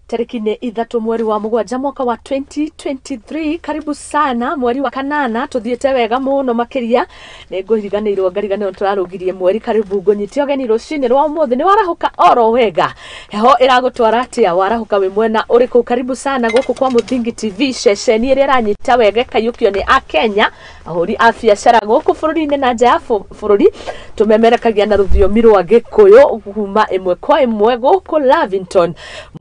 Tarĩki nĩ 3 mweri wa 7 mwaka wa 2023. Karibu sana mweri wa kanana, tuthiĩte wega mũno makĩria. Nĩ ngũriganĩirwo ngariganĩrwo tũrarũgirie mweri. Karibu ngũnyite ũgeni rũcinĩ rwa ũmũthĩ. Nĩ warahũka oro wega, heho ĩragũtwara atĩa? Warahũka wĩ mwena ũrĩkũ? Karibu sana gũkũ kwa Mũthingi TV, ceceni ĩrĩa ĩranyita wega ĩkaiyũkio nĩ Akenya, ahũri a biacara gũkũ bũrũri-inĩ na nja ya bũrũri. Tũmemerekagia na rũthiomi rwa Gĩkũyũ kuma ĩmwe kwa ĩmwe gũkũ Lavington,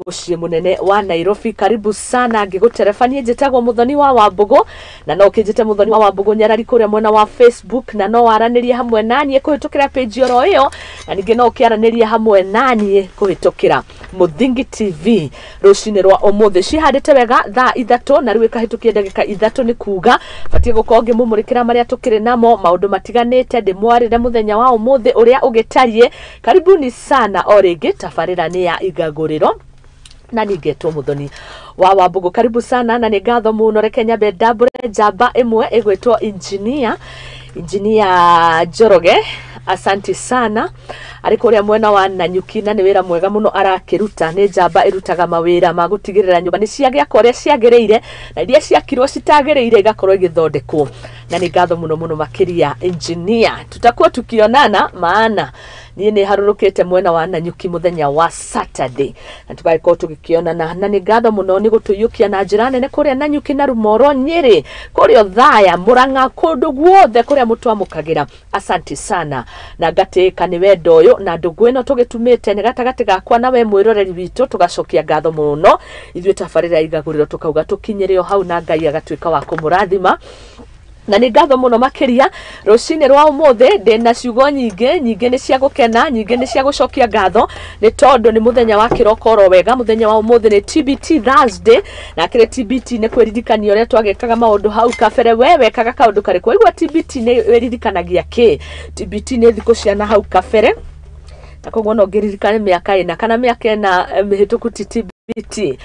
mũciĩ mũnene wa Nairobi. Karibu sana ngĩgũterebanie, njĩtagwo Mũthoni wa Wambũgũ, na no ũkĩnjĩte Mũthoni wa Wambũgũ Nyarari kũrĩa mwena wa Facebook, na no waranĩrie hamwe naniĩ kũhĩtũkĩra page oro ĩyo, na ningĩ no ũkĩaranĩrie hamwe naniĩ kũhĩtũkĩra Mũthingi TV rũcinĩ rwa ũmũthĩ. Cihandĩte wega thaa 3 na rĩu ĩkahĩtũkia ndagĩka 3, nĩ kuga batiĩ gũkorwo ngĩmũmũrĩkĩra marĩa tũkĩrĩ namo, maũndũ matiganĩte, ndĩmwarĩre mũthenya wa ũmũthĩ ũrĩa ũgĩtariĩ. Karibuni sana o rĩngĩ, tabarĩra nĩ ya Igagũrĩro na ningetwo Muthoni wa Wambũgũ. Karibu sana na nĩ ngatho mũno. Reke nyambe ndambũre njamba ĩmwe ĩgwĩtwo Engineer Njoroge, asanti sana, arĩ kũrĩa mwena wa Nanyuki, na nĩ wĩra mwega mũno arakĩruta. Nĩ njamba ĩrutaga mawĩra ma gũtigĩrĩra nyũmba nĩ ciagĩakwo ũrĩa ciagĩrĩire, na iria ciakirwo citagĩrĩire igakorwo igĩthondekwo, na nĩ ngatho mũno mũno makĩria engineer. Tutakuwa tukionana, maana niĩ nĩ harũrũkĩte mwena wa Nanyuki mũthenya wa Saturday na tũgagĩkorwo tũgĩkĩonana, na nĩ ngatho mũno nĩ gũtũiyũkia na njĩra nene kũrĩa Nanyuki na Rumoro, Nyĩrĩ, kũrĩa Othaya, Mũrang'a, kũndũ guothe kũrĩa mũtwamũkagĩra. Asante sana na ngatĩka nĩ wendo ũyũ na ndũgũ ĩno tũgĩtumĩte nĩ gatagatĩ gakwa na we mwĩroreri witũ. Tũgacokia ngatho mũno ithuĩ tabarĩra Igagũrĩro, tũkauga tũkinyĩre o hau na Ngai agatuĩka wa kũmũrathima, na nĩ ngatho mũno makĩria. Rũcinĩ rwa ũmũthĩ ndĩna ciugo nyingĩ, nyingĩ nĩ cia gũkena, nyingĩ nĩ cia gũcokia ngatho, nĩ tondũ nĩ mũthenya wa kĩroko oro wega. Mũthenya wa ũmũthĩ nĩ TBT Thursday, na kĩrĩ TBT nĩ kwĩririkania ũrĩa twagĩkaga maũndũ hau kabere. We wekaga kaũndũ karĩkũ? Waigua TBT nĩ wĩririkanagia kĩ? TBT nĩ thikũ cia hau kabere, na koguo no ngĩririkane mĩaka 4 kana mĩaka 4 mĩhĩtũku ti TBT,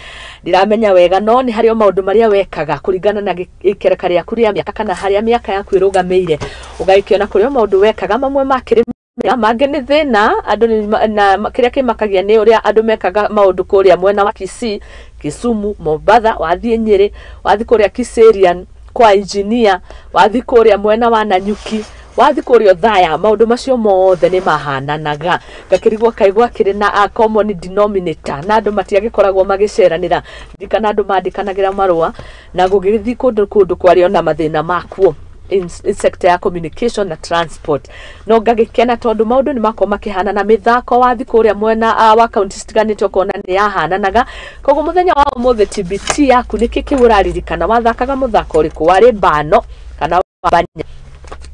ndiramenya wega, no nĩ harĩ o maũndũ marĩa wekaga kũringana na ikereka rĩaku rĩa mĩaka kana harĩa mĩaka yaku ĩrũgamĩire, ũgagĩkĩona kũrĩ o maũndũ wekaga, mamwe makĩrĩ mega, mangĩ nĩ thĩna. Andũ na kĩrĩa kĩmakagia nĩ ũrĩa andũ mekaga maũndũ kũrĩa mwena wa Kisii, Kisumu, Mombatha, wathiĩ Nyĩrĩ, wathiĩ kũrĩa Kiserian kwa engineer, wathiĩ kũrĩa mwena wa Nanyuki, wathiĩ kũrĩa Othaya, maũndũ macio mothe nĩ mahananaga. Ngakĩrigwo kaĩ gwakĩrĩ na a common denominator na andũ matiagĩkoragwo magĩceranĩra, ndirikana andũ mandĩkanagĩra marũa na gũgĩthiĩ kũndũ kũndũ kwarĩ ona mathĩna makuo in sector ya communication na transport. No ngagĩkena tondũ maũndũ nĩ makorwo makĩhana na mĩthako, wathiĩ kũrĩa mwena wa kaunti citiganĩte ũkona nĩ yahananaga. Koguo mũthenya wa ũmũthĩ TBT yaku nĩkĩ kĩu ũraririkana? Wathakaga mũthako ũrĩkũ? Warĩ mbano kana wabanya?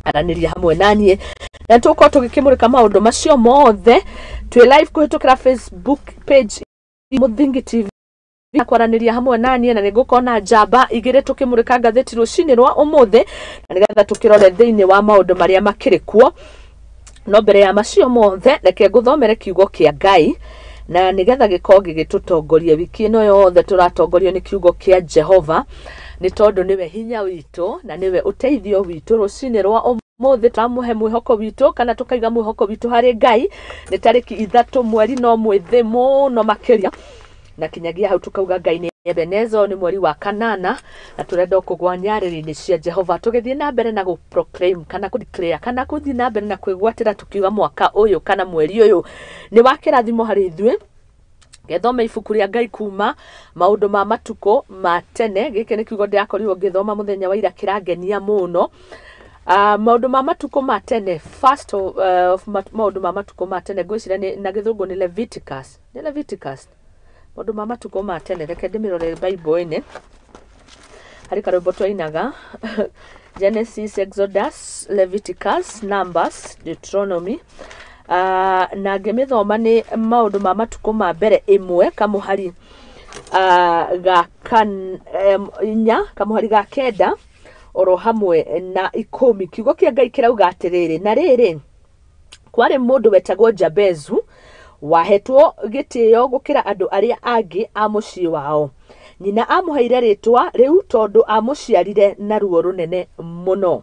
Aranĩria hamwe naniĩ na tũkorwo tũgĩkĩmũrĩka maũndũ macio mothe. Twĩ live kũhĩtũkĩra Facebook page Mũthingi TV, kwaranĩria hamwe naniĩ, na nĩ ngũkorwo na njamba igĩrĩ tũkĩmũrĩka ngathĩti rũcinĩ rwa ũmũthĩ, na nĩgetha tũkĩrore thĩinĩ wa maũndũ marĩa makĩrĩ kuo. No mbere ya macio mothe, reke ngũthomere kiugo kĩa Ngai, na nĩgetha gĩkorwo gĩgĩtũtongoria wiki ĩno yothe. Tũratongorio nĩ kiugo kĩa Jehova, nĩ tondũ nĩwe hinya witũ na nĩwe ũteithio witũ. Rũcinĩ rwa ũmũthĩ tũramũhe mwĩhoko witũ, kana tũkaiga mwĩhoko witũ harĩ Ngai. Nĩ tarĩki 3 mweri no mwĩthĩ mũno makĩria, na kinyagia hau tukauga Ngai nĩ Ebenezer, nĩ mweri wa kanana, na tũrenda kũgwa nyarĩrĩ-inĩ cia Jehova, tũgĩthiĩ na mbere na gũ proclaim kana kũ declare kana gũthiĩ na mbere na kwĩgwatĩra, tukiuga mwaka ũyũ kana mweri ũyũ nĩ wa kĩrathimo harĩ ithuĩ. Ngethome ibuku rĩa Ngai kuma Maũndũ ma Matukũ ma Tene. Gĩkĩ nĩ kiugo ndĩrakorirwo ngĩthoma mũthenya wa ira, kĩrangenia mũno. Maũndũ ma Matukũ ma Tene, first of Maũndũ ma Matukũ ma Tene, ngwĩciria nĩ na Gĩthũngũ nĩ Leviticus, nĩ Leviticus, Maũndũ ma Matukũ ma Tene. Reke ndĩmĩrore Bible-inĩ, harĩ karwĩmbo twainaga: Genesis, Exodus, Leviticus, Numbers, Deuteronomy. Na ngĩmĩthoma nĩ Maũndũ ma Matukũ ma Mbere 1 kamũhari ga 4, kamũhari ga 9 oro hamwe na 10. Kiugo kĩa Ngai kĩrauga atĩrĩrĩ, na rĩrĩ, kwarĩ mũndũ wetagwo Jabezu, wahetwo gĩtĩo gũkĩra andũ arĩa angĩ a mũciĩ wao. Nyina amũheire rĩtwa rĩu tondũ amũciarire na ruo rũnene mũno.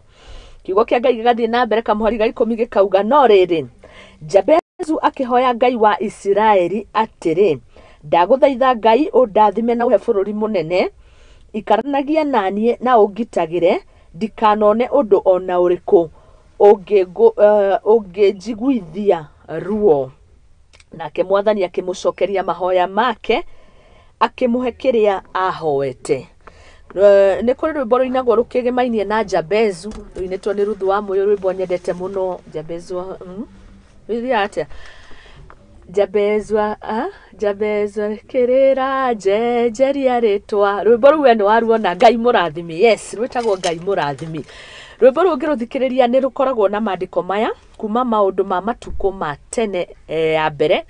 Kiugo kĩa Ngai gĩgathiĩ na mbere kamũhari ga 10 gĩkauga, no rĩrĩ, Jabezu akĩhoya Ngai wa Isiraeli atĩrĩ, Ndagũthaitha Ngai ũndathime na ũhe bũrũri mũnene, ikaranagia naniĩ na ũngitagĩre ndikanone ũndũ ona ũrĩkũ ũngĩnjiguithia ruo. Nake Mwathani akĩmũcokeria mahoya make, akĩmũhe kĩrĩa ahoete. Nĩ kũrĩ rwĩmbo rũinagwo rũkĩgĩmainie na Jabezu, rũinĩtwo nĩ Ruthu wa Mũyũ, rwĩmbo nyendete mũno. Jabezu, rũthiaga atĩa? Jabezu, Jabezu kĩrĩra njenjeria rĩtwa. Rwĩmbo rũu we nĩ waruona, Ngai mũrathimi. Yes, rwĩtagwo Ngai mũrathimi. Rwĩmbo rũu ũngĩrũthikĩrĩria nĩ rũkoragwo na maandĩko maya kuma maũndũ ma matukũ ma tene ya mbere,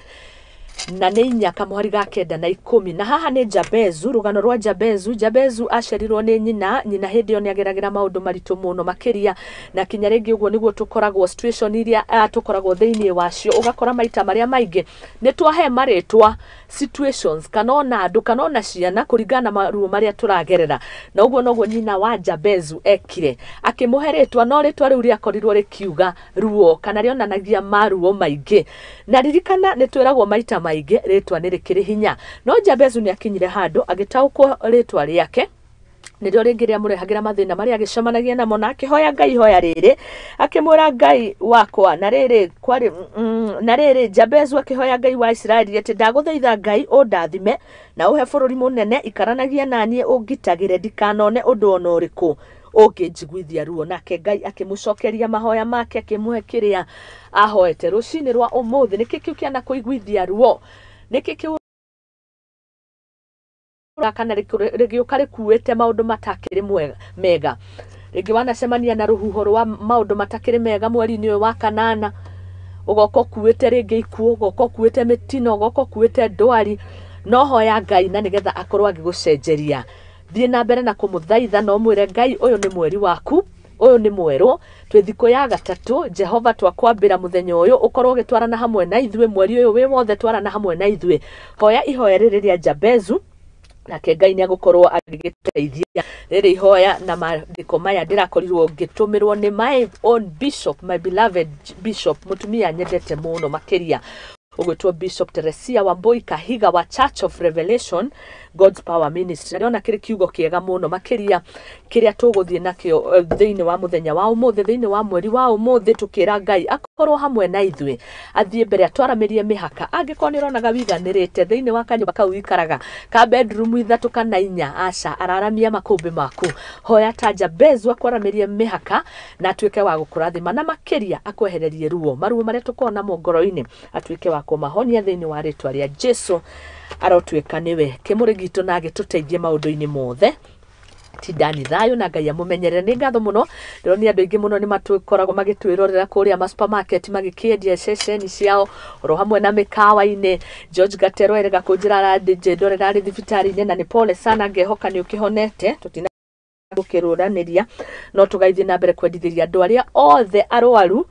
na nĩ 4 kamũhari ga 9 na 10. Na haha nĩ Jabezu, rũgano rwa Jabezu. Jabezu aciarirwo nĩ nyina, nyina hĩndĩ ĩyo nĩ ageragĩra maũndũ maritũ mũno makĩria, na kinya rĩngĩ ũguo nĩguo tũkoragwo situation iria tũkoragwo thĩinĩ wacio, ũgakora maita marĩa maingĩ nĩ twahe marĩtwa situations kana ona andũ kana ona ciana kũringana na maruo marĩa tũragerera. Na ũguo noguo nyina wa Jabezu ekire, akĩmũhe rĩtwa, no rĩtwa rĩu rĩakorirwo rĩkiuga ruo kana rĩonanagia maruo maingĩ. Na ririkana nĩ twĩragwo maita maingĩ rĩtwa nĩ rĩkĩrĩ hinya, no Jabezu nĩ akinyire handũ agĩtaũkwo rĩtwa rĩake nĩrĩo rĩngĩ rĩamũrehagĩra mathĩna marĩa agĩcemanagia namo, na akĩhoya Ngai ihoya rĩrĩ, akĩmwĩra Ngai wakwa, na rĩrĩ kwarĩ na rĩrĩ Jabezu akĩhoya Ngai wa Isiraeli atĩ ndagũthaitha Ngai ũndathime na ũhe bũrũri mũnene, ikaranagia naniĩ ũngitagĩre ndikanone ũndũ ona ũrĩkũ ũngĩnjiguithia ruo. Nake Ngai akĩmũcokeria mahoya make, akĩmũhe kĩrĩa ahoete. Rũcinĩ rwa ũmũthĩ nĩkĩ kĩu kĩanakũiguithia ruo? Nĩkĩ kĩu kana rĩgĩũka rĩkuĩte maũndũ matakĩrĩ mega? Rĩngĩ wanacemania na rũhuho rwa maũndũ matakĩrĩ mega mweri-inĩ ũyũ wa kanana, ũgoka ũkuĩte rĩngĩ ikuũ, ũgoka ũkuĩte mĩtino, ũgoka ũkuĩte ndwari. No hoya Ngai na nĩgetha akorwo agĩgũcenjeria. Thiĩ na mbere na kũmũthaitha na ũmwĩre Ngai, ũyũ nĩ mweri waku, ũyũ nĩ mwerũ, twĩ thikũ ya gatatũ. Jehova, twakwambĩra mũthenya ũyũ, ũkorwo ũgĩtwarana hamwe na ithuĩ mweri ũyũ wĩ wothe, twarana hamwe na ithuĩ. Hoya ihoya rĩrĩ rĩa Jabezu, nake Ngai nĩ agũkorwo agĩgĩteithia. Rĩrĩ ihoya na maandĩko maya ndĩrakorirwo ngĩtũmĩrwo nĩ my own bishop, my beloved bishop, mũtumia nyendete mũno makĩria, ũgwĩtwo Bishop Teresia Wambui Kahiga wa Church of Revelation God's Power Ministry. Ndĩrona kĩrĩ kiugo kĩega mũno makĩria kĩrĩa tũgũthiĩ nakĩo thĩinĩ wa mũthenya wa ũmũthĩ, thĩinĩ wa mweri wa ũmũthĩ, tũkĩra Ngai akorwo hamwe na ithuĩ, athiĩ mbere atwaramĩrie mĩhaka. Angĩkorwo nĩ ũronaga wiganĩrĩte thĩinĩ wa kanyũmba kau wikaraga ka bedroom 3 kana 4, aca, araramia makũmbĩ maku, hoya ta Jabezu akwaramĩrie mĩhaka na atuĩke wa gũkũrathima, na makĩria akwehererie ruo, maruo marĩa tũkoragwo namo ngoro-inĩ, atuĩke wa kũmahonia thĩinĩ wa rĩtwa rĩa Jesu. Arotuĩka nĩwe kĩmũrĩ gitũ na agĩtũteithie maũndũ-inĩ mothe. Tindani thayũ na Ngai amũmenyerere. Nĩ ngatho mũno, ndĩronia andũ aingĩ mũno nĩ matũkoragwo magĩtwĩrorera kũrĩa ma supermarket magĩkĩendia ceceni ciao oro hamwe na mĩkawa-inĩ. George Gatero erega kũnjĩra arandĩndorera arĩ thibitarĩ-inĩ, na nĩ pole sana, ngehoka nĩ ũkĩhonete, tũtina gũkĩrũranĩria, no tũgaithiĩ na mbere kwendithĩria andũ arĩa othe arwaru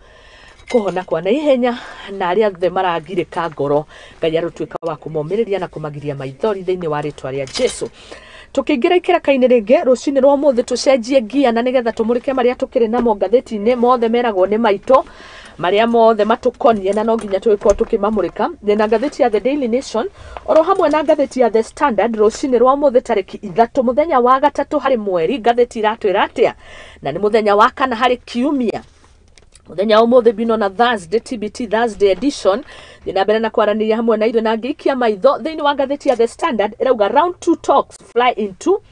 kũhona kwa naihenya na arĩa othe maragirĩka ngoro. Ngai arũtuĩka wa kũmomĩrĩria na kũmagiria maithori thĩinĩ wa rĩtwa rĩa Jesu. Tũkĩingĩra ikĩraka-inĩ rĩngĩ rũcinĩ rwa ũmũthĩ, tũcenjie ngia na nĩgetha tũmũrĩke marĩa tũkĩrĩ namo ngathĩti-inĩ mothe meragwo nĩ maitũ, marĩa mothe matũkonie na no nginya tũgĩkorwo tũkĩmamũrĩka. Na ngathĩti ya The Daily Nation oro hamwe na ngathĩti ya The Standard rũcinĩ rwa ũmũthĩ tarĩki 3 mũthenya wa 3 harĩ mweri, ngathĩti iratwĩra atĩa? Na nĩ mũthenya wa 4 harĩ kiumia, mũthenya wa ũmũthĩ bino na Thursday, TBT Thursday edition. Thiĩ na mbere na kwaranĩria hamwe na ithuĩ na ngĩikia maitho thĩinĩ wa ngathĩti ya The Standard ĩrauga round 2 talks fly into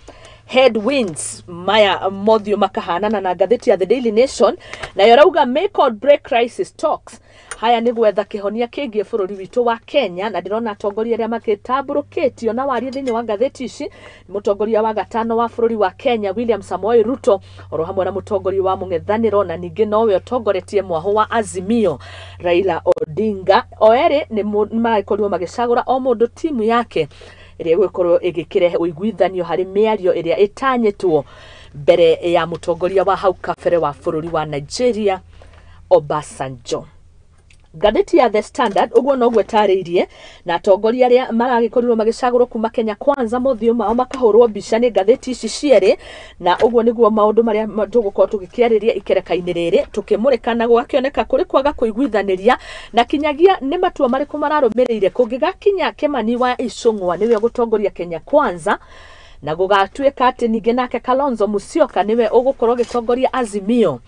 headwinds, maya mothiũ makahanana na ngathĩti ya The Daily Nation, nayo ĩrauga make or break crisis talks. Haya nĩ gwetha kĩhonia kĩgiĩ bũrũri witũ wa Kenya, na ndĩrona atongoria arĩa makĩtambũrũkĩtio na warie thĩinĩ wa ngathĩti ici nĩ mũtongoria wa gatano wa bũrũri wa Kenya William Samoei Ruto, oro hamwe na mũtongoria wa mũng'ethanĩro na ningĩ nowe ũtongoretie mwahũ wa Azimio Raila Odinga. O erĩ nĩ maragĩkorirwo magĩcagũra o mũndũ timu yake ĩrĩa ĩgũkorwo ĩgĩkĩrehe ũiguithanio harĩ mĩario ĩrĩa ĩtanyĩtwo mbere ya mũtongoria wa hau kabere wa bũrũri wa Nigeria Obasanjo. Ngathĩti ya The Standard ũguo noguo ĩtarĩirie, na atongoria arĩa maragĩkorirwo magĩcagũrwo kuma Kenya Kwanza mothiũ mao makahũrwo mbica nĩ ngathĩti ici cierĩ, na ũguo nĩguo maũndũ marĩa tũgũkorwo tũgĩkĩarĩria ikereka-inĩ rĩrĩ tũkĩmũrĩka, na gũgakĩoneka kũrĩ kwaga kũiguithanĩria na kinyagia nĩ matua marĩkũ mararũmĩrĩire kũngĩgakinya Kĩmani wa Icũng'wa nĩwe ũgũtongoria Kenya Kwanza, na gũgatuĩka atĩ ningĩ nake Kalonzo Musyoka nĩwe ũgũkorwo agĩtongoria Azimio.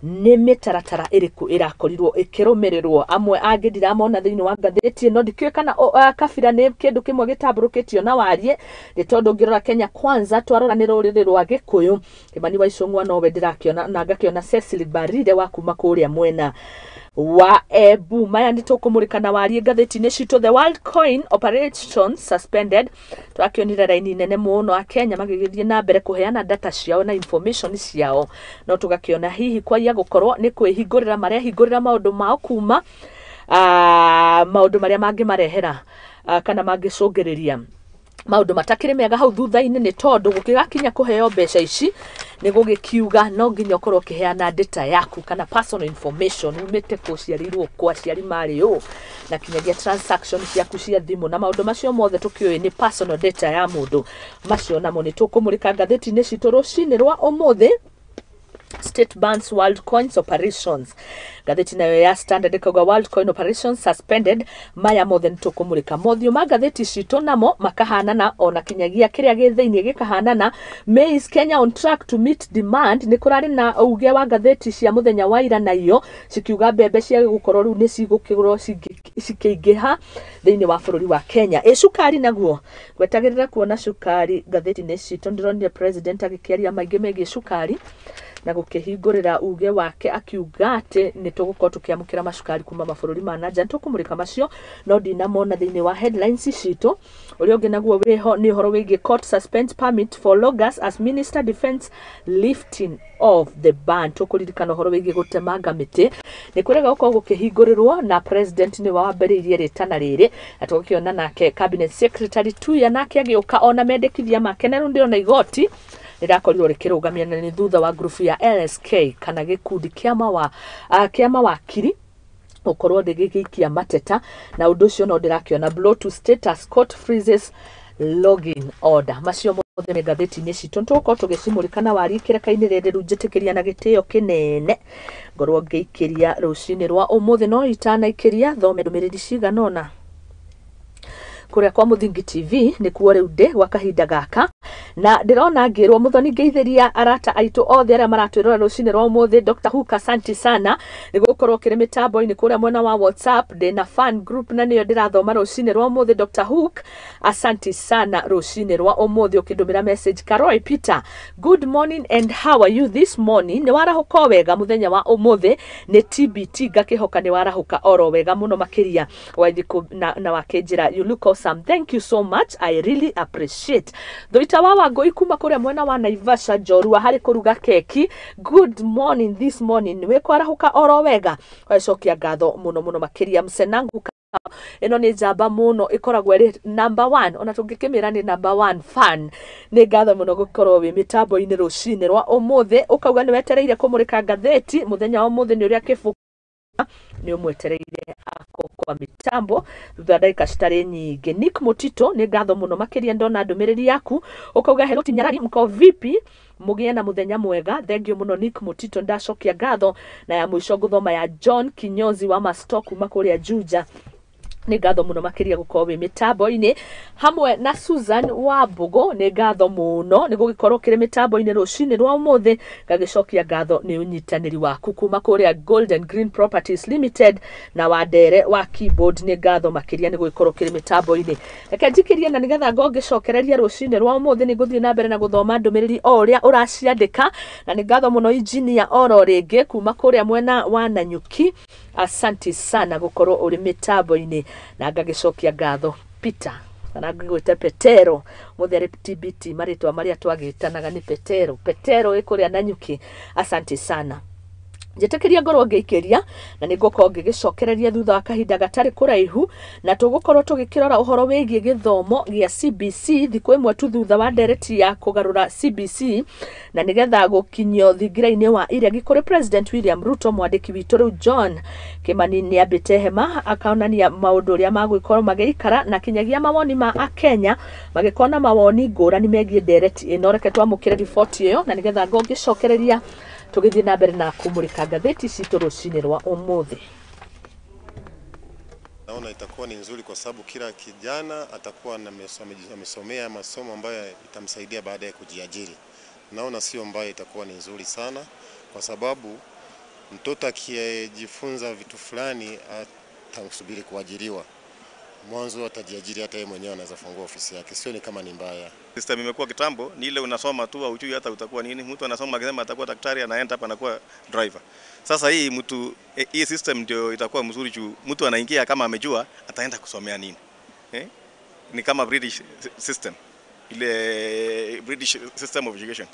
Nĩ mĩtaratara ĩrĩkũ ĩrakorirwo ĩkĩrũmĩrĩrwo? Amwe angĩ ndiramona thĩinĩ wa ngathĩti ĩno, ndikĩũĩ kana kabira nĩ kĩndũ kĩmwe gĩtambũrũkĩtio na wariĩ, nĩ tondũ ũngĩrora Kenya Kwanza twarora nĩ rũrĩrĩ rwa Gĩkũyũ, Kĩmani wa Icũng'wa nowe ndĩrakĩona, na ngakĩona Cecily Mbarire wa kuma kũrĩa mwena wa Embu. Maya nĩ tũkũmũrĩka na wariĩ ngathĩti-inĩ citũ. The World Coin Operation suspended, twakĩonire raini nene mũno a Kenya magĩgĩthiĩ na mbere kũheana data ciao na information ciao, no tũgakĩona hihi kwaiya gũkorwo nĩ kwĩhingũrĩra marehingũrĩra maũndũ mao kuma maũndũ marĩa mangĩmarehera kana mangĩcũngĩrĩria maũndũ matakĩrĩ mega hau thutha-inĩ, nĩ tondũ gũkĩgakinya kũheo mbeca ici nĩ gũgĩkiuga no nginya ũkorwo ũkĩheana data yaku kana personal information, umĩte kũ, ũciarĩirwo kũ, aciari marĩ ũ, na kinyagia transaction ciaku cia thimũ na maũndũ macio mothe tũkĩũĩ nĩ personal data ya mũndũ. Macio namo nĩ tũkũmũrĩka ngathĩti-inĩ citũ rũcinĩ rwa ũmũthĩ. State bans World Coins operations, ngathĩti nayo ya Standard ĩkauga World Coin operations suspended. Maya mothe nĩ tũkũmũrĩka. Mothiũ ma ngathĩti citũ namo makahanana, ona kinyagia kĩrĩa gĩ thĩinĩ gĩkahanana. Maize Kenya on track to meet demand, nĩ kũrarĩ na uge wa ngathĩti cia mũthenya wa ira na iyo cikiuga mbembe cia gũkorwo rĩu nĩ cigũkĩgũrwo cikĩingĩha thĩinĩ wa bũrũri wa Kenya. Ĩ cukari naguo, ngwetagĩrĩra kuona cukari ngathĩti-inĩ citũ. Ndĩronire president agĩkĩaria maingĩ megiĩ cukari na gũkĩhingũrĩra uge wake akiuga atĩ nĩ tũgũkorwo tũkĩamũkĩra macukari kuma mabũrũri ma nanja. Nĩ tũkũmũrĩka macio no ndinamona thĩinĩ wa headlines citũ. Ũrĩa ũngĩ naguo wĩho nĩ ũhoro wĩgiĩ court suspends permit for loggers as minister defends lifting of the ban. Tũkũririkana ũhoro wĩgiĩ gũtemanga mĩtĩ nĩ kũrega gũkorwo gũkĩhingũrĩrwo, na president nĩwe wambĩrĩirie rĩtana rĩrĩ, na tũgakĩona nake cabinet secretary Tuya nake agĩũka ona mendekithia make, na rĩu ndĩrona igoti rĩrakorirwo rĩkĩrũgamia na nĩ thutha wa ngurubu ya LSK kana gĩkundi kĩa mawakiri gũkorwo rĩgĩgĩikia mateta, na ũndũ ũcio no ndĩrakĩona blow to status court freezes login order. Macio mothe me ngathĩti-inĩ citũ, nĩtũgũkorwo tũgĩcimũrĩka na wariĩ kĩreka-inĩ rĩrĩ. Rĩu njĩtĩkĩria na gĩtĩo kĩnene ngorwo ngĩikĩria rũcinĩ rwa ũmũthĩ, no itanaikĩria thome ndũmĩrĩri cigana ũna kũrĩa kwa Mũthingi TV nĩkuo rĩu ndĩ gwa kahinda gaka, na ndĩrona ngĩrwo Mũthoni ngeithĩria arata aitũ othe arĩa maratwĩrora rũcinĩ rwa ũmũthĩ. Dr. Hook, asante sana nĩ gũkorwo kĩrĩ mĩtambo-inĩ kũrĩa mwena wa WhatsApp. Ndĩna fan group na nĩyo ndĩrathoma rũcinĩ rwa ũmũthĩ. Dr. Hook, asante sana rũcinĩ rwa ũmũthĩ ũkĩndũmĩra message. Karoy Peter, good morning and how are you this morning? Nĩ warahũka o wega mũthenya wa ũmũthĩ? Nĩ TBT, ngakĩhoka nĩ warahũka oro wega mũno makĩria. Waithiĩ na wakĩnjĩra you look awesome, thank you so much, I really appreciate. Thuita wa Wangũi kuma kũrĩa mwena wa Naivasha, njorua harĩ kũruga keki, good morning this morning, wĩ kwarahũka oro wega? Wacokia ngatho mũno mũno makĩria. Msenangu ĩno nĩ njamba mũno, ĩkoragwo ĩrĩ number one, ona tũngĩkĩmĩra nĩ number one fan. Nĩ ngatho mũno gũkorwo wĩ mĩtambo-inĩ rũcinĩ rwa ũmũthĩ, ũkauga nĩ wetereire kũmũrĩka ngathĩti mũthenya wa ũmũthĩ, nĩ ũrĩa kĩbũ nĩ ũmwetereire ako kwa mitambo thutha wa ndagĩka citarĩ nyingĩ. Nick Mutito, nĩ ngatho mũno makĩria, ndona ndũmĩrĩri yaku ũkauga hello Tinyarari, mko vipi? Mũgĩe na mũthenya mwega. Thank you mũno Nick Mutito, ndacokia ngatho. Na ya mũico ngũthoma ya John Kinyozi wa Masto kuma kũrĩa Juja, nĩ ngatho mũno makĩria gũkorwo wĩ mĩtambo-inĩ hamwe na Susan Wambũgũ. Nĩ ngatho mũno nĩ gũgĩkorwo kĩrĩ mĩtambo-inĩ rũcinĩ rwa ũmũthĩ, ngagĩcokia ngatho nĩ ũnyitanĩri waku kuma kũrĩa Golden Green Properties Limited na Wandere wa keyboard, nĩ ngatho makĩria nĩ gũgĩkorwo kĩrĩ mĩtambo-inĩ. Reke njikĩrie na nĩgetha ngorwo ngĩcokereria rũcinĩ rwa ũmũthĩ, nĩ ngũthiĩ na mbere na gũthoma ndũmĩrĩri o ũrĩa ũraciandĩka, na nĩ ngatho mũno engineer oro rĩngĩ kuma kũrĩa mwena wa Nanyuki, asanti sana gũkorwo ũrĩ mĩtambo-inĩ, na ngagĩcokia ngatho Peter kana ngĩgwĩte Petero mũthĩ arĩ TBT, marĩtwa marĩa twagĩtanaga nĩ Petero. Petero ĩ kũrĩa Nanyuki, asante sana. Njĩtĩkĩria ngorwo ngĩikĩria na nĩ ngũkorwo ngĩgĩcokereria thutha wa kahinda gatarĩ kũraihu, na tũgũkorwo tũgĩkĩrora ũhoro wĩgiĩ gĩthomo gĩa CBC thikũ ĩmwe tu thutha wa ndereti ya kũgarũra CBC na nĩgetha gũkinyio thingira-inĩ wa iregi kũrĩ President William Ruto. Mwandĩki witũ rĩu John Kimani nĩ ambĩte hema akaonania maũndũ ũrĩa magũkorwo magĩikara na kinyagia mawoni ma Akenya magĩkorwo na mawoni ngũrani megiĩ ndereti ĩno. Reke twamũkĩre riboti ĩyo na nĩgetha ngorwo ngĩcokereria tũgĩthiĩ na mbere na kũmũrĩka ngathĩti citũ rũcinĩ rwa ũmũthĩ. Naona itakuwa ni nzuri kwa sababu kila kijana atakuwa amesomea masomo ambayo itamsaidia baada ya kujiajiri. Naona sio mbaya, itakuwa ni nzuri sana kwa sababu mtoto akijifunza vitu fulani atasubiri kuajiriwa. Mwanzo atajiajiri, hata yeye mwenyewe anaweza fungua ofisi yake. Sio ni kama ni mbaya. System imekuwa kitambo ni ile unasoma tu hujui hata utakuwa nini. Mtu anasoma akisema atakuwa daktari, anaenda hapa anakuwa driver. Sasa hii mtu hii system ndio itakuwa mzuri juu mtu anaingia kama amejua ataenda kusomea nini. Ni kama British system. Ile British system of education.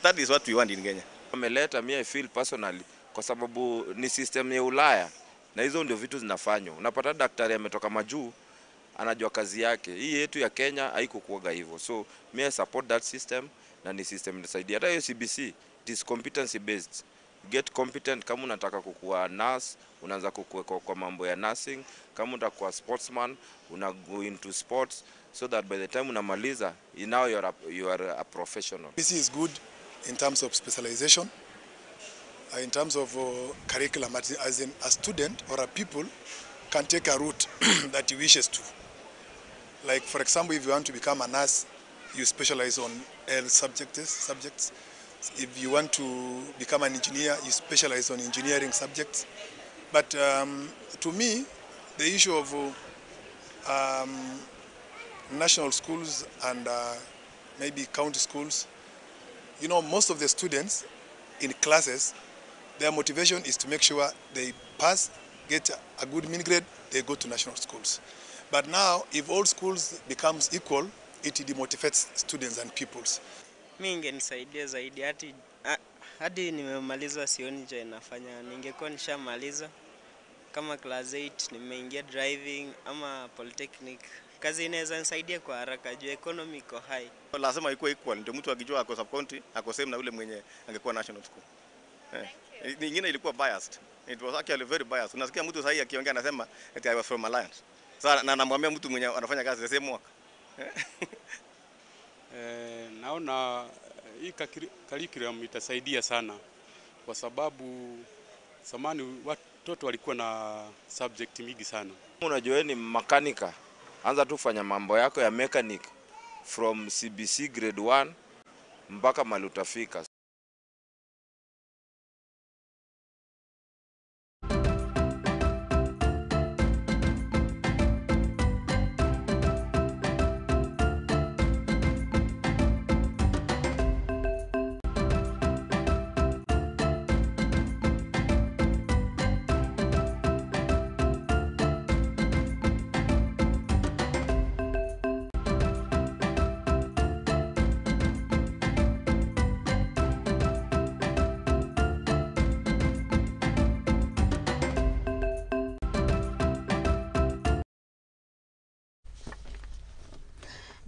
That is what we want in Kenya. Ameleta, mimi I feel personally kwa sababu ni system ya Ulaya na hizo ndio vitu zinafanywa. Unapata daktari ametoka majuu anajua kazi yake. Hii yetu ya Kenya haikukuaga hivyo. So me I support that system na ni system inasaidia. Hata hiyo CBC, it is competency based. Get competent. Kama unataka kukua nurse, unaanza kukua kwa mambo ya nursing. Kama unataka kuwa sportsman, una go into sports so that by the time unamaliza, now you are a professional. CBC is good in terms of specialization, in terms of curriculum, as in a student or a pupil can take a route that he wishes to. Like, for example, if you want to become a nurse, you specialize on health subjects. If you want to become an engineer, you specialize on engineering subjects. But to me, the issue of national schools and maybe county schools, you know, most of the students in classes, their motivation is to make sure they pass, get a good mean grade, they go to national schools. But now, if all schools becomes equal, it demotivates students and pupils. Mimi ingenisaidia zaidi hadi nimemaliza sioni cha inafanya. Ningekuwa nishamaliza kama class 8 nimeingia driving ama polytechnic. Kazi inaweza nisaidia kwa haraka juu economy iko high. Lazima ikuwe equal ndio mtu akijua ako sub county ako same na yule mwenye angekuwa national school. Nyingine ilikuwa biased. It was actually very biased. Unasikia mtu sahihi akiongea anasema ati I was from Alliance. Sasa na namwambia mtu mwenye anafanya kazi the same work. Naona hii curriculum itasaidia sana kwa sababu zamani watoto walikuwa na subject mingi sana. Unajua ni makanika, anza tu kufanya mambo yako ya mechanic from CBC grade 1 mpaka mahali utafika.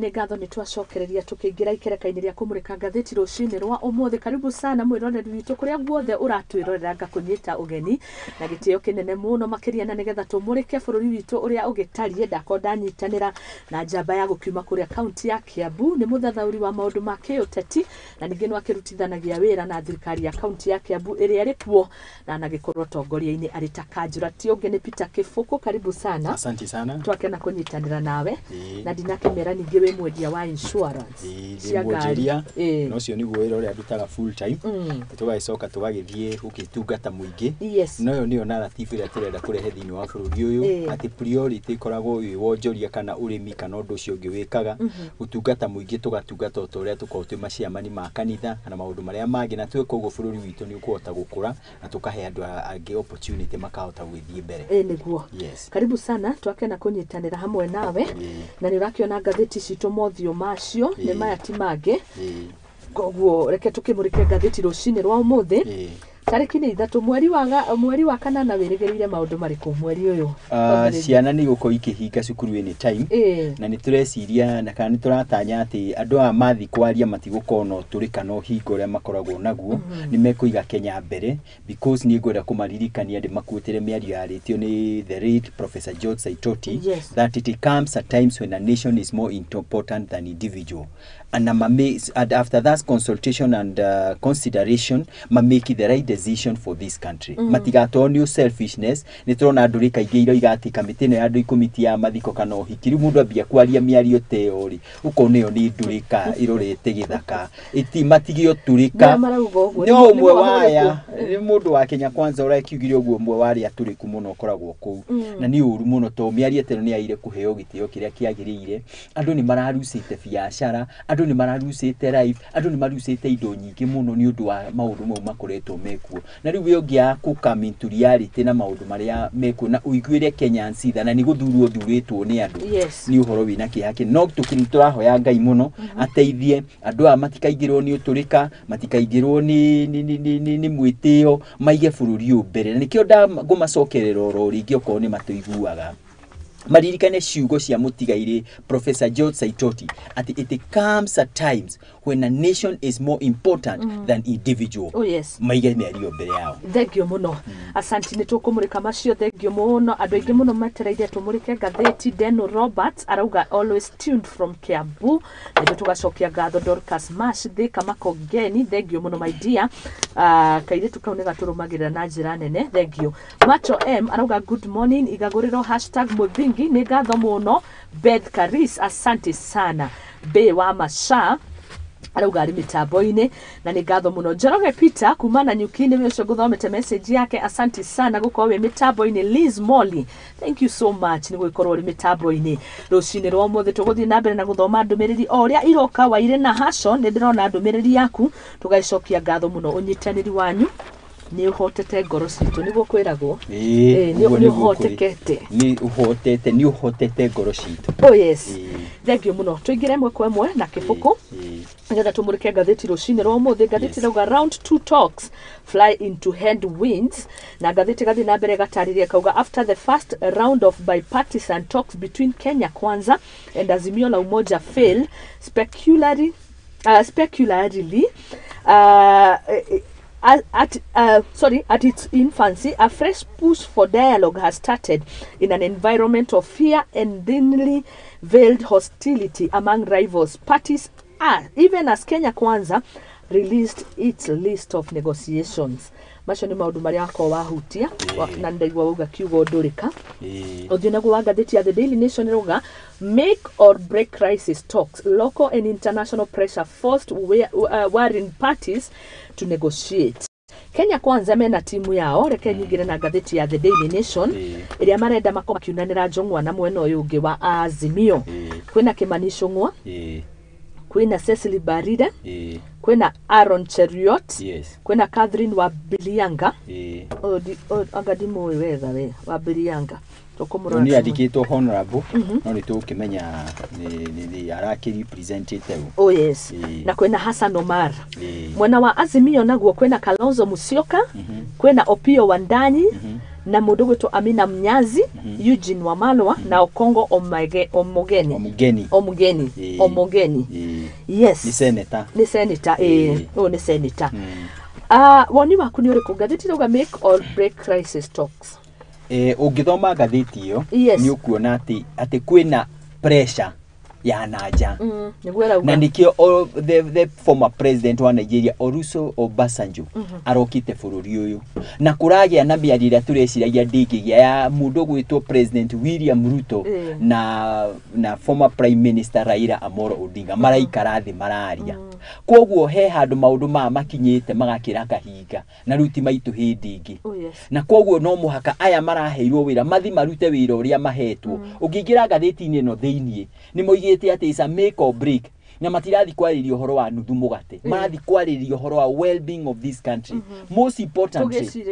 Nĩ ngatho nĩ twacokereria tũkĩingĩra ikereka-inĩ rĩa kũmũrĩka ngathĩti rũcinĩ rwa ũmũthĩ. Karibu sana mwĩroreri witũ kũrĩa guothe ũratwĩrorera, ngakũnyita ũgeni na gĩtĩo kĩnene mũno makĩria, na nĩgetha tũmũrĩke bũrũri witũ ũrĩa ũgĩtariĩ. Ndakorwo ndanyitanĩra na njamba ya gũkiuma kũrĩa kaunti ya Kiambu, nĩ mũthathaũri wa maũndũ ma kĩũteti na ningĩ no akĩrutithanagia wĩra na thirikari ya kaunti ya Kiambu ĩrĩa ĩrĩ kuo na anagĩkorwo ũtongoria-inĩ arĩ ta kanjũra. Ti ũngĩ nĩ Peter Kĩbũkũ, karibu sana. Asante sana. Twakena kũnyitanĩra nawe na ndinakĩmera ningĩ wĩ mwendia wa insurance cia ngari no cio niguo wĩra ũrĩa ndutaga full time. Tũgagĩcoka tũgagĩthiĩ gũgĩtungata mũingĩ. No ĩyo nĩyo narrative ĩrĩa tũrenda kũrehe thĩinĩ wa bũrũri ũyũ, atĩ priority ĩkoragwo ĩ wonjoria kana ũrĩmi kana ũndũ ũcio ũngĩ wĩkaga. Gũtungata mũingĩ tũgatungata o ta ũrĩa tũkoragwo twĩ maciamani ma kanitha kana maũndũ marĩa mangĩ, na twĩka ũguo bũrũri witũ nĩ ũkũhota gũkũra na tũkahe andũ angĩ opportunity makahota gũgĩthiĩ mbere. Nĩguo. Karibu sana, twakena kũnyitanĩra hamwe nawe na nĩ ũrakĩona ngathĩti citũ mothiũ macio nĩ maya ti mangĩ. Koguo reke tũkĩmũrĩke ngathĩti rũcinĩ rwa ũmũthĩ. Tarĩki nĩ 3 mweri wa kanana wĩrĩgĩrĩire maũndũ marĩkũ mweri ũyũ? Ciana nĩ igũkorwo ikĩhinga cukuru anytime. Na nĩ tũreciria na kana nĩ tũratanya atĩ andũ aya mathi kwaria matigũkorwo na ũtũrĩ kana ũhinga ũrĩa makoragwo naguo, nĩ mekũiga Kenya mbere, because nĩ ngwenda kũmaririkania ndĩmakuĩtĩre mĩario yarĩtio nĩ the late Professor George Saitoti, that it comes at times when a nation is more important than individual, and after that consultation and consideration mamake the right decision for this country. Matigatwarwo nĩ selfishness. Nĩ tũrona andũ rĩ kaingĩ iroiga atĩ kamĩtĩ ĩno ya andũ 10 ti ya mathiko kana ũhiki. Rĩu mũndũ ambia kwaria mĩario ta ĩyo rĩ, ũkona ĩyo nĩ ndũrĩka ĩrorete gĩthaka, matige ũtũrĩka. No ũmwe waya nĩ mũndũ wa Kenya Kwanza ũrakiugire ũguo, ũmwe wa arĩa atũrĩku mũno ũkoragwo kũu, na nĩ ũru mũno tondũ mĩario ta ĩno nĩ yagĩrĩire kũheo gĩtĩo kĩrĩa kĩagĩrĩire. Andũ nĩ mararucĩte biacara, andũ nĩ mararucĩte life, andũ nĩ marucĩte indo nyingĩ mũno nĩ ũndũ wa maũndũ mau makoretwo mekuo. Na rĩu we ũngĩaga kũ come into reality na maũndũ marĩa mekuo na ũiguĩre Kenyans tha, na nĩ gũthurwo thurĩtwo nĩ andũ, nĩ ũhoro wĩna kĩeha kĩnene. No tũrahoya Ngai mũno ateithie andũ aya matikaingĩrwo nĩ ũtũrĩka, matikaingĩrwo nĩ mwĩtĩo, maige bũrũri ũyũ mbere. Na nĩkĩo ngũmacokerera oro rĩngĩ okorwo nĩ matũiguaga, maririkane ciugo cia mũtigairĩ Professor George Saitoti atĩ it comes at times when a nation is more important than individual. Oh yes. Maige mĩario mbere yao. Thengio mũno. Asanti, nĩ tũkũmũrĩka macio. Thengio mũno. Andũ aingĩ mũno metereire tũmũrĩke ngathĩti. Deno Roberts arauga always tuned from Kiambu. Na tũgacokia ngatho Dorcas Mash Thika Makongeni. Thengio mũno my dear. Kairĩtu kau nĩ gatũrũmagĩrĩra na njĩra nene. Thengio. Macho M arauga good morning igagũrĩro #mũthingi. Nĩ ngatho mũno. Beth Karis, asante sana. Be wa Masha arauga arĩ mĩtambo-inĩ na nĩ ngatho mũno. Njoroge Peter kuma na Nyuki nĩ ũcio ngũthomete message yake, asante sana gũkorwo wĩ mĩtambo-inĩ. Liz Molly, thank you so much nĩ gũgĩkorwo ũrĩ mĩtambo-inĩ rũcinĩ rwa ũmũthĩ. Tũgũthiĩ na mbere na gũthoma ndũmĩrĩri o ũrĩa iroka. Waire na Hashon, nĩ ndĩrona ndũmĩrĩri yaku, tũgagĩcokia ngatho mũno. Ũnyitanĩri wanyu nĩ ũhotete ngoro citũ, nĩguo kwĩragwo. Nĩ ũhotekete, nĩ ũhotete ngoro citũ. Oh yes. Thank you mũno. Tũingĩre ĩmwe kwa ĩmwe na kĩbũkũ nĩgetha tũmũrĩke ngathĩti rũcinĩ rwa ũmũthĩ. Ngathĩti ĩrauga round 2 talks fly into headwinds, na ngathĩti gathiĩ na mbere gatarĩria kauga after the first round of bipartisan talks between Kenya Kwanza and Azimio la Umoja fail specularly at its infancy, a fresh push for dialogue has started in an environment of fear and thinly veiled hostility among rivals parties, even as Kenya Kwanza released its list of negotiations. Macio nĩ maũndũ marĩa akorwo wahutia na ndaigua wauga kiugo ndũrĩka. Ũthiũ naguo wa ngathĩti ya The Daily Nation ĩrauga make or break crisis talks, local and international pressure forced warring parties to negotiate. Kenya Kwanza mena timu yao. Reke nyingire na ngathĩti ya The Daily Nation ĩrĩa marenda makorwo makiunanĩra njong'wa na mwena ũyũ ũngĩ wa Azimio. Kwĩna Kimani Ichung'wa, kwĩna Cecily Barire, kwĩna Aaron Cheruiyot, kwĩna Catherine Wabilianga. Anga ndimũĩ wega we Wabilianga. Nĩ andĩkĩtwo honorable, no nĩ tũgũkĩmenya nĩ arakĩrepresentĩte ũ. Oh yes. Na kwĩna Hassan Omar. Mwena wa Azimio naguo kwĩna Kalonzo Musyoka, kwĩna Opiyo Wandanyi, na mũndũ gwĩtwo Amina Mnyazi, Eugene Wamalwa na Okongo Omogeni. Omogeni. Yes. Ni senator. Ni senator. Oh, ni senator. Woni waku nĩ ũrĩkũ? Ngathĩti ĩrauga make or break crisis talks. Ũngĩthoma ngathĩti ĩyo nĩ ũkuona atĩ kwĩna pressure ya nanja. Na nĩkĩo the former president wa Nigeria Olusegun Obasanjo arokĩte bũrũri ũyũ, na kũragĩa na mĩario ĩrĩa tũreciragia ndĩngĩgĩa ya mũndũ gwĩtwo President William Ruto na former Prime Minister Raila Amolo Odinga maraikara thĩ mararia. Koguo he handũ maũndũ maya makinyĩte magakĩra kahinga na rĩu ti maitũ hĩndĩ ĩngĩ. Na koguo no mũhaka aya maraheirwo wĩra mathi marute wĩra ũrĩa mahetwo. Ũngĩingĩra ngathĩti-inĩ ĩno thĩiniĩ nĩ moigĩte atĩ is a make or break, na matirathi kwarĩria ũhoro wa nuthu mũgate, marathi kwarĩria ũhoro wa well-being of this country. Most importantly,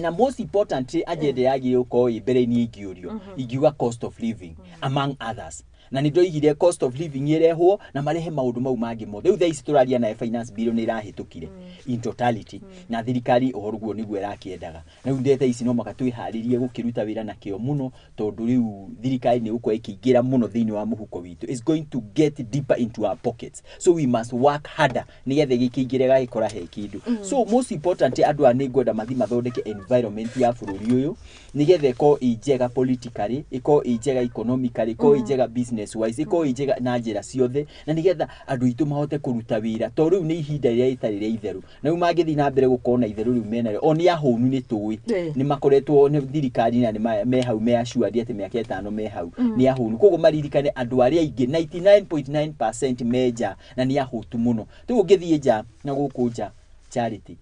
na most importantly agenda yagĩrĩirwo gũkorwo ĩ mbere-inĩ ingĩũrio, ingiuga cost of living among others. Na nĩ ndoigire cost of living ĩrehwo na marehe maũndũ mau mangĩ mothe. Rĩu thaa ici tũraria naye finance bill nĩ ĩrahĩtũkire in totality, na thirikari ũhoro guo nĩguo ĩrakĩendaga. Na rĩu thaa ici no mũhaka twĩharĩrie gũkĩruta wĩra na kĩo mũno, tondũ rĩu thirikari nĩ ĩgũkorwo ĩkĩingĩra mũno thĩinĩ wa mũhuko witũ. It's going to get deeper into our pockets, so we must work harder nĩgetha gĩkĩingĩre gagĩkora he kĩndũ. So most important, andũ aya nĩ ngwenda mathi mathondeke environment ya bũrũri ũyũ nĩgetha ĩkorwo ĩ njega politically, ĩkorwo ĩ njega economically, ĩkorwo ĩ njega business wise, ĩkorwo ĩ njega na njĩra ciothe, na nĩgetha andũ aitũ mahote kũruta wĩra, tondũ rĩu nĩ ihinda rĩrĩa rĩtarĩ rĩa itherũ. Na rĩu mangĩthiĩ na mbere gũkorwo na itherũ rĩu menarĩo, o nĩ ahũnu, nĩ tũĩ nĩ makoretwo nĩ thirikari na nĩ me hau me assured atĩ mĩaka 5 me hau, nĩ ahũnu. Koguo maririkane andũ arĩa aingĩ 99.9% me nja na nĩ ahũtu mũno. Rĩu ũngĩthiĩ nja na gũkũ nja, Charity,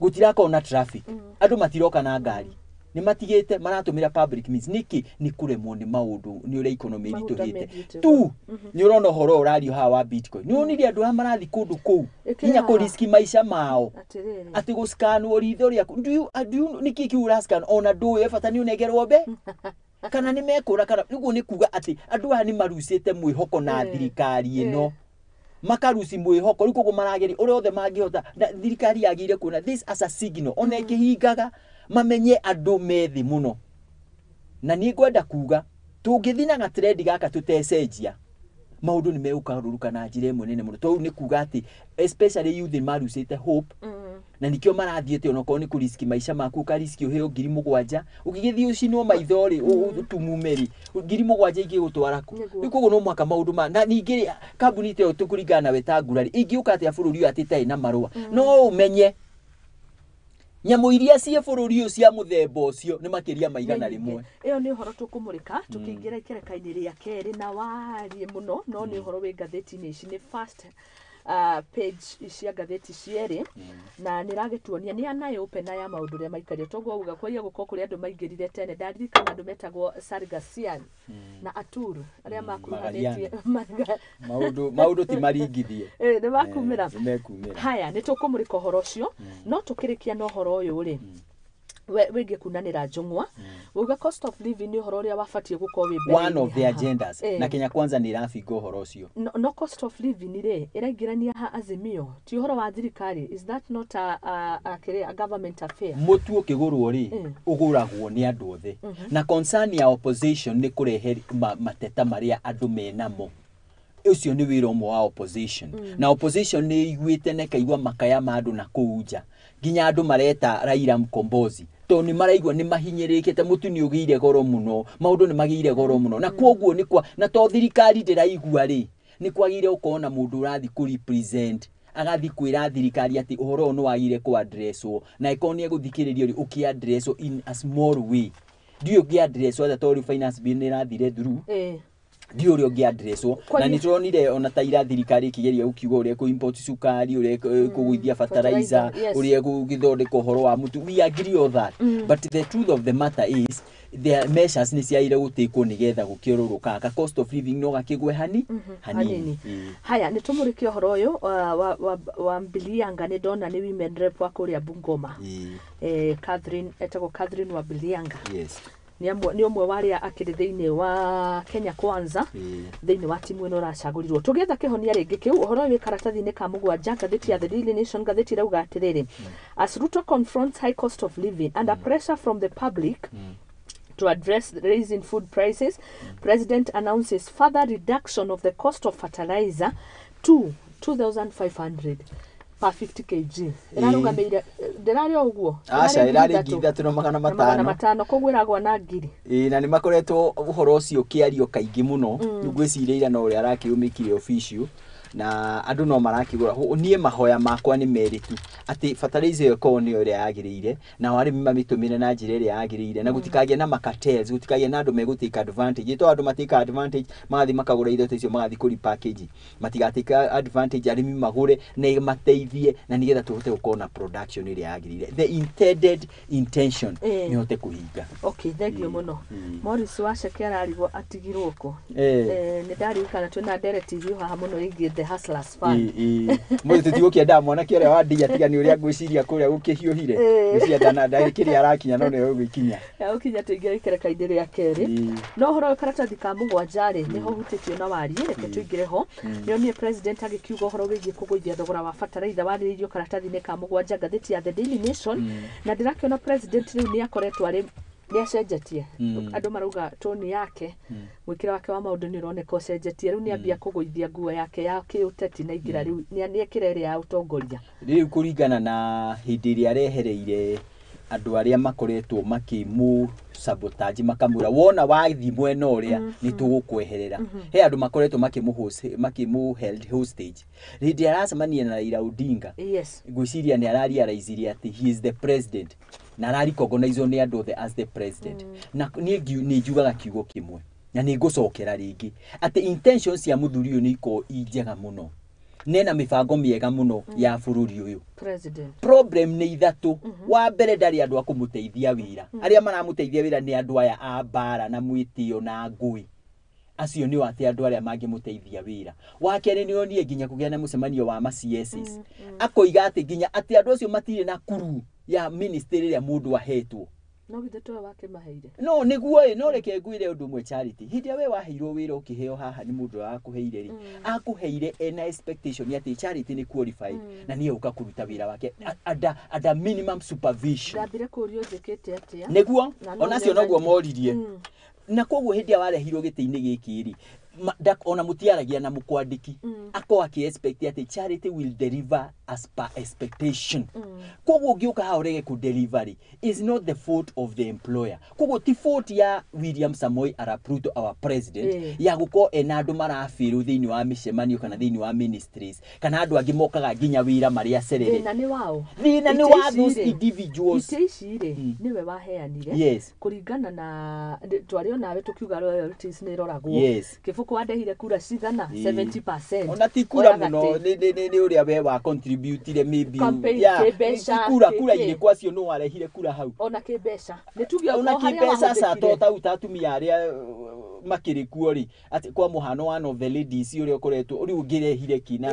gũtirakorwo na traffic, andũ matiroka na ngari, nĩ matigĩte maratũmĩra public means. Nĩkĩ? Nĩ kũremwo nĩ maũndũ, nĩ ũrĩa economy ĩritũhĩte tu. Nĩ ũrona ũhoro ũrario haha wa Bitcoin, nĩ wonire andũ aya marathiĩ kũndũ kũu nginya kũriski maica mao atĩ gũscanwo ritho rĩaku. Nĩkĩ kĩu ũrascan ona ndũĩ bata nĩ ũnengerwo mbe kana nĩ mekũra kana nĩguo? Nĩ kuga atĩ andũ aya nĩ marucĩte mwĩhoko na thirikari ĩno, makaruci mwĩhoko. Rĩu koguo marageria ũrĩa othe mangĩhota, na thirikari yagĩrĩire kuona this as a signal, ona ĩkĩhingaga mamenye andũ me thĩ mũno. Na niĩ ngwenda kuga tũngĩthiĩ na gatrendi gaka tũtecenjia, maũndũ nĩ megũgarũrũka na njĩra ĩmwe nene mũno, tondũ nĩ kuga atĩ especially youth nĩ marucĩte hope, na nikĩo marathiĩte onokorwo nĩ kũriski maica maku, ũkariski ũheo 7,000, ũngĩgĩthiĩ ũcinwo maitho rĩ, ũtumume rĩ, 7,000 ingĩgũtwara kũ? Rĩu koguo no mũhaka maũndũ ma na ningĩ rĩ, kambuni ta ĩyo tũkũringana nawe ta ngurari ingĩũka atĩa bũrũri ũyũ atĩ ĩtarĩ na marũa? No ũmenye nyamũ iria ciĩ bũrũri ũyũ cia mũthemba ũcio nĩ makĩria ma 100. Ĩyo nĩ ũhoro tũkũmũrĩka tũkĩingĩra ikereka-inĩ rĩa kerĩ na warie mũno, no nĩ ũhoro wĩ ngathĩti-inĩ ici, nĩ first page cia ngathĩti cierĩ, na nĩ ragĩtuonia nĩ anayo pena ya maũndũ ũrĩa maikarire. Toguo uga kwaia gũkorwo kũrĩ andũ maingĩrire tene. Ndaririkana andũ metagwo Sargasian na Atur arĩa makuruhanĩtie. Maũndũ ti maringithie. Nĩ makumĩra. Nĩ mekumĩra. Haya, nĩ tũkũmũrĩka ũhoro ũcio, no tũkĩrĩkia na ũhoro ũyũ rĩ wĩgiĩ kunanĩra njũng'wa, uga cost of living nĩ ũhoro ũrĩa wabatiĩ gũkorwo wĩ mbere. One of the agendas, na Kenya Kwanza nĩ ĩrabinga ũhoro ũcio. No cost of living rĩ, ĩraingĩrania ha Azimio? Ti ũhoro wa thirikari? Is that not a, kĩrĩa, a government affair? Mũtu ũkĩgũrwo rĩ, ũgũragwo nĩ andũ othe, na concern ya opposition nĩ kũrehe mateta marĩa andũ menamo. Ũcio nĩ wĩra ũmwe wa opposition, na opposition nĩ iguĩte na ĩkaigua makaya ma andũ na kũu nja, nginya andũ mareta Raila mkombozi, tondũ nĩ maraigua nĩ mahinyĩrĩrĩkĩte. Mũtu nĩ ũgĩire goro mũno, maũndũ nĩ magĩire goro mũno, na koguo nĩ kwa na to thirikari ndĩraigua rĩ, nĩ kwagĩrĩire gũkorwo na mũndũ ũrathiĩ kũ represent, agathiĩ kwĩra thirikari atĩ ũhoro ũyũ nĩ wagĩrĩire kũ addresswo, na ĩkorwo nĩ egũthikĩrĩrio rĩ, ũkĩ addresswo in a small way. Ndiũĩ ũngĩ addresswo atĩa, tondũ rĩu finance bill nĩ ĩrathire through. Ndiũĩ ũrĩa ũngĩ addresswo, na nĩ tũronire ona ta ira thirikari ĩkĩgeria gũkiuga ũrĩa ĩkũ import cukari, ũrĩa ĩkũgũithia fertilizer, ũrĩa ĩgũgĩthondeka ũhoro wa mũtu. We agree all that, but the truth of the matter is the measures nĩ ciagĩrĩire gũtĩkwo nĩgetha gũkĩorũrũka ka cost of living no gakĩgwe hani hanini. Haya, nĩ tũmũrĩke ũhoro ũyũ wa Mbilianga. Nĩ ndona nĩ women rep wa kũrĩa Bungoma, Catherine, etagwo Catherine wa Bilianga. Nĩ ũmwe wa arĩa akĩrĩ thĩinĩ wa Kenya Kwanza, thĩinĩ wa timu ĩno ĩracagũrirwo. Tũgĩetha kĩhonia rĩngĩ kĩu, ũhoro ũyũ wĩ karatathi-inĩ ka 7 ngathĩti ya The Daily Nation. Ngathĩti ĩrauga atĩrĩrĩ, as Ruto confronts high cost of living under pressure from the public to address the raising food prices, president announces further reduction of the cost of fertilizer to 2500 per 50 kg. Ĩrarũgamĩire, ndĩrarĩ o ũguo? Aca, ĩrarĩ 3500 na magana 500, koguo ĩragwa na 1000. Ĩĩ, na nĩ makoretwo ũhoro ũcio ũkĩario kaingĩ mũno. Rĩu ngwĩciria ira no ũrĩa arakĩũmĩkire official, na andũ no marakĩgũra. Niĩ mahoya makwa nĩ merĩ tu, atĩ fertilizer ĩyo ĩkorwo nĩyo ĩrĩa yagĩrĩire, nao arĩmi mamĩtũmĩre na njĩra ĩrĩa yagĩrĩire, na gũtikagĩe na macartels, gũtikagĩe na andũ megũtake advantage, to andũ matake advantage magathiĩ makagũra indo ta icio, magathiĩ kũri package. Matigatake advantage, arĩmi magũre na ĩmateithie, na nĩgetha tũhote gũkorwo na production ĩrĩa yagĩrĩire, the intended intention nĩ hote kũhinga. Okay, thank you mũno. Morris Waceke ararigwo atigirwo kũ. Nĩ ndaririkana twĩna ndereti haha mũno ĩgiĩ the Hustlers Fund. Mũthĩ tũtigũkĩendaga mwanake ũrĩa wa ndia tiga nĩ ũrĩa ngwĩciria kũrĩa gũkĩhiũhire. Ngwĩciria kĩrĩa arakinya no nĩwe ũgũkinya. Ũkinya tũingĩre ikereka-inĩ rĩa kerĩ. No ũhoro ũyũ karatathi ka 7 rĩ, nĩho hutĩtio na wariĩ, reke tũingĩre ho. Nĩonire president agĩkiuga ũhoro wĩgiĩ kũgũithia thogora wa bataraitha warĩrĩirio karatathi-inĩ ka 7 ngathĩti ya The Daily Nation. Na ndĩrakĩona president rĩu nĩ akoretwo arĩ nĩ acenjetie. Andũ marauga toni yake, mwĩkĩre wake wa maũndũ nĩ ũroneka ũcenjetie. Rĩu nĩ ambia kũgũithia nguo yake ya kĩũteti na ingĩra rĩu nĩ ekĩra ĩrĩa ya ũtongoria. Rĩu kũringana na hĩndĩ ĩrĩa arehereire andũ arĩa makoretwo makĩmũ sabotage makamwĩra wona wathi mwena ũrĩa nĩ tũgũkweherera. He andũ makoretwo makĩmũ held hostage. Hĩndĩ ĩrĩa aracemania na Raila Odinga, ngwĩciria nĩ ararealize atĩ he is the president na ararecognizwo nĩ andũ othe as the president. Na niĩ nĩ njugaga kiugo kĩmwe na nĩ ngũcokera rĩngĩ atĩ intentions cia mũthuri ũyũ nĩ ikoragwo i njega mũno, nena mĩbango mĩega mũno ya bũrũri ũyũ. President. Problem nĩ ithatũ. Wa mbere ndarĩ andũ a kũmũteithia wĩra. Arĩa maramũteithia wĩra nĩ andũ aya a mbara na mwĩtĩo na ngũĩ. Acio nĩo atĩ andũ arĩa mangĩmũteithia wĩra. Wa kerĩ nĩ onire nginya kũgĩa na mũcemanio wa ma CSs. Akoiga atĩ nginya atĩ andũ acio matirĩ na kuru ya ministry ĩrĩa mũndũ ahetwo. No githĩ towe wakĩmaheire? No nĩguo ĩ, no reke ngwĩre ũndũ ũmwe Charity. Hĩndĩ ĩrĩa we waheirwo wĩra ũkĩheo haha nĩ mũndũ ũrĩa wakũheire rĩ, akũheire ena expectation atĩ Charity nĩ qualified na nĩ egũka kũruta wĩra wake under minimum supervision. Ndambire kũũrio njĩkĩte atĩa? Nĩguo, ona acio noguo moririe. Na koguo hĩndĩ ĩrĩa warehirwo gĩtĩ-inĩ gĩkĩ rĩ, ona mũtiaragia na mũkwandĩki, akorwo akĩ expect atĩ Charity will deliver as per expectation. Koguo ũngĩũka haha ũrege kũ deliver rĩ, is not the fault of the employer. Koguo ti fault ya William Samoei Arap Ruto our president ya gũkorwo ena andũ marabĩrwo thĩinĩ wa mĩcemanio kana thĩinĩ wa ministries kana andũ angĩ mokaga nginya wĩra marĩ acerere. Thĩna nĩ wao. Thĩna nĩ wa those individuals. Itĩ ici rĩ, nĩwe waheanire. Kũringana na twarĩ onawe tũkiuga royalties nĩ iroragwo. Kĩbũkũ wandehire kura cigana 70%. Ona ti kura mũno nĩ ũrĩa we wa contributire maybe. Kura kura irĩkũ acio no warehire kura hau. Ona kĩmbeca. Nĩ tuge ona kĩmbeca ca to tau ta atumia arĩa makĩrĩ kuo rĩ, atĩ kwa mũhano one of the ladies ũrĩa ũkoretwo rĩu ũngĩrehire ki na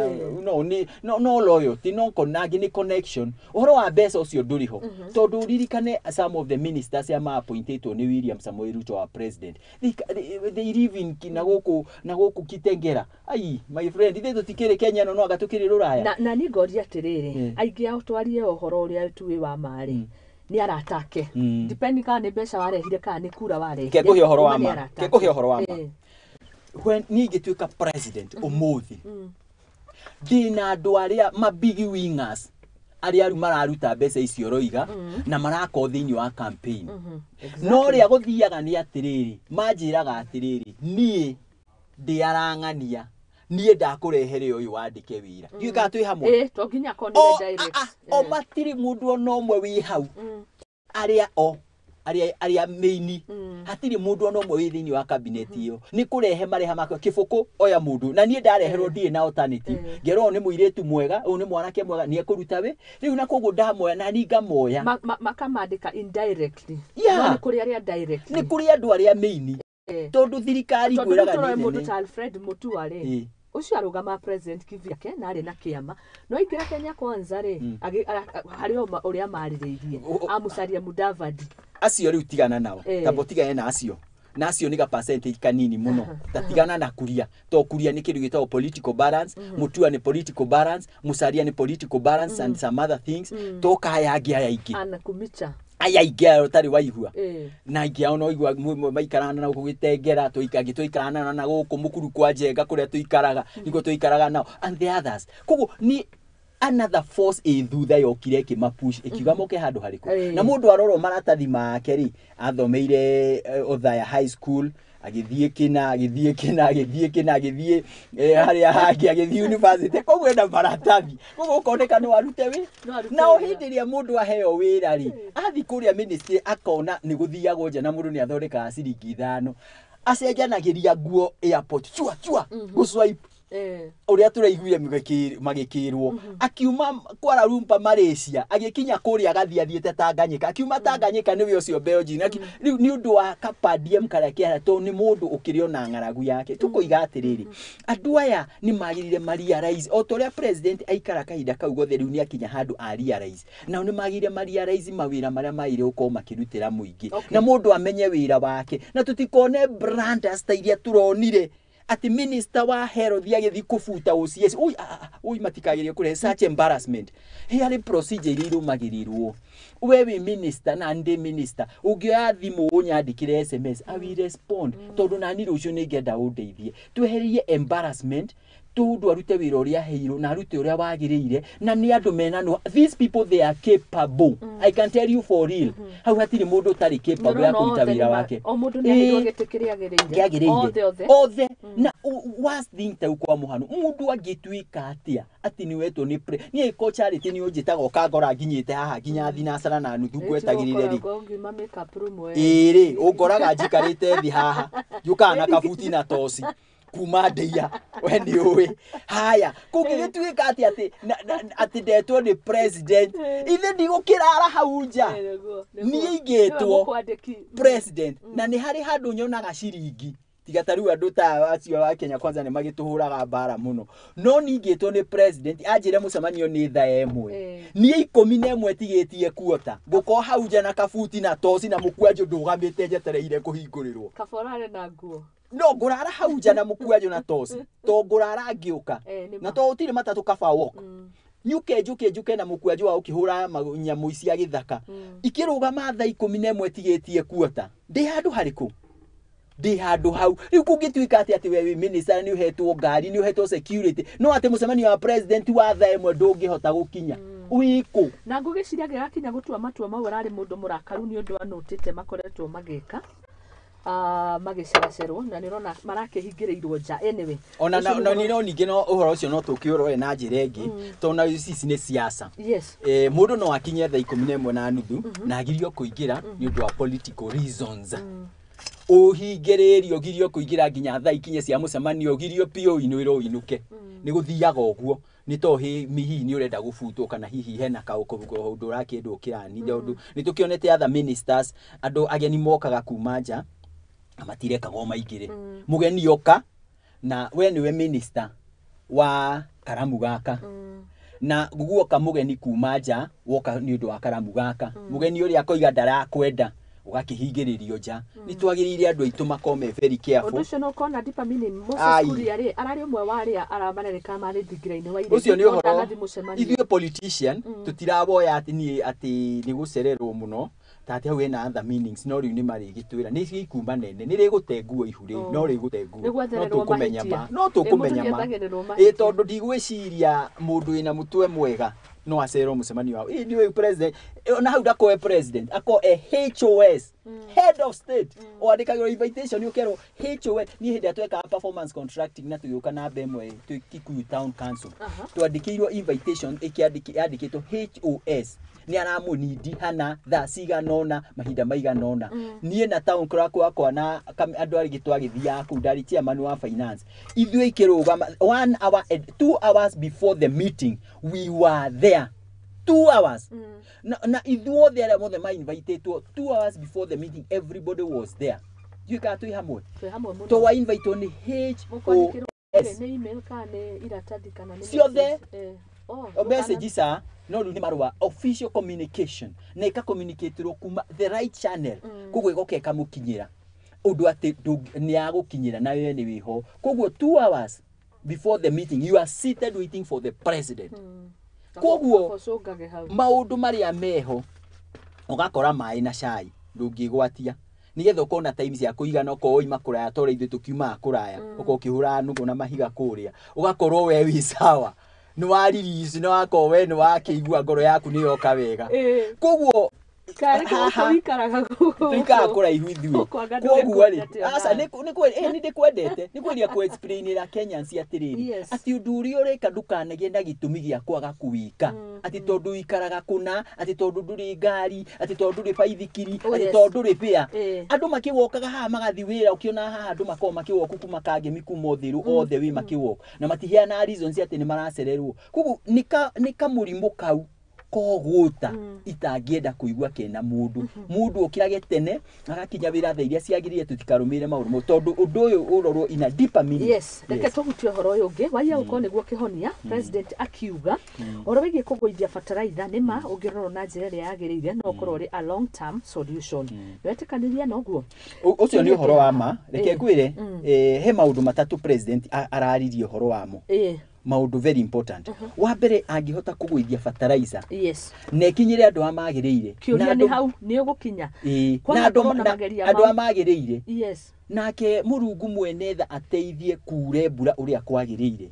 no no loyalty no konangi nĩ connection. Ũhoro wa mbeca ũcio ndũrĩ ho. Tondũ ũririkane some of the ministers arĩa ma-appointĩtwo nĩ William Samoei Ruto wa president. They live in na gũkũ Kitengera. Ai my friend, ithuĩ tũtikĩrĩ Kenya no anga tũkĩrĩ Rũraya. Na niĩ ngoria atĩrĩrĩ, aingĩ ao twarie ũhoro ũrĩa tu wĩ wa marĩ. Nĩ arata ake. Depending kana nĩ mbeca warehire kana nĩ kura warehire. Kekũhe ũhoro wa ma. Kekũhe ũhoro wa ma. When niĩ ingĩtuĩka president ũmũthĩ, ndĩna andũ arĩa ma big wingers arĩa rĩu mararuta mbeca icio roiga na marakorwo thĩinĩ wa campaign. No ũrĩa gũthiaga nĩ atĩrĩrĩ, manjĩraga atĩrĩrĩ, niĩ ndĩarang'ania, niĩ ndakũrehere ũyũ wandĩke wĩra. Ndiũĩ kana twĩ hamwe. To nginya akorwo nĩwe direct. O matirĩ mũndũ ona ũmwe wĩ hau. Arĩa o arĩa main hatirĩ mũndũ ona ũmwe wĩ thĩinĩ wa cabinet ĩyo. Nĩ kũrehe mareha makwa kĩbũkũ oya mũndũ. Na niĩ ndareherwo ndirĩ na alternative. Ngerwo ũyũ nĩ mũirĩtu mwega, ũyũ nĩ mwanake mwega, nĩ ekũruta wĩ. Rĩu na koguo ndamoya na niĩ ngamoya. Makamandĩka indirectly. No nĩ kũrĩ arĩa directly. Nĩ kũrĩ andũ arĩa main. Tondũ thirikari ngwĩraga nĩ nene. Mũndũ ta Alfred Mutua rĩ, ũcio arũgama president kivyake na arĩ na kĩama. No aingĩra Kenya Kwanza rĩ, harĩ o ũrĩa marĩrĩirie. Amusalia Mudavadi. Acio rĩu tigana nao. Tamba ũtigane na acio. Na acio nĩ ga percentage kanini mũno. Ta tigana na Kuria. To Kuria nĩ kĩndũ gĩtagwo political balance, Mutua nĩ political balance, Musalia nĩ political balance and some other things. Toka aya angĩ aya aingĩ. Ana Kumicha. Aya aingĩ aya ũtarĩ waigua. Na aingĩ ao no igua maikarana na gũkũ Gĩtengera, angĩ tũikarana na gũkũ Mũkuru kwa Njenga kũrĩa tũikaraga, nĩkuo tũikaraga nao and the others. Koguo nĩ another force ĩ thutha yokire ĩkĩmapush ĩkiuga moke handũ harĩkũ. Na mũndũ arorwo maratathi make rĩ, athomeire Othaya High School, agĩthiĩ kĩna, agĩthiĩ kĩna, agĩthiĩ kĩna, agĩthiĩ harĩa hangĩ, agĩthiĩ university. Koguo ena maratathi. Koguo ũkoneka no arute wĩ. Na o hĩndĩ ĩrĩa mũndũ aheo wĩra rĩ, athiĩ kũrĩa ministry akona nĩ gũthiagwo nja na mũndũ nĩ athondekaga ciringi 5. Acenjanagĩria nguo airport, chua chua, gũswipe. Ũrĩa tũraiguire magĩkĩrwo akiuma Kuala Lumpur Malaysia, agĩkinya kũrĩa agathiĩ athiĩte Tanganyika, akiuma Tanganyika nĩwe ũcio Belgium. Rĩu nĩ ũndũ wa kapadiem karĩa kĩara, tondũ nĩ mũndũ ũkĩrĩ ona ng'aragu yake. Tũkoiga atĩrĩrĩ, andũ aya nĩ magĩrĩire ma realize o ta ũrĩa president aikara kahinda kau gothe, rĩu nĩ akinya handũ a realize, nao nĩ magĩrĩire ma realize mawĩra marĩa magĩrĩire gũkorwo makĩrutĩra mũingĩ, na mũndũ amenye wĩra wake, na tũtikone blunders ta iria tũronire atĩ minister wa health agĩthiĩ kũbuta OCS. Ui, ah, ah, ui, matikagĩrĩire kũrehe such embarrassment. He harĩ procedure iria irũmagĩrĩrwo. We wĩ minister na ndĩ minister, ũngĩoya thimũ ũnyandĩkĩre SMS, I will respond, tondũ nani rũciũ nĩ ngenda ũndeithie. Tweherie embarrassment, tũndũ arute wĩra ũrĩa aheirwo na arute ũrĩa wagĩrĩire, na nĩ andũ mena no these people, they are capable. I can tell you for real, hau hatirĩ mũndũ ũtarĩ capable ya kũruta wĩra wake. O mũndũ nĩ aheirwo gĩtĩ kĩrĩa agĩrĩire. Kĩagĩrĩire. Othe othe. Othe. Na worst thing, ta kwa mũhano, mũndũ angĩtuĩka atĩa atĩ nĩ wetwo nĩ pre niĩ ko Charity nĩ ũnjĩtaga ũkangora nginyĩte haha nginya thinacara na nuthu ngwetagĩrĩre rĩ. Ngiuma makeup room we. Ĩrĩ ũngoraga njikarĩte thĩ haha, njũkaga na kabuti na toci kuma ndeia, we nĩ ũĩ haya kũngĩgĩtuĩka atĩ atĩ ndetwo nĩ president, ithe ndigũkĩrara hau nja. Nĩguo, nĩguo. Niĩ ingĩtwo Nĩwe mũkwandĩki. president, na nĩ harĩ handũ nyonaga ciringi, tiga ta rĩu andũ ta acio a Kenya Kwanza nĩ magĩtũhũraga mbara mũno, no ningĩtwo nĩ president anjĩre mũcemanio nĩ thaa 1, niĩ 11 tigĩtie kuota ngũkorwo hau nja na kabuti na toci na mũkwanjũ ndũgamĩte njetereire kũhingũrĩrwo. Kaborare na nguo. No ngũrara hau nja na mũkwanjũ na toci to ngũrara ngĩũka. Nĩ Na ma. to gũtirĩ matatũ, kaba walk, nyuke njuke njuke na mũkwanjũ wa ũkĩhũra nyamũ cia gĩthaka ikĩrũgama thaa 11 tigĩtie kuota, ndĩ handũ harĩkũ? Ndĩ handũ hau. Rĩu kũngĩtuĩka atĩ we wĩ minister, nĩ ũhetwo ngari, nĩ ũhetwo security, no atĩ mũcemanio wa president wa thaa 1 ndũngĩhota gũkinya, wĩkũ? Na ngũgĩciria agĩgakinya gũtua matua mau, ararĩ mũndũ mũrakaru nĩ ũndũ wa nũtĩte makoretwo magĩka, magĩceracerwo na nĩ ũrona marakĩhingĩrĩirwo nja. Anyway, ona ũcio nĩ na ũhoro- no ningĩ no ũhoro ũcio no tũkĩũrore na njĩra ĩngĩ, tondũ na ici nĩ siasa. Mũndũ no akinye thaa 11 na nuthu na agirio kũingĩra nĩ ũndũ wa political reasons, ũhingĩrĩrio, ũgirio kũingĩra nginya thaa ikinye cia mũcemanio, ũgirio piũ, ũinũĩrwo ũinũke. Nĩ gũthiaga ũguo, nĩ to hihi nĩ ũrenda gũbutwo, kana hihi hena kaũndũ ũrakĩendwo kĩrani, tondũ nĩ tũkĩonete other ministers, andũ ageni mokaga kuma nja na matirekagwo maingĩre. Mũgeni oka na we nĩwe minister wa karamu gaka, na guoka mũgeni kuma nja, woka nĩ ũndũ wa karamu gaka, mũgeni ũrĩa akoiga ndarakwenda, ũgakĩhingĩrĩrio nja. Nĩ twagĩrĩire andũ aitũ makorwo me very Ũndũ careful. ũcio no ũkona dopamine. Moses Ai. Kuria rĩ, ararĩ ũmwe wa arĩa aramarereka marĩ thingira-inĩ wa Ũcio nĩ no ũhoro ndanathiĩ mũcemanio. Ithuĩ politician tũtirawoya atĩ niĩ atĩ nĩ gũcererwo mũno, ta atĩ hau hena other meanings, no rĩu nĩ marĩgĩtwĩra nĩ ikuma nene, nĩ rĩgũte nguo ihu rĩ, no rĩgũte nguo. Nĩ No gwethererwo tũkũmenya mahĩtia. ma, no Ĩ, tũkũmenya mũndũ ma. nĩethagĩrĩrwo Ĩ, mahĩtia. tondũ ndigwĩciria mũndũ wĩna mũtwe mwega no acererwo mũcemanio wao. Ĩ nĩwe president. Ĩ, ona hau ndakorwo president, akorwo e HOS, head of state, wandĩkagĩrwo invitation ũkerwo HOS. Niĩ hĩndĩ ĩrĩa twekaga performance contracting na tũgĩũka namba ĩmwe twĩ Kikuyu Town Council, twandĩkĩirwo invitation yandĩkĩtwo HOS nĩ aramũnindi hana thaa cigana ũna, mahinda maigana ũna. Niĩ na town clerk wakwa na andũ arĩa twagĩthiaga kũu, ndarĩ chairman wa finance, ithuĩ ikĩrũgama 1 hour and 2 hours before the meeting, we were there 2 hours, na ithuothe arĩa mothe ma-invitĩtwo 2 hours before the meeting, everybody was there. Ndiũĩ kana twĩ hamwe. Twĩ hamwe mũno. To wa-invitwo nĩ H O Mũkwandĩkĩrwo S. nĩ email kana nĩ iratathi kana nĩ Ciothe. message? Oh, O message ca no rĩu nĩ marũa, official communication, na ĩka-communicaterwo kuma the right channel, koguo ĩgoka ĩkamũkinyĩra ũndũ atĩ nĩ agũkinyĩra na we nĩ wĩho. Koguo 2 hours before the meeting you are seated waiting for the president. Koguo ũcũngage hau. Maũndũ marĩa meho, ũgakora maĩ na cai ndũngĩgwatia nĩgetha ũkorwo na time cia kũigana, okorwo waima kũraya ta ũrĩa ithuĩ tũkiumaga kũraya, ũkorwo ũkĩhũra nũgũ na mahiga kũrĩa, ũgakorwo we wĩ sawa, nĩ wa release, nĩ wakorwo we nĩ wakĩigua ngoro yaku nĩ yoka wega. Koguo Tuikaraga kũraihu ithuĩ. Kwoguo rĩ, aca nĩ ndĩkwendete, nĩ kwendia kũ explainĩra Kenyans atĩrĩrĩ, atĩ ũndũ ũrĩa ũreka ndũkanagĩe na gĩtũmi gĩa kwaga kũwĩka, atĩ tondũ ũikaraga kũna, atĩ tondũ ndũrĩ ngari, atĩ tondũ ndũrĩ baithikiri, atĩ tondũ ndũrĩ bĩa. Andũ makĩwokaga haha magathiĩ wĩra, ũkĩona haha andũ makoragwo makĩwoku kuma Kangemi, kuma Ũthĩrũ, othe wĩ makĩwok na matiheanaga reasons atĩ nĩ maracererwo. Koguo nĩ kamũrimũ kau kogũta itangĩenda kũigua kena mũndũ. Mũndũ okĩrage tene agakinya wĩra thaa iria ciagĩrĩire, tũtikarũmĩrĩre maũndũ mau tondũ ũndũ ũyũ ũrorwo in a deeper meaning. Yes, reke tũhutie ũhoro ũyũ ũngĩ waiya gũkorwo nĩguo kĩhonia. President akiuga ũhoro wĩgiĩ kũgũithia bataraitha nĩ ma ũngĩrorwo na njĩra ĩrĩa yagĩrĩire no ũkorwo ũrĩ a long term solution. Nĩwetĩkanĩria na ũguo? Ũcio nĩ ũhoro wa ma. Reke ngwĩre, he maũndũ matatũ president araririe ũhoro wamo. Maũndũ very important. Wa mbere, angĩhota kũgũithia fertilizer, yes, na ĩkinyĩre andũ a magĩrĩire. Kĩũria nĩ hau nĩ ũgũkinya. Na andũ a magĩrĩire. Yes. Nake Mũrungu mwene tha ateithie kure mbura ũrĩa kwagĩrĩire.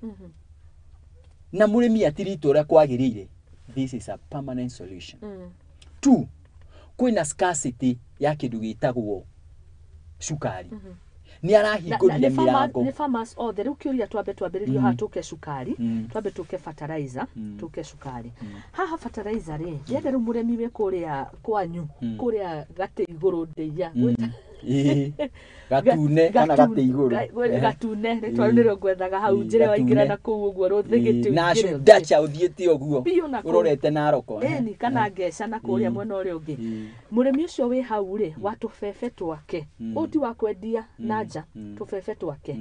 Na mũrĩmi atiritwo ũrĩa kwagĩrĩire. This is a permanent solution. Two, kwĩna scarcity ya kĩndũ gĩtagwo cukari. Nĩ arahingũrire mĩrango. Nĩ farmers othe. Rĩu kĩũria twambe twambĩrĩrio haha, tũke cukari, twambe tũke fertilizer, tũke cukari. Haha fertilizer rĩ, ndĩrenda rĩu mũrĩmi wĩ kũrĩa kwanyu, kũrĩa gatĩ igũrũ ndĩia. Gatune kana gatĩ igũrũ. Gatune, rĩtwa rĩu nĩrĩo ngwethaga hau njĩra waingĩra na kũu ũguo rũthĩgĩte. Na ndacha ũthiĩte ũguo. Ũrorete Naroko. Ĩni kana Ngeca na kũrĩa mwena ũrĩa ũngĩ. Mũrĩmi ũcio wĩ hau rĩ, wa tũbebe twake, ũyũ ti wa kwendia na nja, tũbebe twake.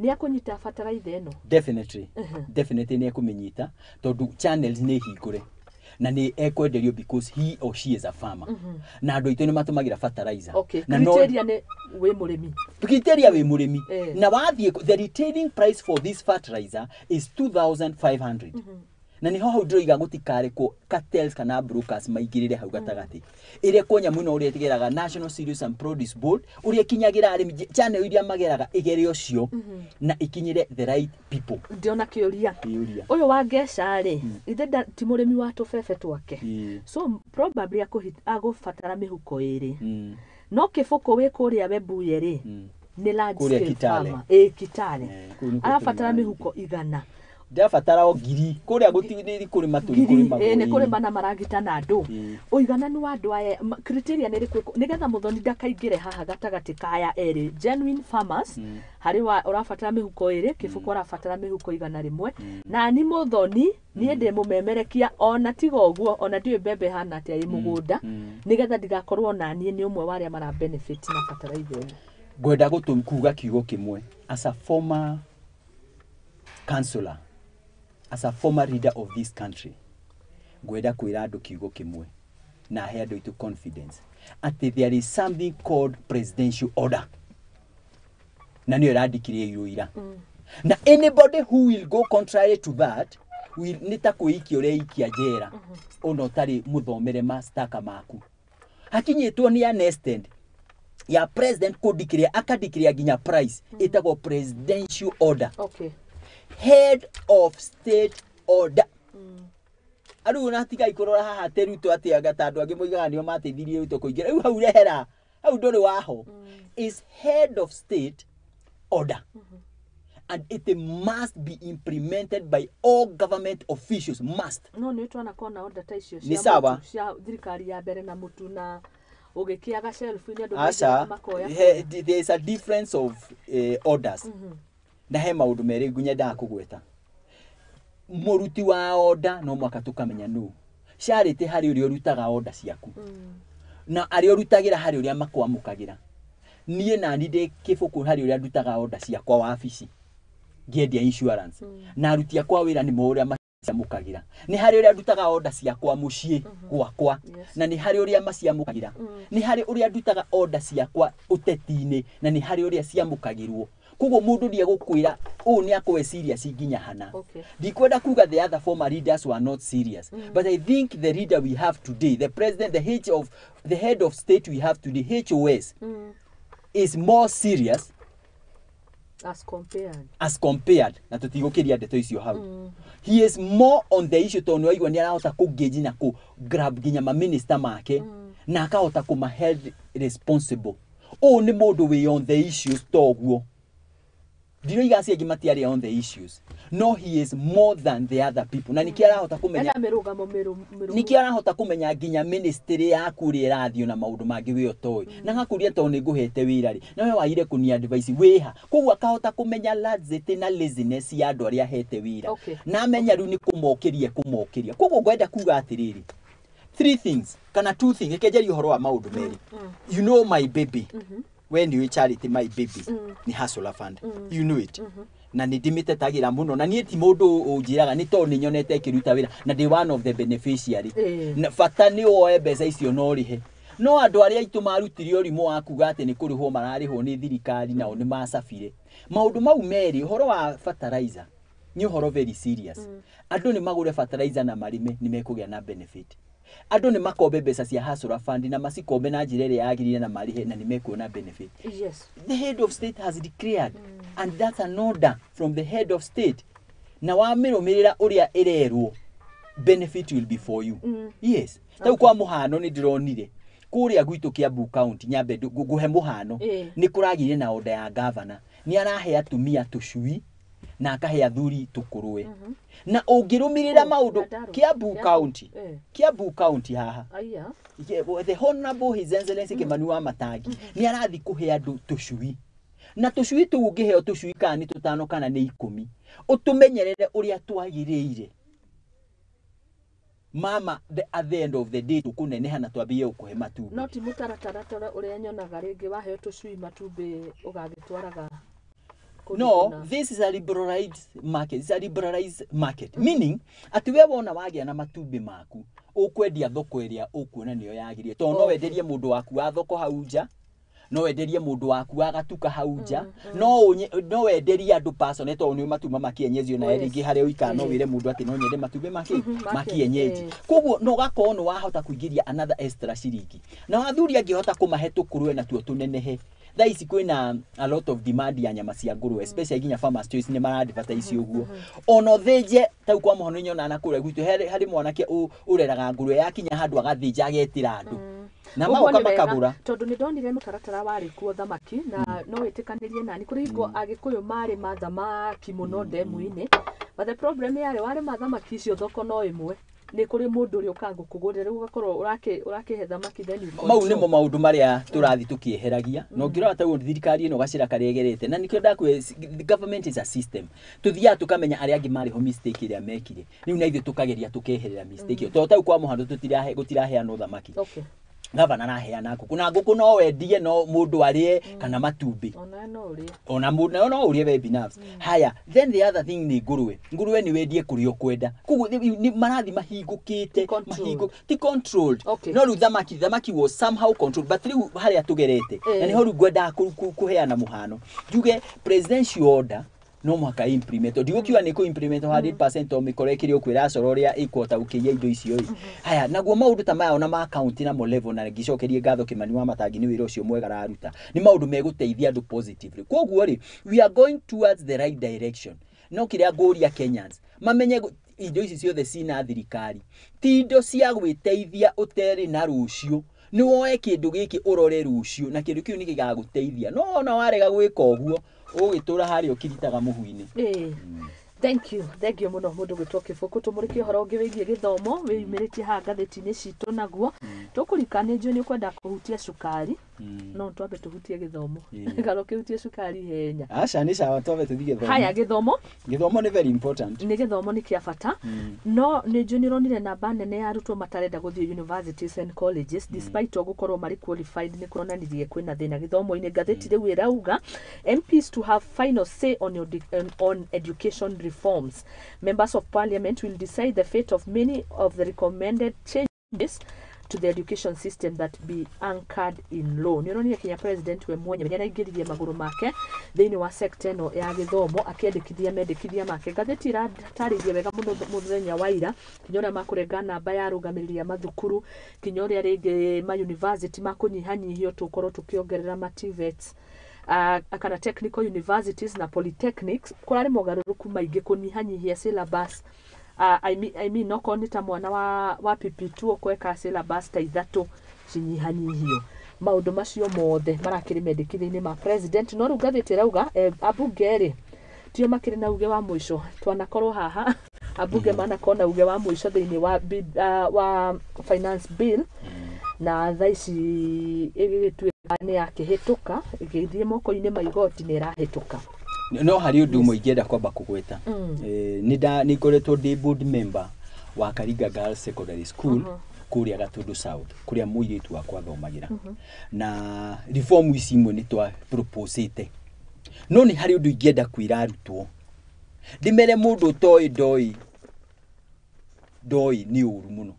Nĩ akũnyita bataraitha ĩno? Definitely. Definitely nĩ ekũmĩnyita tondũ channels nĩ hingũre. Na nĩ ekwenderio because he or she is a farmer. Na andũ aitũ nĩ matũmagĩra fertilizer. Okay. Na criteria nĩ wĩ mũrĩmi. Criteria wĩ mũrĩmi. Na wathiĩ, the retailing price for this fertilizer is 2500. Na nĩho hau ndĩroiga gũtikarekwo cartels kana brokers maingĩrĩre hau gatagatĩ. Ĩrekwo nyamũ ĩno ũrĩa ĩgeraga National Cereals and Produce Board, ũrĩa ĩkinyagĩra arĩmi, channel iria mageraga ĩgere ũcio na ĩkinyĩre the right people. Ndĩona kĩũria. Ũyũ wa Ngeca rĩ, ithe ti mũrĩmi wa tũbebe twake. So probably agũbatara mĩhuko ĩrĩ. No kĩbũkũ wĩ kũrĩa Webuye rĩ, nĩ large scale farmer. Kitale. Arabatara mĩhuko 100. Ndabatara o ngiri kũrĩa gũtirĩ kũrĩma tũrĩ kũrĩma. Nĩ kũrĩma na maragita na andũ. Ũigananu wa andũ aya criteria nĩ ĩrĩkũ nĩgetha mũthoni ndakaingĩre haha gatagatĩ ka aya erĩ genuine farmers, harĩ wa ũrabatara mĩhuko ĩrĩ, kĩbũkũ arabatara mĩhuko 100. Na ni mũthoni niĩ ndĩ mũmemerekia ona tiga ũguo, ona ndiũĩ mbembe hana atĩa ĩ mũgũnda, nĩgetha ndigakorwo na niĩ nĩ ũmwe wa arĩa mara benefit na bataraitha ĩno. Ngwenda kuga kiugo kĩmwe as a former councillor, as a former leader of this country, ngwenda kwĩra andũ kiugo kĩmwe na he andũ aitũ confidence atĩ there is something called presidential order, na nĩyo ĩrandĩkire ira. Na anybody who will go contrary to that will nĩ ta kwĩikia ũreikia njera ona ũtarĩ mũthomere mastaka maku. Hakinyĩtwo nĩ an extent ya president kũndikĩria akandikĩria nginya price ĩtagwo presidential order. Okay. Head of state order. Arĩu ona tigai kũrora haha atĩ Ruto atĩ ta andũ angĩ moigaga nĩo mateithirie Ruto kũingĩra. Rĩu hau rehera, hau ndũrĩ waho. Is head of state order. And it must be implemented by all government officials. Must. No nĩ twanakona order ta icio cia thirikari ya mbere na mũtu na ũgĩkĩaga shelf-inĩ andũ makoya. There is a difference of orders. Na he maũndũ merĩ nyendaga kũgweta. Mũruti wa order no mwaka tũkamenya nũ. Charity harĩ ũrĩa ũrutaga order ciaku. Na arĩa ũrutagĩra harĩ ũrĩa makwamũkagĩra. Niĩ nani ndĩ kĩbũkũ harĩ ũrĩa ndutaga order ciakwa wabici. Ngĩendia insurance. Na aruti akwa wĩra nĩ mo ũrĩa maciamũkagĩra. Nĩ harĩ ũrĩa ndutaga order ciakwa mũciĩ gwakwa. Na nĩ harĩ ũrĩa maciamũkagĩra. Nĩ harĩ ũrĩa ndutaga order ciakwa ũteti-inĩ na nĩ harĩ ũrĩa ciamũkagĩrwo. Koguo mũndũ nĩegũkwĩra ũũ nĩ akorwo serious nginya hana. Ndikwenda kuga the other former leaders were not serious. But I think the leader we have today, the president, the head of state we have today, HOS, is more serious as compared na tũtigũkĩria ndeto icio hau. He is more on the issue tondũ nĩwaigua nĩ arahota kũ engage na kũ grab nginya ma minister make. Na akahota kũma held responsible. Ũũ nĩ mũndũ wĩ on the issues, toguo ndiroiga acio angĩ matiarĩ on the issues, no he is more than the other people, na nĩkĩo arahota kũmenya Ena mĩrũgamo mĩrũmu. Nĩkĩo arahota kũmenya nginya ministry yaku ũrĩa ĩrathiĩ na maũndũ mangĩ we ũtoĩ, na ngakũria tondũ nĩ ngũhete wĩra rĩ, na we wagire kũni advice wĩha. Koguo akahota kũmenya laxity na laziness ya andũ arĩa ahete wĩra, na amenya rĩu nĩ kũmokĩria kũmokĩria. Koguo ngwenda kuga atĩrĩrĩ, three things kana two things, reke njarie ũhoro wa maũndũ merĩ. You know my baby, we nĩ ũĩ charity my baby nĩ Hustler Fund, you know it, na nĩ ndĩmĩtetagĩra mũno, na niĩ ti mũndũ ũnjĩraga, nĩ tondũ nĩ nyonete ĩkĩruta wĩra na ndĩ one of the beneficiary. Na bata nĩ woe mbeca icio na ũrĩhe. No andũ arĩa aitũ marutire ũrimũ wa kuga atĩ nĩ kũrĩhwo mararĩhwo nĩ thirikari, nao nĩ macabire maũndũ mau merĩ. Ũhoro wa fertilizer nĩ ũhoro very serious. Andũ nĩ magũre fertilizer na marĩme, nĩ mekũgĩa na benefit. Andũ nĩ makombe mbeca cia Hustler Fund na macikombe na njĩra ĩrĩa yagĩrĩire na marĩhe, na nĩ mekuona benefit. The head of state has declared, and that's an order from the head of state, na wamĩrũmĩrĩra ũrĩa ĩrerwo, benefit will be for you. Yes, ta kwa mũhano nĩ ndĩronire kũrĩa gwitũ Kiambu County, nyambe ngũhe mũhano, nĩ kũragĩire na order ya governor, nĩ arahe atumia tũcui na akahe athuri tũkũrũe, na ũngĩrũmĩrĩra Kũ? maũndũ Nyandarua? Kiambu Kiambu. County. Kiambu County haha. Aya. Yeah, the Honorable His Excellency Kimani wa Matangi nĩ arathi kũhe andũ tũcui, na tũcui tũu ũngĩheo tũcui kana nĩ tũtano kana nĩ 10, ũtũmenyerere ũrĩa twagĩrĩire, mama, at the end of the day tũkũneneha na twambie gũkũhe matumbĩ. No ti mũtaratara ta ũrĩa nyonaga rĩngĩ waheo tũcui matumbĩ ũgagĩtwaraga kũndũ No, kũna. this is a liberalized market. It's a liberalized market. Meaning, atĩ we wona wagĩa na matumbĩ maku, ũkwendia thoko ĩrĩa ũkuona nĩyo yagĩrĩire. Tondũ no wenderie mũndũ waku wa thoko hau nja, no wenderie mũndũ waku wa gatuka hau nja, no wenderie andũ personal, tondũ nĩ matuma ma kienyeji ona rĩngĩ harĩa ũikara no wĩre mũndũ atĩ no nyende matumbĩ ma ma kienyeji. Koguo no ũgakorwo nĩ wahota kũingĩria another extra ciringi. Na athuri angĩhota kũmahe tũkũrwe natuo tũnenehe, thaa ici kwĩna a lot of demand ya nyama cia ngũrwe, especially nginya Farmers Choice nĩ mara advertise ũguo. Ona ũthĩnje tau kwa mũhano nyonaga na kũrĩa gwitũ harĩ mwanake ũreraga ngũrwe, yakinya handũ agathĩnja agetĩra andũ na Ũguo magoka nĩ wega, makagũra. Tondũ nĩ ndonire mũtaratara warĩ kuo thamaki, na no wĩtĩkanĩrie nani kũrĩ hingo Agĩkũyũ marĩma thamaki mũno ndemu-inĩ, but the problem yarĩ warĩma thamaki icio thoko no ĩmwe, nĩ kũrĩ mũndũ ũrĩa ũkaga gũkũgũrĩra, rĩu ũgakorwo ũrakĩhe thamaki, then you Mau control. nĩmo maũndũ marĩa tũrathiĩ tũkĩeheragia, na ũngĩrora taguo thirikari ĩno gacĩra karĩa ĩgerete, na nĩkĩo ndakwĩra the government is a system. Tũthiaga tũkamenya arĩa angĩ marĩ ho mistake ĩrĩa mekire, rĩu na ithuĩ tũkageria tũkeherera mistake ĩyo, tondũ tau kwa mũhano gũtiraheanwo thamaki. Gavana araheana ngũkũ, na ngũkũ no wendie no mũndũ arĩe kana matumbĩ. Ona no ũrĩe. Ona mũndũ no ũrĩe we binafsi. Haya, then the other thing nĩ ngũrwe. Ngũrwe nĩ wendie kũrĩa ũkwenda, koguo nĩ marathi mahingũkĩte. Ti controlled. Ti controlled. No rĩu thamaki was somehow controlled, but rĩu harĩa tũgerete, na nĩho rĩu ngwendaga kũheana mũhano, njuge presidential order no mũhaka implement. Ndigũkiuga nĩ kũ implement 100% o mĩkora ĩkĩrĩ ũkwĩra coro ũrĩa ĩkũhota gũkĩiya indo icio ĩ. Haya, naguo maũndũ ta maya ona ma county namo level, na ngĩcokerie ngatho Kimani wa Matangi nĩ wĩra ũcio mwega araruta, nĩ maũndũ megũteithia andũ positively. Koguo rĩ, we are going towards the right direction. No kĩrĩa ngũria Kenyans mamenye, indo ici ciothe cina thirikari ti indo cia gwĩteithia ũterĩ na rũciũ. Nĩ woe kĩndũ gĩkĩ ũrore rũciũ, na kĩndũ kĩu nĩ gĩgagũteithia. No ona warega gwĩka ũguo, ũgĩtũra harĩa ũkiritaga mũhu-inĩ. Thank you, thank you mũno mũndũ gwĩtwo Kĩbũkũ. Tũmũrĩkie ũhoro ũngĩ wĩgiĩ gĩthomo wĩyumĩrĩtie haha ngathĩti-inĩ citũ, naguo tũkũrika nĩ njũĩ nĩ ũkwenda kũhutia cukari, no twambe tũhutie gĩthomo kana ũkĩhutie cukari henya? Aca, nĩ sawa, twambe tũthiĩ gĩthomo. Haya, gĩthomo. Gĩthomo nĩ very important. Nĩ gĩthomo nĩ kĩa bata, no nĩ njũĩ nĩ ũronire namba nene ya arutwo matarenda gũthiĩ universities and colleges despite o gũkorwo marĩ qualified. Nĩ kũronanirie kwĩna thĩna gĩthomo-inĩ. Ngathĩti rĩu ĩrauga MPs to have final say on education reforms. Members of parliament will decide the fate of many of the recommended changes to the education system that be anchored in law. Nĩ ũronire kinya president we mwenyewe nĩ araingĩririe magũrũ make thĩinĩ wa sector ĩno ya gĩthomo akĩendekithia mendekithia make. Ngathĩti ĩratarĩirie wega mũno mũthenya wa ira kinya ũrĩa makũrenga namba ya arũgamĩrĩri a mathukuru, kinya ũrĩa rĩngĩ ma university makũnyihanyihio, tũkorwo tũkĩongerera ma TVETs kana technical universities na polytechnics. Kũrarĩ mogarũrũku maingĩ kũnyihanyihia syllabus. I mean, okorwo nĩ ta mwana wa PP2 ũkweka syllabus ta ithatũ. cinyihanyihio. Maũndũ macio mothe marakĩrĩ mendekithia-inĩ ma president, no rĩu ngathĩti ĩrauga ambunge rĩ tio makĩrĩ na uge wa mũico. Twanakorwo haha ambunge manakorwo na uge wa mũico thĩinĩ wa finance bill, na thaa ici ĩgĩgĩtuĩka nĩ yakĩhĩtũka ĩgĩthiĩ moko-inĩ ma igoti nĩ ĩrahĩtũka. No harĩ ũndũ ũmwe ingĩenda kwamba kũgweta. Nĩ ngoretwo ndĩ board member wa Karinga Girls Secondary School kũrĩa Gatundu South, kũrĩa mũirĩtu wakwa athomagĩra. Na reform ici imwe nĩ twa proposĩte, no nĩ harĩ ũndũ ingĩenda kwĩra arutwo ndĩmere mũndũ ũtoĩ ndoĩ ndoĩ nĩ ũru mũno.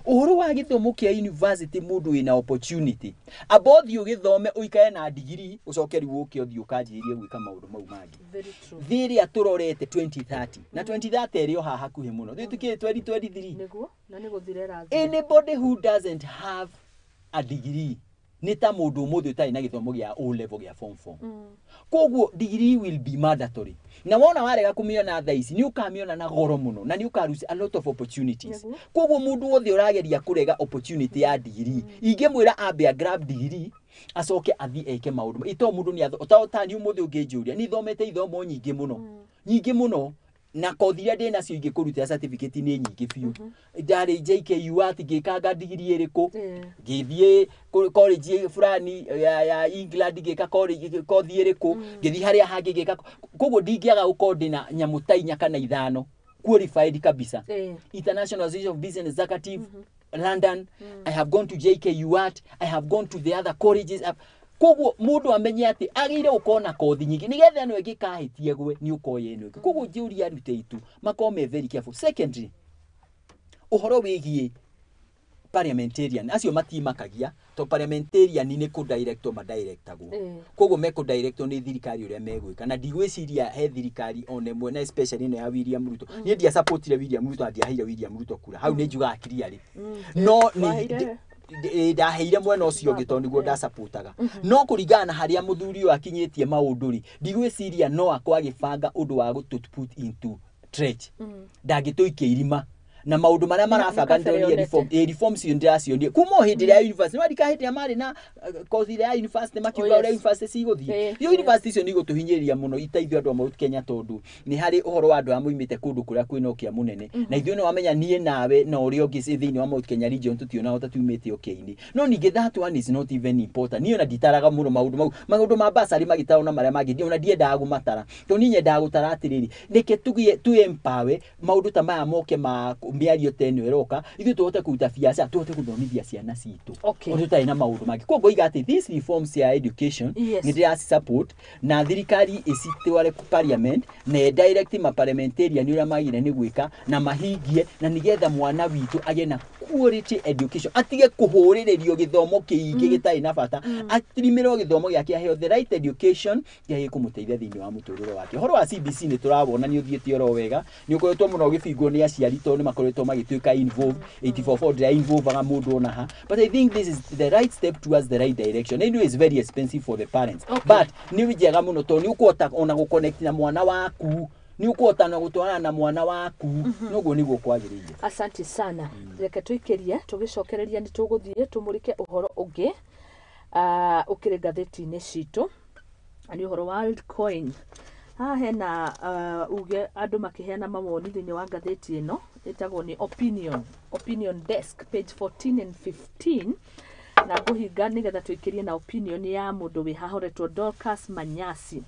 Ũhoro wa gĩthomo kĩa university, mũndũ wĩna opportunity amba ũthiĩ ũgĩthome ũikare na ndigiri, ũcoke rĩu ũke ũthiĩ ũkanjĩrĩrie gwĩka maũndũ mau mangĩ. Thĩ ĩrĩa tũrorete 2030 na 2030 ĩrĩ o haha hakuhĩ mũno, thĩ tũkĩrĩ 2023. Nĩguo, na nĩ gũthira ĩrathira. Anybody who doesn't have a degree nĩ ta mũndũ ũmũthĩ ũtarĩ na gĩthomo gĩa O level gĩa form 4. Koguo degree will be mandatory, na wona warega kũmĩona thaa ici nĩ ũkamĩona na goro mũno, na nĩ ũka a lot of opportunities. Koguo mũndũ wothe ũrageria kũrega opportunity ya degree, ingĩmwĩra ambe a grab degree acoke athiĩ eke maũndũ ito mũndũ nĩ ta niĩ ũmũthĩ ũngĩnjũria nĩ thomete ithomo nyingĩ mũno, nyingĩ mũno, na kothi iria ndĩ nacio ingĩkũrutĩra certificate nĩ nyingĩ biũ. Ndarĩ JKUAT ngĩkanga degree ĩrĩkũ, ngĩthiĩ college fulani ya England ngĩka college kothi ĩrĩkũ, ngĩthiĩ harĩa hangĩ ngĩka. Koguo ndingĩaga gũkorwo ndĩna nyamũ ta 4 kana 5 qualified kabisa. International Association of Business Executive, London, I have gone to JKUAT, I have gone to the other colleges. Koguo mũndũ amenye atĩ agĩrĩire gũkorwo na kothi nyingĩ nĩgetha ĩno ĩngĩkahĩtia gwe nĩ ũkoya ĩno ĩngĩ. Koguo njũria arutwo aitũ makorwo me very careful. Secondly, ũhoro wĩgiĩ parliamentarian acio matimakagia to parliamentarian nĩ kũ-directwo madirectagwo. Koguo mekũ-directwo nĩ thirikari ũrĩa megwĩka, na ndigwĩciria he thirikari ona ĩmwe, na especially ĩno ya William Ruto. Niĩ ndiasupportire William Ruto na ndiaheire William Ruto kura, hau nĩ njugaga clearly, no nĩ ndaheire mwena ũcio ũngĩ tondũ nĩguo ndasupportaga. No kũringana na harĩa mũthuri ũyũ akinyĩtie maũndũ rĩ, ndigwĩciria no akorwo agĩbanga ũndũ wa gũtũ put into trench, ndangĩtũikia irima na maũndũ marĩa marabanga. Ndĩronire reform, reforms icio ndĩracionire kuma o hĩndĩ ĩrĩa ya university, no ndika hĩndĩ ĩrĩa marĩ na kothi ĩrĩa ya university makiuga ũrĩa university cigũthiĩ. Iyo university icio nĩ igũtũhinyĩrĩria mũno iteithio andũ a Mount Kenya, tondũ nĩ harĩ ũhoro wa andũ arĩa moimĩte kũndũ kũrĩa kwĩna ũkĩa mũnene, na ithuĩ nĩ wamenya niĩ nawe na ũrĩa ũngĩ thĩinĩ wa Mount Kenya region tũtionaga ta tumĩte ũkĩa-inĩ. No ningĩ that one is not even important. Niĩ ona nditaraga mũno maũndũ mau, maũndũ ma basarĩ magĩtarwo na marĩa mangĩ, ona ndiendaga gũmatara, tondũ niĩ nyendaga gũtara atĩrĩrĩ, reke tũgĩe tu empower maũndũ ta maya moke ma mĩario ta ĩno ĩroka, ithuĩ tũhote kũruta biacara, tũhote gũthomithia ciana citũ o tũtarĩ na maũndũ mangĩ. Koguo ngoiga atĩ these reforms ya education nĩ ndĩraci support, na thirikari ĩcitware parliament na ĩ direct ma parliamentarian ũrĩa magĩrĩire nĩ gwĩka na mahingie, na nĩgetha mwana witũ agĩe na quality education, atige kũhũrĩrĩrio gĩthomo kĩingĩ gĩtarĩ na bata, atirimĩrwo gĩthomo gĩake, aheo the right education kĩrĩa gĩkũmũteithia thĩinĩ wa mũtũrĩre wake. Ũhoro wa CBC nĩ tũrawona nĩ ũthiĩte oro wega, nĩ ũkoretwo mũno ũgĩbingwo nĩ aciari tondũ nĩ makoretwo magĩtuĩka involved. 844 ndĩra involvaga mũndũ ona ha, but I think this is the right step towards the right direction. Anyway, it's very expensive for the parents, but nĩ njega mũno tondũ nĩ ũkũhota ona gũconnect na mwana waku, nĩ ũkũhota na gũtwarana na mwana waku, noguo nĩguo kwagĩrĩire. Asante sana. Reke tũikĩrie, tũgĩcokereria nĩ tũgũthiĩ tũmũrĩke ũhoro ũngĩ ũkĩrĩ ngathĩti-inĩ citũ, nĩ ũhoro wa altcoin. Haha hena uge andũ makĩheana mawoni thĩinĩ wa ngathĩti ĩno ĩtagwo nĩ opinion desk, page 14 and 15, na ngũhinga nĩgetha tũikĩrie na opinion ya mũndũ wĩ haha ũretwo Dorcas Manyasi.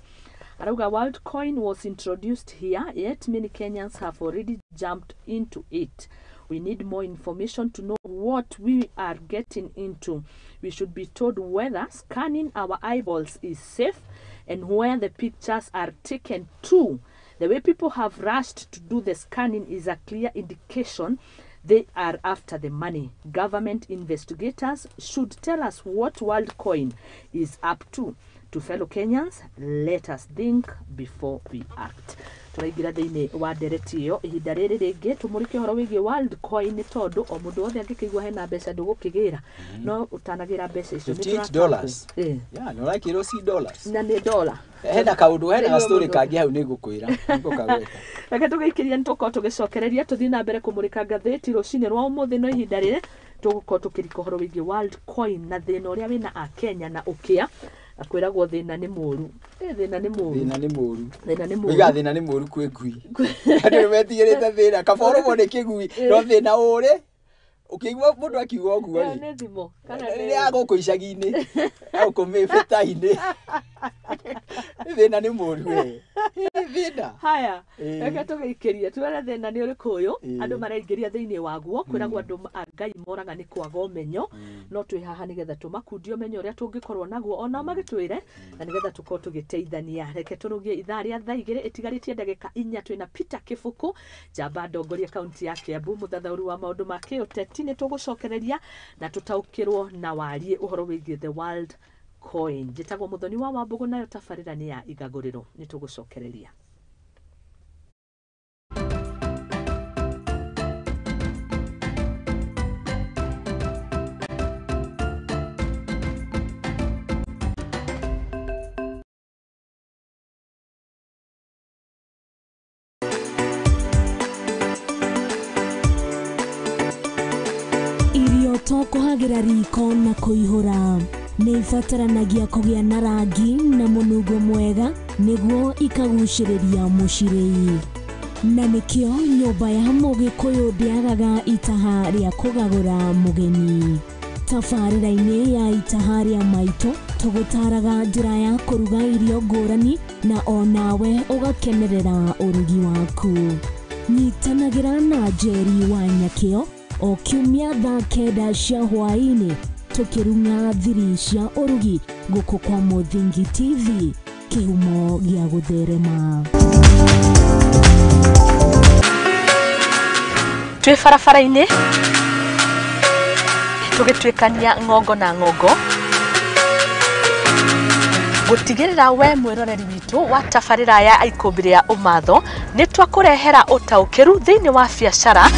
Arauga WorldCoin was introduced here, yet many Kenyans have already jumped into it. We need more information to know what we are getting into. We should be told whether scanning our eyeballs is safe and where the pictures are taken to. The way people have rushed to do the scanning is a clear indication they are after the money. Government investigators should tell us what WorldCoin is up to. To fellow Kenyans, let us think before we act. Tũraingĩra thĩinĩ wa ndereti ĩyo ihinda rĩrĩ rĩngĩ tũmũrĩke ũhoro wĩgiĩ WorldCoin, nĩ tondũ o mũndũ wothe angĩkĩigua hena mbeca ndũgũkĩgĩra, no ũtanagĩra mbeca icio. $58. Yeah, no like ci dollars. Na nĩ dola. Hena kaũndũ, hena story kangĩ hau nĩngũkwĩra, nĩngũkagweta. Reke tũgĩikĩria, nĩ tũkorwo tũgĩcokereria tũthiĩ na mbere kũmũrĩka ngathĩti rũcinĩ rwa ũmũthĩ, no ihinda rĩrĩ Tũgũkorwo tũkĩrika ũhoro wĩgiĩ World Coin na thĩna ũrĩa wĩna Akenya na ũkĩa. Na kwĩragwo thĩna nĩ mũru. Thĩna nĩ mũru. Thĩna nĩ mũru. Thĩna nĩ mũru. Oiga thĩna nĩ mũru kwĩ ngui. Andũ nĩ metigĩrĩte thĩna, kaba ũrũmwo nĩ kĩgui, no thĩna ũrĩ ũkĩigua mũndũ akiuga ũguo rĩ. Nĩ thimo. Kana nĩ ya gũkũ icagi-inĩ, gũkũ mĩbĩta-inĩ. Thĩna nĩ mũru we. Thĩna. Haya, reke tũgĩikĩrie tuone thĩna nĩ ũrĩkũ ũyũ andũ maraingĩria thĩinĩ waguo. Kwĩragwo andũ a Ngai moraga nĩ kwaga ũmenyo, no twĩ haha nĩgetha tũmakundie ũmenyo ũrĩa tũngĩkorwo naguo onao magĩtwĩre, na nĩgetha tũkorwo tũgĩteithania. Reke tũrũgie ithaa rĩa thaa 2 ĩtigarĩtie ndagĩka 4. Twĩna Peter Kĩbũkũ, njamba ndongoria kaunti ya Kiambu, mũthathaũri wa maũndũ ma kĩũteti. Nĩ tũgũcokereria na tũtaũkĩrwo na warie ũhoro wĩgiĩ the World Coin. Njĩtagwo Mũthoni wa Wambũgũ, nayo tabarĩra nĩ ya Igagũrĩro. Nĩ tũgũcokereria. Irio to kũhagĩra riko na kũihũra, nĩ ibataranagia kũgĩa na rangi na mũnungo mwega nĩguo ikagucĩrĩria mũcirĩi. Na nĩkĩo nyũmba ya Mũgĩkũyũ ndĩagaga itaha rĩa kũgagũra mũgeni. Tabarĩra-inĩ ya itaha rĩa maitũ tũgũtaraga njĩra ya kũruga irio ngũrani na onawe ũgakenerera ũrugi waku. Nyitanagĩra na Njeri wa Nyakĩo o kiumia thaa 9 cia hwaĩ-inĩ tũkĩrung'a thiri cia ũrugi gũkũ kwa Mũthingi TV, kĩhumo gĩa gũtherema. Twĩ barabara-inĩ tũgĩtuĩkania ng'ongo na ng'ongo gũtigĩrĩra we mwĩroreri witũ wa tabarĩra ya Ikũmbĩ rĩa Ũmatho nĩ twakũrehera ũtaũkĩru thĩinĩ wa biacara.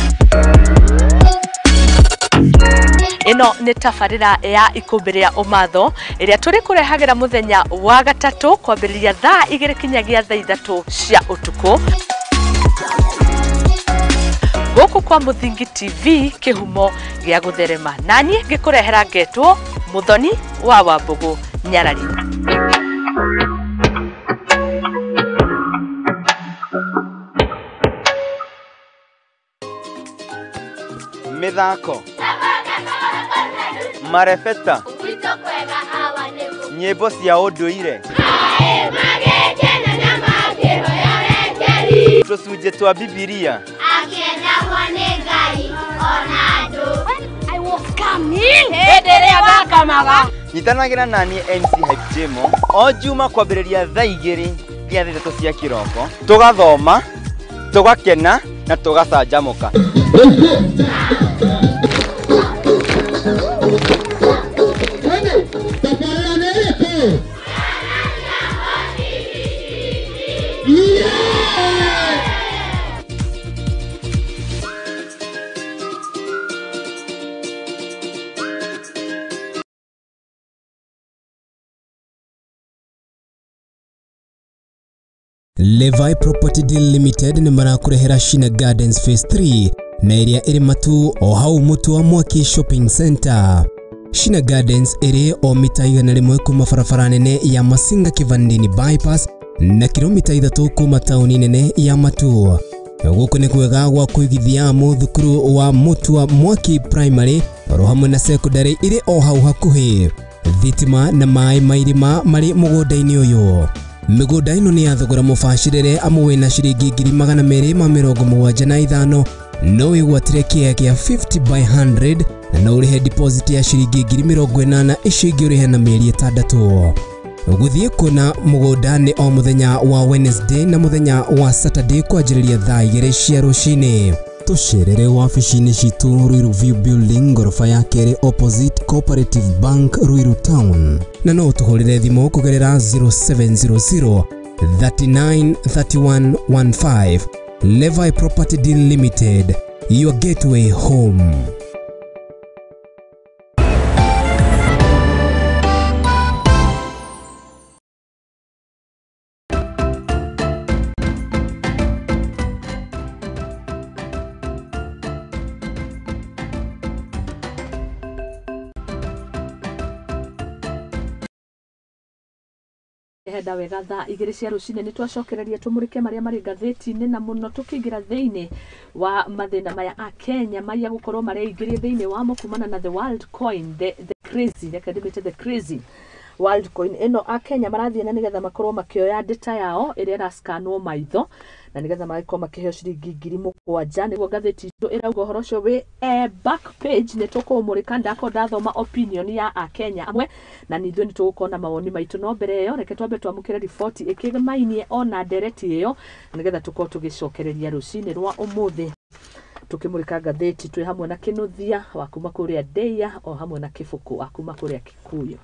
Ĩno nĩ tabarĩra ya Ikũmbĩ rĩa Ũmatho ĩrĩa tũrĩ kũrehagĩra mũthenya wa gatatũ kwambĩrĩria thaa 2 kinyagia thaa 3 cia ũtukũ gũkũ kwa Mũthingi TV, kĩhumo gĩa gũtherema. Naniĩ ngĩkũrehera ngetwo Mũthoni wa Wambũgũ Nyarari. Mĩthako, marebeta, nyĩmbo cia ũndũire, tũcunjĩ twa Bibilia. Nyitanagĩra naniĩ MC Hype Jemo o Juma kwambĩrĩria thaa 2 nginya thaa 3 cia kĩroko, tũgathoma, tũgakena na tũgacanjamũka. Levi Property Deal Limited nĩ marakũrehera Shina Gardens Phase 3 na ĩrĩa ĩrĩ Matu o hau Mũtu wa Mwaki Shopping Center. Shina Gardens ĩrĩ o mita 100 kuma barabara nene ya Masinga Kivandini Bypass na kilomita 3 kuma tauni nene ya Matu. Gũkũ nĩ kwega gwa kũigithia amu thukuru wa Mũtu wa Mwaki Primary oro hamwe na secondary ĩrĩ o hau hakuhĩ. Thitima na maĩ ma irima marĩ mũgũnda-inĩ ũyũ. Mĩgũnda ĩno nĩ ya thogora mũbacĩrĩre amu wĩna ciringi 275,000 no wĩgwatĩre kĩea kĩa 50 by 100 na no ũrĩhe deposit ya ciringi 80,000 icio ingĩ ũrĩhe na mĩeri 6. Gũthiĩ kuona mũgũnda nĩ o mũthenya wa Wednesday na mũthenya wa Saturday kwanjĩrĩria thaa 2 cia rũcinĩ. Tũcerere wabici-inĩ citũ Ruiru View Building ngoroba ya kerĩ opposite Cooperative Bank Ruiru Town, na no ũtũhũrĩre thimũ kũgerera 0700 39 31 15. Levi Property Deal Limited, your gateway home. Henda wega thaa 2 cia rũcinĩ nĩ twacokereria tũmũrĩke marĩa marĩ ngathĩti-inĩ na mũno tũkĩingĩra thĩinĩ wa mathĩna maya a Kenya maiya gũkorwo mareingĩria thĩinĩ wamo kumana na the world coin, the crazy, reke ndĩmĩte the crazy world coin ĩno. A Kenya marathiĩ na nĩgetha makorwo makĩoya data yao ĩrĩa ĩrascanwo maitho na nĩgetha magĩkorwo makĩheo ciringi 7,000 nĩguo ngathĩti itũ ĩrauga. Ũhoro ũcio wĩ back page, nĩ tũkũmũrĩka. Ndakorwo ndathoma opinion ya akenya amwe na nithuĩ nĩ tũgũkorwo na mawoni maitũ, no mbere ĩyo reke twambe twamũkĩre riboti ĩkĩgĩmainie ona ndereti ĩyo nĩgetha tũkorwo tũgĩcokereria rũcinĩ rwa ũmũthĩ tukimurika ngathĩti twĩ hamwe na Kinuthia wa kuma kũrĩa Ndeia o hamwe na Kĩbũkũ wa kuma kũrĩa Kikuyu.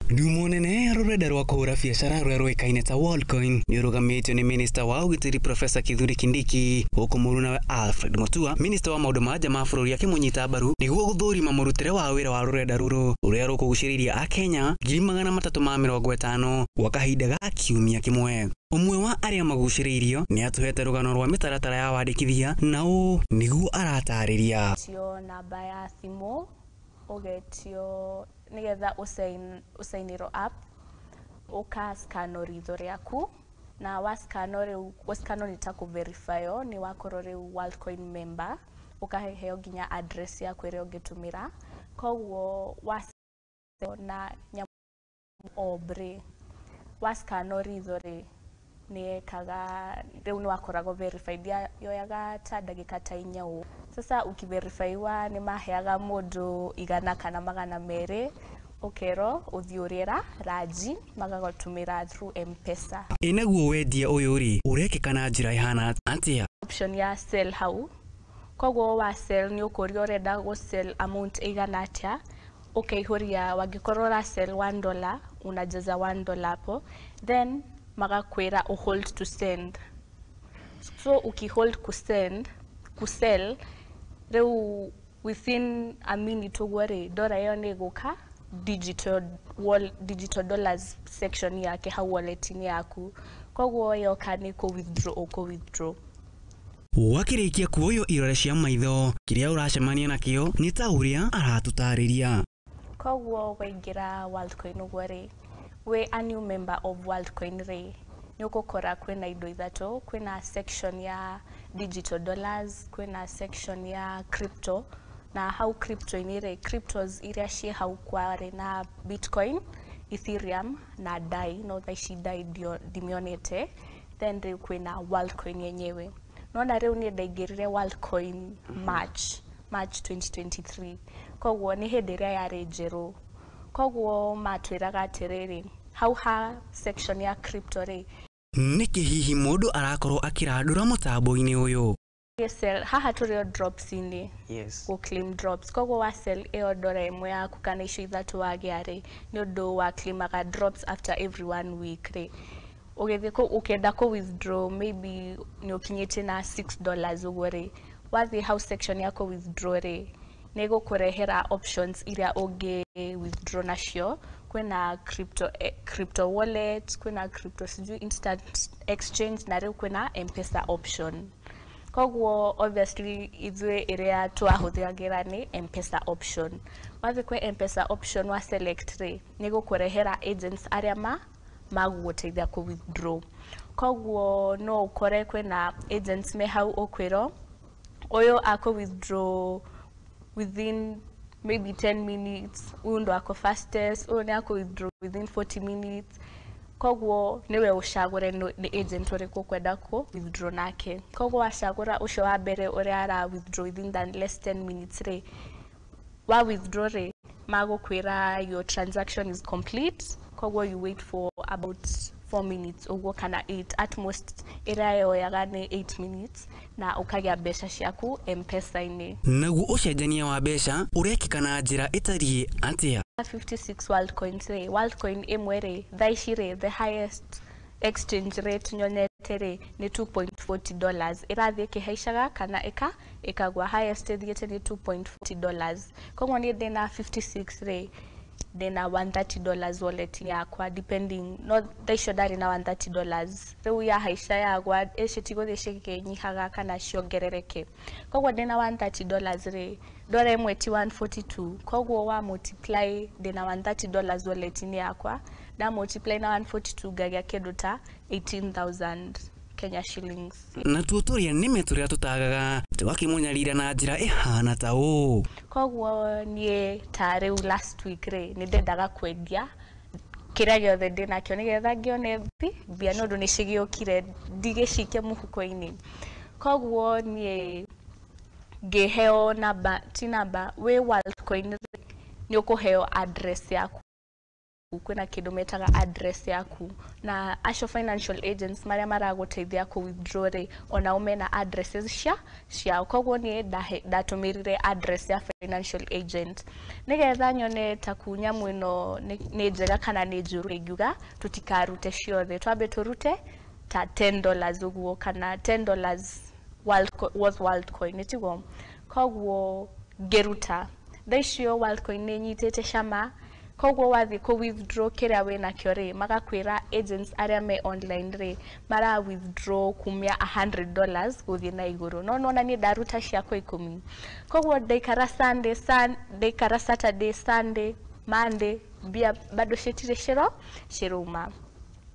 Ndumo nene ya rũrenda rwa kũhũra biacara rũrĩa rũĩkaine ta Worldcoin nĩ ũrũgamĩtio nĩ minista wa ũgitĩri Profesa Kithure Kindiki, gũkũ mũrunawe Alfred Mutua, minista wa maũndũ ma nja ma bũrũri, akĩmũnyita mbaru nĩguo gũthũrima mũrutĩre wa wĩra wa rũrenda rũrũ rũrĩa rũkũgucĩrĩria akenya 350,000 gwa kahinda ga kiumia kĩmwe. Ũmwe wa arĩa magucĩrĩirio nĩ atũhete rũgano rwa mĩtaratara ya wandĩkithia na ũũ nĩguo aratarĩria. Tio namba ya thimũ, ũgetio nĩgetha ũcainĩrwo app, ũkascanwo ritho rĩaku, na wascanwo rĩu, gũscanwo nĩ ta kũverifywo nĩ wakorwo rĩu Worldcoin member, ũkaheo nginya address yaku ĩrĩa ũngĩtũmĩra. Koguo wa na nyamũ orb rĩ, wascanwo ritho rĩ, nĩ yekaga rĩu nĩ wakoragwo verified, yoyaga ta ndagĩka ta 4 ũũ. Sasa ukiverifyiwa nĩ maheaga mũndũ 100 kana 200, ũkerwo ũthiĩ ũrĩe ranji, magagũtũmĩra through M-Pesa. Ĩ naguo wendia ũyũ rĩ, ũrekĩka na njĩra ĩhana atĩa? Option ya sell hau, koguo wa sell nĩ ũkũrio ũrenda gũ sell amount ĩigana atĩa, ũkaihũria. Wangĩkorwo ũra sell $1, unajaza $1 hapo, then magakwĩra uhold to send. So ukihold kusend, kusell, rĩu within a minute ũguo rĩ, dora ĩyo nĩ ĩgũka digital wall, digital dollars section yake hau wallet-inĩ yaku. Koguo yoka nĩ kũ withdraw, ũkũ withdraw. Wakĩrĩkia kuoywo irore cia maitho, kĩrĩa ũracemania nakĩo nĩ ta ũrĩa aratũtarĩria. Koguo waingĩra Worldcoin ũguo rĩ, wĩ a new member of Worldcoin rĩ, nĩ ũgũkora kwĩna indo ithatũ: kwĩna section ya digital dollars, kwĩna section ya crypto, na hau crypto-inĩ rĩ, cryptos iria ciĩ hau kwarĩ na Bitcoin, Ethereum na DAI, no thaa ici DAI ndimĩonete. Then rĩu kwĩna Worldcoin yenyewe. Nona rĩu niĩ ndaingĩrire Worldcoin March 2023, koguo nĩ hĩndĩ ĩrĩa yarĩ njerũ. Koguo matwĩraga atĩrĩrĩ, hau ha section ya crypto rĩ, Nĩkĩ hihi mũndũ arakorwo akĩrandũra mũtambo-inĩ ũyũ? Sell haha tũrĩ o drops-inĩ, gũ claim drops. Koguo wa sell ĩyo dora ĩmwe yaku kana icio ithatũ wagĩa rĩ, nĩ ũndũ wa claimaga drops after every one week rĩ, ũgĩthiĩ ũkĩenda kũ withdraw, maybe nĩ ũkinyĩtie na $6 ũguo rĩ, wathiĩ hau section ya kũ withdraw rĩ, nĩ ĩgũkũrehera options iria ũngĩ withdraw nacio. Kwĩna crypto, crypto wallet, kwĩna crypto sijui instant exchange, na rĩu kwĩna M-Pesa option. Koguo obviously ithuĩ ĩrĩa twahũthagĩra nĩ M-Pesa option. Wathiĩ kwĩ M-Pesa option wa select rĩ, nĩ ĩgũkũrehera agents arĩa ma magũgũteithia kũ withdraw. Koguo no ũkore kwĩna agents me hau, ũkwĩrwo ũyũ akũ withdraw within maybe 10 minutes, ũyũ ndo ako fastest, ũyũ nĩ akũ withdraw within 40 minutes. Koguo nĩwe ũcagũre nĩ agent ũrĩkũ ũkwenda kũ withdraw nake. Koguo wacagũra ũcio wa mbere ũrĩa ara withdraw within than less 10 minutes rĩ, wa withdraw rĩ, magũkwĩra your transaction is complete. Koguo you wait for about 4 minutes ũguo kana 8 at most, ĩrĩa yoyaga nĩ 8 minutes, na ũkagĩa mbeca ciaku M-Pesa-inĩ. Naguo ũcenjania wa mbeca ũrekĩka na njĩra ĩtariĩ atĩa? 56 Worldcoins rĩ, Worldcoin ĩmwe rĩ, thaa ici rĩ, the highest exchange rate nyonete rĩ nĩ $2.40. Ĩrathiĩ ĩkĩhaicaga kana ĩkagwa, highest ĩthiĩte nĩ $2.40. Koguo niĩ ndĩna 56 rĩ, ndĩna $130 wallet yakwa, depending, no thaa icio ndarĩ na $130. Rĩu yahaica yagwa, ĩcio tigũthiĩ cikĩnyihaga kana ciongerereke. Koguo ndĩna $130 rĩ, dora ĩmwe ti 142, koguo wa multiply, ndĩna $130 wallet-inĩ yakwa. Nda multiply na 142 ngagĩa kĩndũ ta 18,000 Kenya shillings. Na tuo tũrĩa nĩme tũrĩa tũtagaga tũgakĩmũnyarira na njĩra ĩhana ta ũũ. Koguo niĩ ta rĩu last week rĩ, nĩ ndendaga kwendia kĩrĩa gĩothe ndĩnakĩo nĩgetha ngĩone mbia nĩ ũndũ nĩ cigĩũkire ndigĩcikie mũhuko-inĩ. Koguo niĩ ngĩheo namba, ti namba, wĩ Worldcoin nĩ ũkũheo address yaku. Kwĩna kĩndũ metaga address yaku, na acio financial agents marĩa maragũteithia kũ withdraw rĩ, onao mena addresses ciao. Koguo niĩ ndatũmĩrire address ya financial agent nĩgetha nyone ta ku nyamũ ĩno nĩ njega kana nĩ njũru. Ingiuga tũtikarute ciothe, twambe tũrute ta $10 ũguo, kana $10 worth Worldcoin, nĩ tiguo? Koguo ngĩruta thaa icio Worldcoin nĩ nyitĩte cama. Koguo wathiĩ kũ withdraw kĩrĩa wĩnakĩo rĩ, magakwĩra agents arĩa me online rĩ, mara withdraw kumia $100 gũthiĩ na igũrũ. No nona niĩ ndaruta ciakwa 10. Koguo ndaikara Sunday, ndaikara Saturday, Sunday, Monday, mbia bado citirĩ cirauma.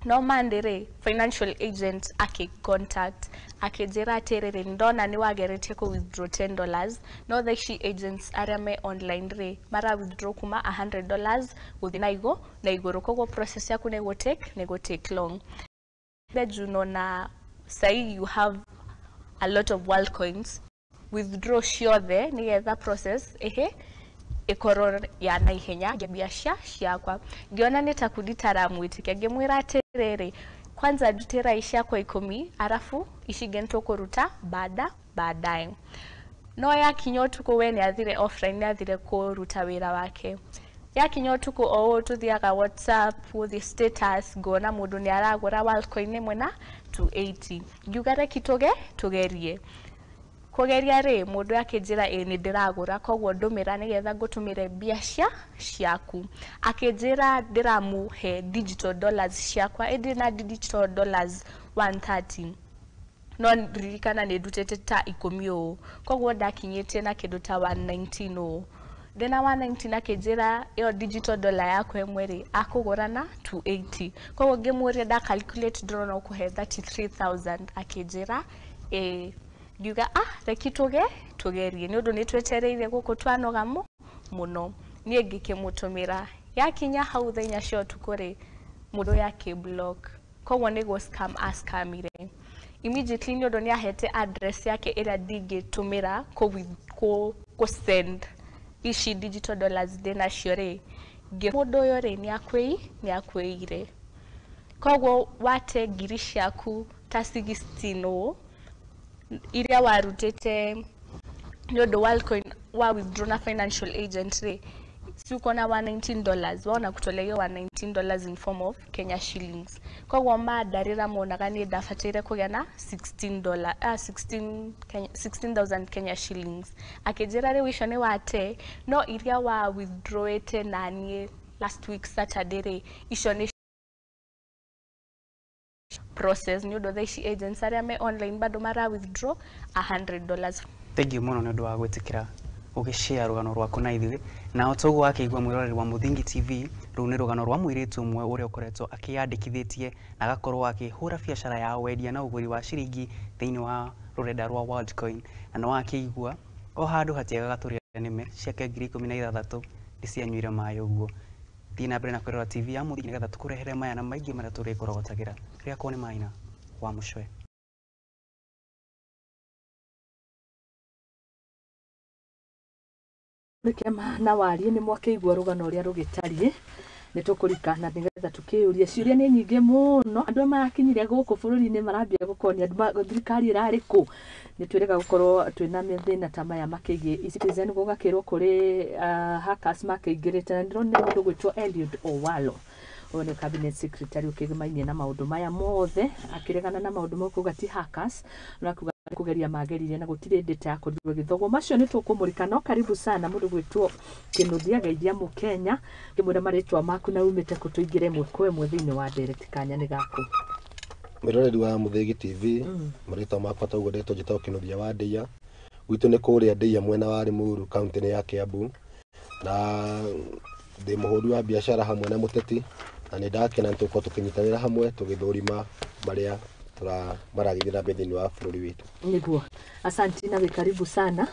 No Monday rĩ, financial agent akĩ contact akĩnjĩra atĩrĩrĩ, ndona nĩ wageretie kũ withdraw $10, no thaa ici agents arĩa me online rĩ, mara withdraw kuma $100 gũthiĩ na igũrũ. Koguo process yaku nĩ gũ take long. Juu nona sahi you have a lot of Worldcoins, withdraw ciothe nĩgetha process ehe ikorwo ya naihenya mbia ciakwa. Ngiona nĩ ta kundi taramwĩtĩkia, ngĩmwĩra atĩrĩrĩ, kwanza ndutĩra ciakwa 10, arafu ici ingĩ nĩtũkũruta baadaye. No yakinya ũtukũ, we nĩathire offline, nĩathire kũruta wĩra wake. Yakinya ũtukũ o ũũ tũthiaga WhatsApp, gũthiĩ status, ngona mũndũ nĩaragũra Worldcoin ĩmwe na 280. Ngiuga reki tũgerie. Kũgeria rĩ, mũndũ akĩnjĩra ĩ nĩ ndĩragũra, koguo ndũmĩra nĩgetha ngũtũmĩre mbia ciaku. Akĩnjĩra ndĩramũhe digital dollars ciakwa, ĩndĩ na digital dollars 130. No ririkana nĩ ndutĩte ta 10 ũũ, koguo ndakinyĩtie na kĩndũ ta 119 ũũ. Ndĩna 119 akĩnjĩra ĩyo digital dollar yakwa ĩmwe rĩ, akũgũra na 280. Koguo ngĩmũria nda calculate ndĩrona ũkũhe 33,000, akĩnjĩra ĩ. Ngiuga reki tũgerie nĩ ũndũ nĩ twetereire gũkũ twanoga mũno. Niĩ ngĩkĩmũtũmĩra. Yakinya hau thaa 4 cia ũtukũ rĩ, mũndũ ũyũ akĩ block. Koguo nĩguo scam ascamire. Immediately nĩ ũndũ nĩ ahete address yake ĩrĩa ndingĩtũmĩra kũ send ici digital dollars ndĩnacio rĩ, mũndũ ũyũ rĩ nĩ akwĩire. Koguo wate ngiri ciaku ta 16 ũũ iria warutĩte nĩ ũndũ Worldcoin wa withdraw na financial agent rĩ, si uko na $119, waona kutolea hiyo $119 in form of Kenya shillings. Koguo mandarĩra monaga niĩ ndabataire kũgĩa na 16,000 Kenya shillings. Akĩnjĩra rĩu icio nĩ wate, no iria wa withdrawĩte na niĩ last week Saturday rĩ, icio nĩ process nĩ ũndũ thaa ici agents arĩa me online bado mara withdraw $100. Thank you mũno nĩ ũndũ wa gwĩtĩkĩra ũgĩshare rũgano rwaku na ithuĩ. Na o toguo akĩigua mwĩroreri wa Mũthingi TV, rũu nĩ rũgano rwa mũirĩtu ũmwe ũrĩa ũkoretwo akĩyandĩkithĩtie na agakorwo akĩhũra biacara ya wendia na ũgũri wa ciringi thĩinĩ wa rũrenda rwa Worldcoin. Na no akĩigua o handũ hatiagaga tũrĩa nĩme ciake 16,000 nĩ cianyuire maĩ ũguo. Thiĩ na mbere na kwĩrora TV ya Mũthingi nĩgetha tũkũrehere maya na maingĩ marĩa tũrĩkũrogotagĩra. Rĩakwo nĩ Maina wa Mũcwe. Kĩama na warie nĩ mwakĩigua rũgano ũrĩa rũgĩtariĩ. Nĩ tũkũrika na nĩgetha tũkĩyũrie ciũria nĩ nyingĩ mũno. Andũ aya marakinyire gũkũ bũrũri-inĩ marambia gũkorwo nĩ andũ thirikari ĩrarĩ kũ. Nĩ twĩrĩga gũkorwo twĩna mathĩna ta maya makĩgiĩ e-Citizen, gũgakĩrwo kũrĩ hackers makĩingĩrĩte, na ndĩronire mũndũ gwĩtwo Eliud Owalo, ũyũ nĩ cabinet secretary ũkĩgĩmainie na maũndũ maya mothe, akĩregana na maũndũ mau kuga ti hackers, no akiuga kũgeria mageririe na gũtirĩ data yakorirwo ĩgĩthogwo. Macio nĩ tũkũmũrĩka, no karibu sana mũndũ gwĩtwo Kĩnuthia Geithia Mũkenya, kĩmwĩra marĩtwa maku na umĩte kũ, tũingĩre ĩmwe kwa ĩmwe thĩinĩ wa ndereti kanya nĩ gaku. Mwĩroreri wa Mũthĩgi TV, marĩtwa makwa toguo ndetwo njĩtagwo Kĩnuthia wa Ndĩia. Gwitũ nĩ kũrĩa Ndĩia mwena wa Limuru kaunti-inĩ ya Kiambu, na ndĩ mũhũri wa biacara hamwe na mũteti. Na nĩ ndakena nĩ tũgũkorwo tũkĩnyitanĩra hamwe tũgĩthũrima marĩa maragĩthiĩ na mbere thĩinĩ wa bũrũri witũ. Nĩguo, asanti na wĩ karibu sana.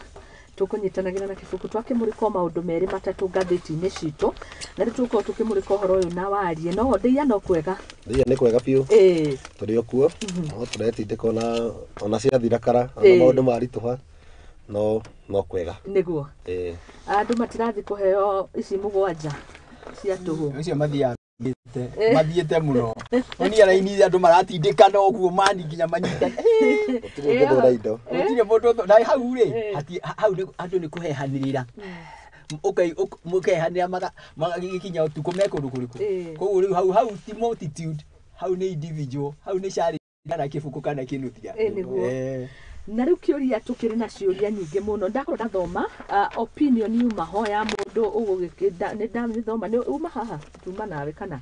Tũkũnyitanagĩra na Kĩbũkũ twakĩmũrĩka o maũndũ merĩ matatũ ngathĩti-inĩ citũ, na rĩu tũgũkorwo tũkĩmũrĩka ũhoro ũyũ na warie no ndĩia no kwega. Ndĩia nĩ kwega biũ. Tũrĩ o kuo, no tũretindĩka ona ciathira kara, ona maũndũ maritũha, no kwega. Nĩguo. Andũ matirathiĩ kũheo ici 7 cia tũhũ. Ũcio mathiaga mathiĩte mũno. Onia raini andũ maratindĩkana ũguo mani nginya manyitane. Gũtirĩ ũngĩthũra indo. Gũtirĩ mũndũ na hau rĩ, hau andũ nĩ kũhehanĩrĩra. Mũkehanĩra magagĩkinya ũtukũ me kũndũ kũrĩkũ. Koguo rĩu hau hau ti multitude, hau nĩ individual, hau nĩ charity kana Kĩbũkũ kana Kĩnuthia. Nĩguo. Na rĩu kĩũria tũkĩrĩ na ciũria nyingĩ mũno. Ndakorwo ndathoma opinion yuma ho ya mũndũ ũgũgĩkĩnda nĩ ndamĩthoma nĩ uma haha tuma nawe kana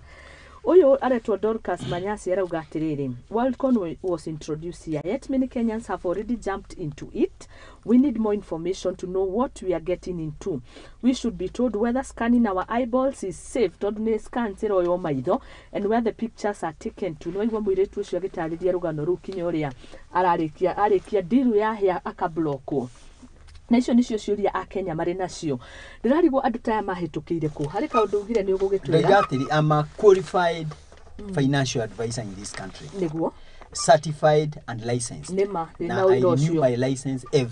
ũyũ aretwo Dorcas Manyasi arauga atĩrĩrĩ, Worldcoin was introduced here, yet many Kenyans have already jumped into it. We need more information to know what we are getting into. We should be told whether scanning our eyeballs is safe, tondũ nĩ scan ciroywo maitho, and where the pictures are taken to. Nĩwaigua mũirĩtu ũcio agĩtarĩria rũgano rũu kinya ũrĩa ararĩkia arĩkia ndiru yahĩa akablokwo. Na icio nĩcio ciũria a Kenya marĩ nacio. Ndĩrarigwo andũ ta aya mahĩtũkĩire kũ. Harĩ kaũndũ ugire nĩ ũgũgĩtwĩra. Ndauga atĩrĩ, I'm a qualified financial advisor in this country. Nĩguo. Certified and licensed. Nĩma, Na ndĩna I ũira renew ũcio. my license every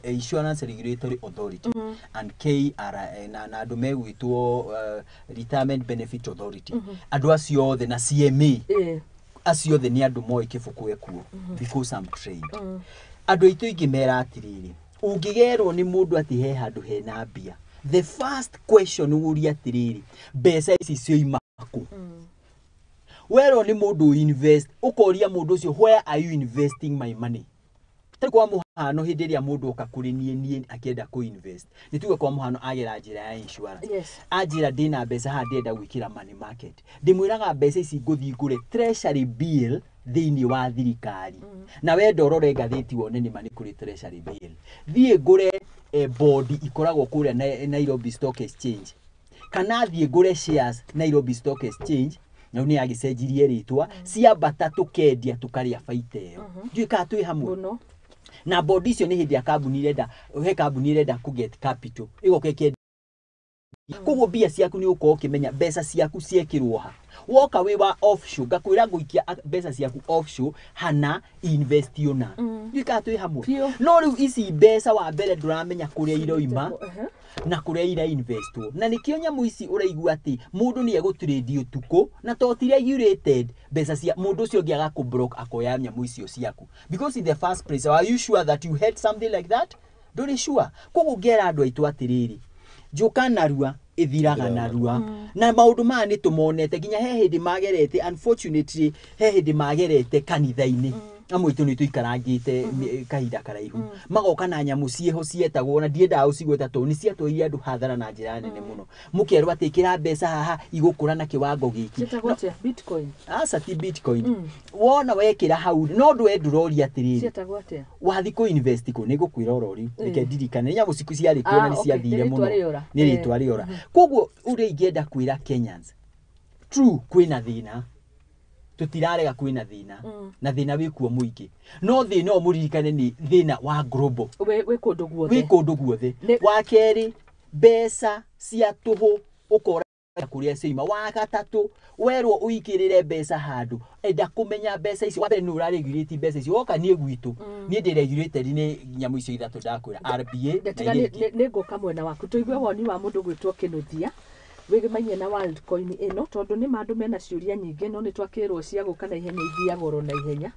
Insurance Regulatory Authority and KRA na andũ megwĩtwo Retirement Benefit Authority. Andũ acio othe na CMA. Acio othe nĩ andũ moĩ Kĩbũkũ ekuo because I'm trained. Andũ aitũ aingĩ mera atĩrĩrĩ, ũngĩgerwo nĩ mũndũ atĩ he handũ hena mbia, the first question ũrie atĩrĩrĩ, mbeca ici cioima kũ? Werwo nĩ mũndũ invest, ũkoria mũndũ ũcio, where are you investing my money? Tarĩ kwa mũhano hĩndĩ ĩrĩa mũndũ oka kũrĩ niĩ akĩenda kũ invest, nĩ tuge kwa mũhano agera njĩra ya insurance. Anjĩra ndĩna mbeca haha ndĩrenda gwĩkĩra money market. Ndĩmwĩraga mbeca ici ngũthiĩ ngũre treasury bill thĩinĩ wa thirikari. Na wenda ũrore ngathĩti wone nĩma nĩ kũrĩ treasury bill. Thiĩ ngũre bond ikoragwo kũrĩa Nairobi Stock Exchange. Kana thiĩ ngũre shares Nairobi Stock Exchange, na nĩ yagĩcenjirie rĩtwa, ciambata tũkendia tũkarĩa baita ĩyo. Ndiũĩ kana twĩ hamwe. Na bond icio nĩ hĩndĩ ya kambuni irenda, he kambuni irenda kũ get capital, ĩgoka ĩkendia. Koguo mbia ciaku nĩ ũgũkorwo ũkĩmenya mbeca ciaku ciekĩrwo ha. Woka wĩ wa offshore, ngakwĩra ngũikia mbeca ciaku offshore hana investio na. Ndiũĩ kana twĩ hamwe. No rĩu ici mbeca wa mbere ndũramenya kũrĩa iroima na kũrĩa ira investwo. Na nĩkĩo nyamũ ici ũraigua atĩ mũndũ nĩ egũtrade ũtukũ na to ti regulated mbeca cia mũndũ ũcio ũngĩ agakũ-block akoya nyamũ icio ciaku. Because in the first place, are you sure that you had something like that? Ndũrĩ sure. Koguo ngera andũ aitũ atĩrĩrĩ, njũka narua ĩthiraga narua. Na maũndũ maya nĩ tũmonete nginya he hĩndĩ magerete, unfortunately he hĩndĩ magerete kanitha-inĩ. Amwe aitũ nĩ tũikarangĩte kahinda karaihu. Magoka na nyamũ ciĩho cietagwo, na ndiendaga gũcigweta tondũ nĩ ciatwarire andũ hathara na njĩra nene mũno. Mũkerwo atĩ ĩkĩra mbeca haha igũkũra na kĩwango gĩkĩ. Ciĩtagwo atĩa? Bitcoin? Aca ti Bitcoin. Wona wekĩra hau, no ndũ we ndũroria atĩrĩrĩ. Ciĩtagwo atĩa? Wathiĩ kũ invest kũ, nĩ ngũkwĩra oro rĩu. Reke ndirikane, nĩ nyamũ ciku ciarĩ kuo na nĩ ciathire Nĩ mũno. rĩtwa rĩora. Nĩ rĩtwa rĩora. Koguo ũrĩa ingĩenda kwĩra Kenyans, true kwĩna thĩna. Tũtirarega kwĩna thĩna. Na thĩna wĩkuo mũingĩ. No thĩna ũyũ mũririkane nĩ thĩna wa global. Wĩ kũndũ guothe. Wĩ kũndũ guothe. Wa kerĩ, mbeca cia tũhũ ũkora kũrĩa cioima. Wa gatatũ, werwo ũigĩrĩre mbeca handũ, enda kũmenya mbeca icio. Wa mbere nĩ ũraregulate mbeca icio. Woka niĩ gwitũ, niĩ ndĩ regulated nĩ nyamũ icio ithatũ ndakwĩra, RBA na Tiga iria ingĩ. nĩ ngũka mwena waku tũigue woni wa mũndũ gwĩtwo Kĩnuthia wĩgĩmainie na Worldcoin ĩno, tondũ nĩ ma andũ mena ciũria nyingĩ no nĩ twakĩrwo cia gũka na ihenya ithiagwo oro na ihenya.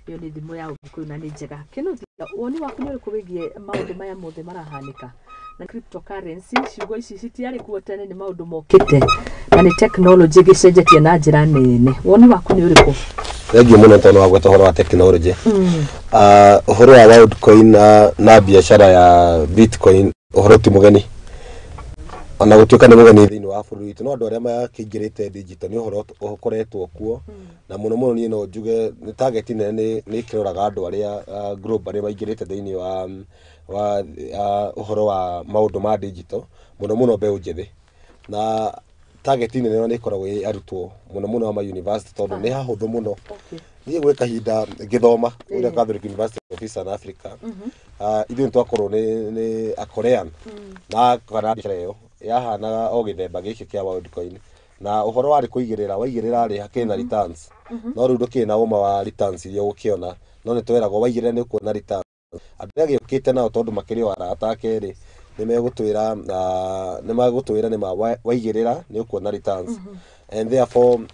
Ĩyo nĩ thimũ ya Ũgĩkũyũ na nĩ njega. Kĩnuthia, woni waku nĩ ũrĩkũ wĩgiĩ maũndũ maya mothe marahanĩka na cryptocurrency? Ciugo ici citiarĩ kuo tene, nĩ maũndũ mokĩte na nĩ technology ĩgĩcenjetie na njĩra nene. Woni waku nĩ ũrĩkũ? Thengiũ mũno tondũ wa gweta ũhoro wa technology. Ũhoro wa Worldcoin na biacara ya Bitcoin, ũhoro ti mũgeni. Ona gũtuĩka nĩ mũgeni thĩinĩ wa bũrũri witũ, no andũ arĩa makĩingĩrĩte digital nĩ ũhoro ũkoretwo kuo. Na mũno mũno niĩ no njuge nĩ target nene nĩ ĩkĩroraga andũ arĩa global arĩa maingĩrĩte thĩinĩ wa ũhoro wa maũndũ ma digital, mũno mũno mbeũ njĩthĩ. Na Target nene nĩ ĩkoragwo ĩ arutwo mũno mũno a ma university, tondũ nĩ hahũthũ mũno. Niĩ gwĩ kahinda ngĩthoma kũrĩa Catholic University of Eastern Africa, ithuĩ nĩ twakorwo nĩ a Korean na kana biacara ĩyo yahanaga o gĩthemba gĩkĩ kĩa Worldcoin, na ũhoro warĩ kũigĩrĩra, waigĩrĩra rĩ, hakĩrĩ na returns, no rĩu ndũkĩrĩ na ũma wa returns iria ũgũkĩona, no nĩ tweragwo waigĩrĩra nĩ ũkuona returns. Andũ arĩa agĩũkĩte nao, tondũ makĩrĩ o arata ake rĩ, nĩ megũtwĩra nĩ ma waigĩrĩra nĩ ũkuona returns, and therefore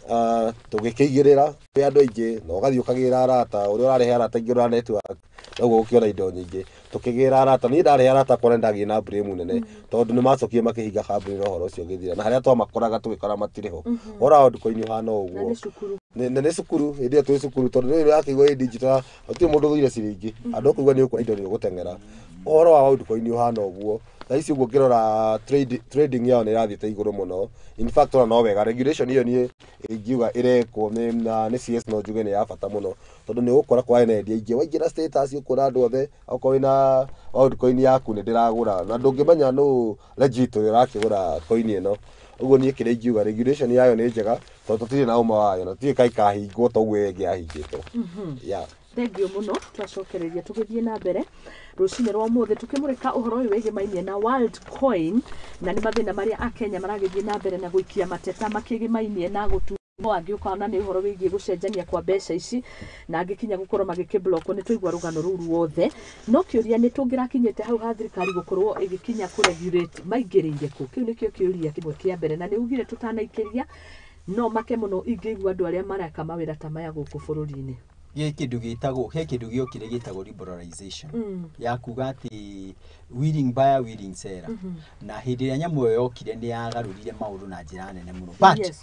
tũgĩkĩigĩrĩra kwĩ andũ aingĩ, na ũgathiĩ ũkagĩra arata, ũrĩa ũrarehe arata aingĩ, ũra network, noguo ũgũkĩona indo nyingĩ. Tũkĩgĩra arata, niĩ ndarehe arata akwa nĩ ndagĩire na blame nene, tondũ nĩ macokire makĩhinga kambuni na ũhoro ũcio ũgĩthira, na harĩa twamakoraga tũgĩkora matirĩ ho. Ũhoro wa Worldcoin ũhana o Na ũguo. nĩ cukuru. Na nĩ cukuru hĩndĩ ĩyo twĩ cukuru, tondũ rĩu yakĩigua ĩ digital, gũtirĩ mũndũ ũthũire ciringi, andũ ũkũigua nĩ ũkuona indo, nĩ ũgũteng'era. Ũhoro wa Worldcoin ũhana ũguo. Thaa ici ũguo ngĩrora trading yao nĩ ĩrathiĩte igũrũ mũno. In fact, ona no wega regulation ĩyo, niĩ ingiuga ĩrekwo nĩ CS, no njuge nĩ ya bata mũno, tondũ nĩ ũgũkora kwa endia aingĩ, waingĩra status ũkuona andũ othe, okorwo wĩna Worldcoin yaku, nĩ ndĩragũra, na ndũngĩmenya nũ legit ũrĩa ũrakĩgũra coin ĩno. Ũguo niĩ kĩrĩa ingiuga, regulation yayo nĩ njega, tondũ tũtirĩ na ũma wayo, na tũtiũĩ kana ikahingwo ta ũguo ĩyo ĩngĩ yahingĩtwo. Yeah. Thengiũ mũno. Twacokereria tũgĩthiĩ na mbere rũcinĩ rwa ũmũthĩ tũkĩmũrĩka ũhoro ũyũ wĩgĩmainie na Worldcoin, na nĩ mathĩna marĩa akenya maragĩthiĩ na mbere na gũikia mateta makĩgĩmainie na gũtu angĩ, ũkona nĩ ũhoro wĩgiĩ gũcenjania kwa mbeca ici, na angĩ kinya gũkorwo magĩkĩblokwo. Nĩ tũigua rũgano rũu ruothe, no kĩũria nĩ tũngĩrakinyĩte hau ha thirikari gũkorwo ĩgĩkinya kũregulate maingĩrĩire kũ? Kĩu nĩkĩo kĩũria kĩmwe kĩa mbere, na nĩ ugire tũtanaikĩria no make mũno ingĩigua andũ arĩa mareka mawĩra ta maya gũkũ bũrũri-inĩ. He kĩndũ gĩtagwo, he kĩndũ gĩokire gĩtagwo liberalization, ya kuga atĩ willing buyer, willing seller, na hĩndĩ ĩrĩa nyamũ ĩyo yokire nĩ yagarũrire maũndũ na njĩra nene mũno, but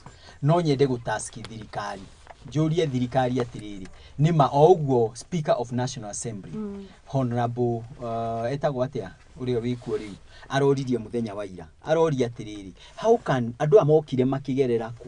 no nyende gũtaski thirikari, njũrie thirikari atĩrĩrĩ, nĩma o ũguo Speaker of National Assembly, Honorable etagwo atĩa ũrĩa wĩkuo rĩu, aroririe mũthenya wa ira, aroria atĩrĩrĩ, how can andũ aya mokire makĩgerera kũ?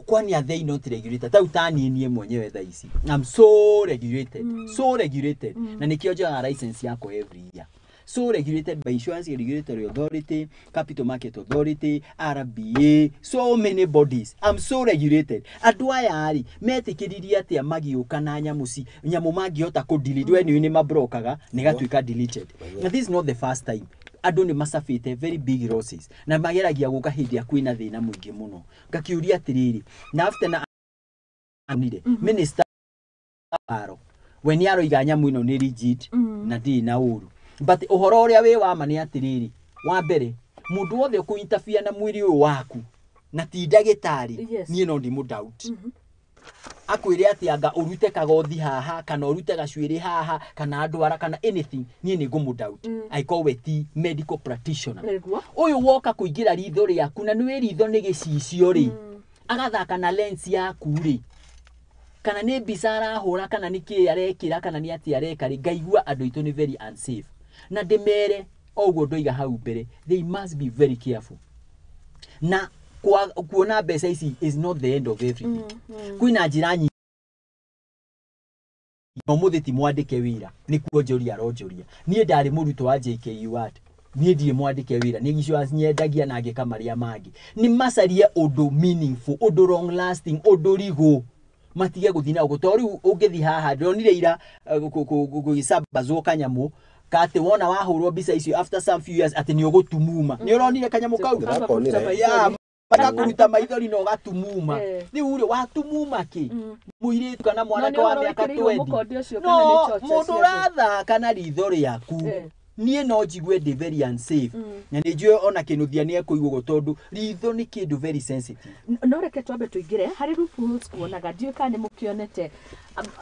Kwani are they not regulated? Tau ta niĩ mwenyewe thaa ici I'm so regulated, so regulated, na nĩkĩo njoyaga license yakwa every year. So regulated by Insurance Regulatory Authority, Capital Market Authority, RBA, so many bodies. I'm so regulated. Andũ aya rĩ, metĩkĩririe atĩa magĩũka na nyamũ ci nyamũ mangĩhota kũ delete? We nĩ mabrokaga na ĩgatuĩka deleted. Na this is not the first time. Andũ nĩ macabĩte very big losses, na mageragia gũka hĩndĩ ĩrĩa kwĩna thĩna mũingĩ mũno. Ngakĩũria atĩrĩrĩ, na after na anire minister aro we nĩ aroiga nyamũ ĩno nĩ legit na ndĩrĩ na ũru, but ũhoro ũrĩa wĩ wa ma nĩ atĩrĩrĩ, wa mbere, mũndũ wothe ũkũinterfere na mwĩrĩ ũyũ waku na ti ndagĩtarĩ, niĩ no ndimũ doubt. Akwĩre atĩ anga ũrute kagothi haha, kana ũrute gacuĩrĩ haha, kana ndwara, kana anything, niĩ nĩ ngũmũ doubt, angĩkorwo we ti medical practitioner. Ũyũ woka kũingĩra ritho rĩaku, na nĩwĩ ritho nĩ gĩcicio rĩ, agathaka na lens yaku rĩ, kana nĩ mbica arahũra, kana nĩ kĩĩ arekĩra, kana nĩ atĩa areka rĩ, ngaigua andũ aitũ nĩ very unsafe. Na ndĩmere o ũguo ndoiga hau mbere, they must be very careful na kuona mbeca ici is not the end of everything. Kwĩna njĩra nyingĩ. Na ũmũthĩ ti mwandĩke wĩra nĩ kuonjoria aronjoria. Niĩ ndarĩ mũrutwo wa JKUAT, niĩ ndirĩ mwandĩke wĩra, nĩ insurance nyendagia na ngĩka marĩa mangĩ. Nĩ macarie ũndũ meaningful, ũndũ long lasting, ũndũ rigũ, matige gũthiĩ na ũguo. Tondũ rĩu ũngĩthiĩ haha, ndĩronire ira gũgĩcambazwo kanyamũ katĩ wona wahũrwo mbica icio, after some few years atĩ nĩ ũgũtumuma. Nĩ ũronire kanyamũ kau? Ndĩrakonire. Ya magakũruta maithori na ũgatumuma. Rĩu rĩ, watumuma kĩ? Mũirĩtu kana mwanake No nĩ wa ũhoro mĩaka wĩkĩrĩirwo 20 mũkonde ũcio kana no nĩ chocha mũndũ cia andũ? ũrathaka na ritho rĩaku, niĩ no njigue ndĩ very unsafe, na nĩ njũĩ ona kĩnuthia nĩ ekũigua ũguo, tondũ ritho nĩ kĩndũ very sensitive. No reke twambe tũingĩre harĩ loopholes kuonaga, ndiũĩ kana nĩ mũkĩonete,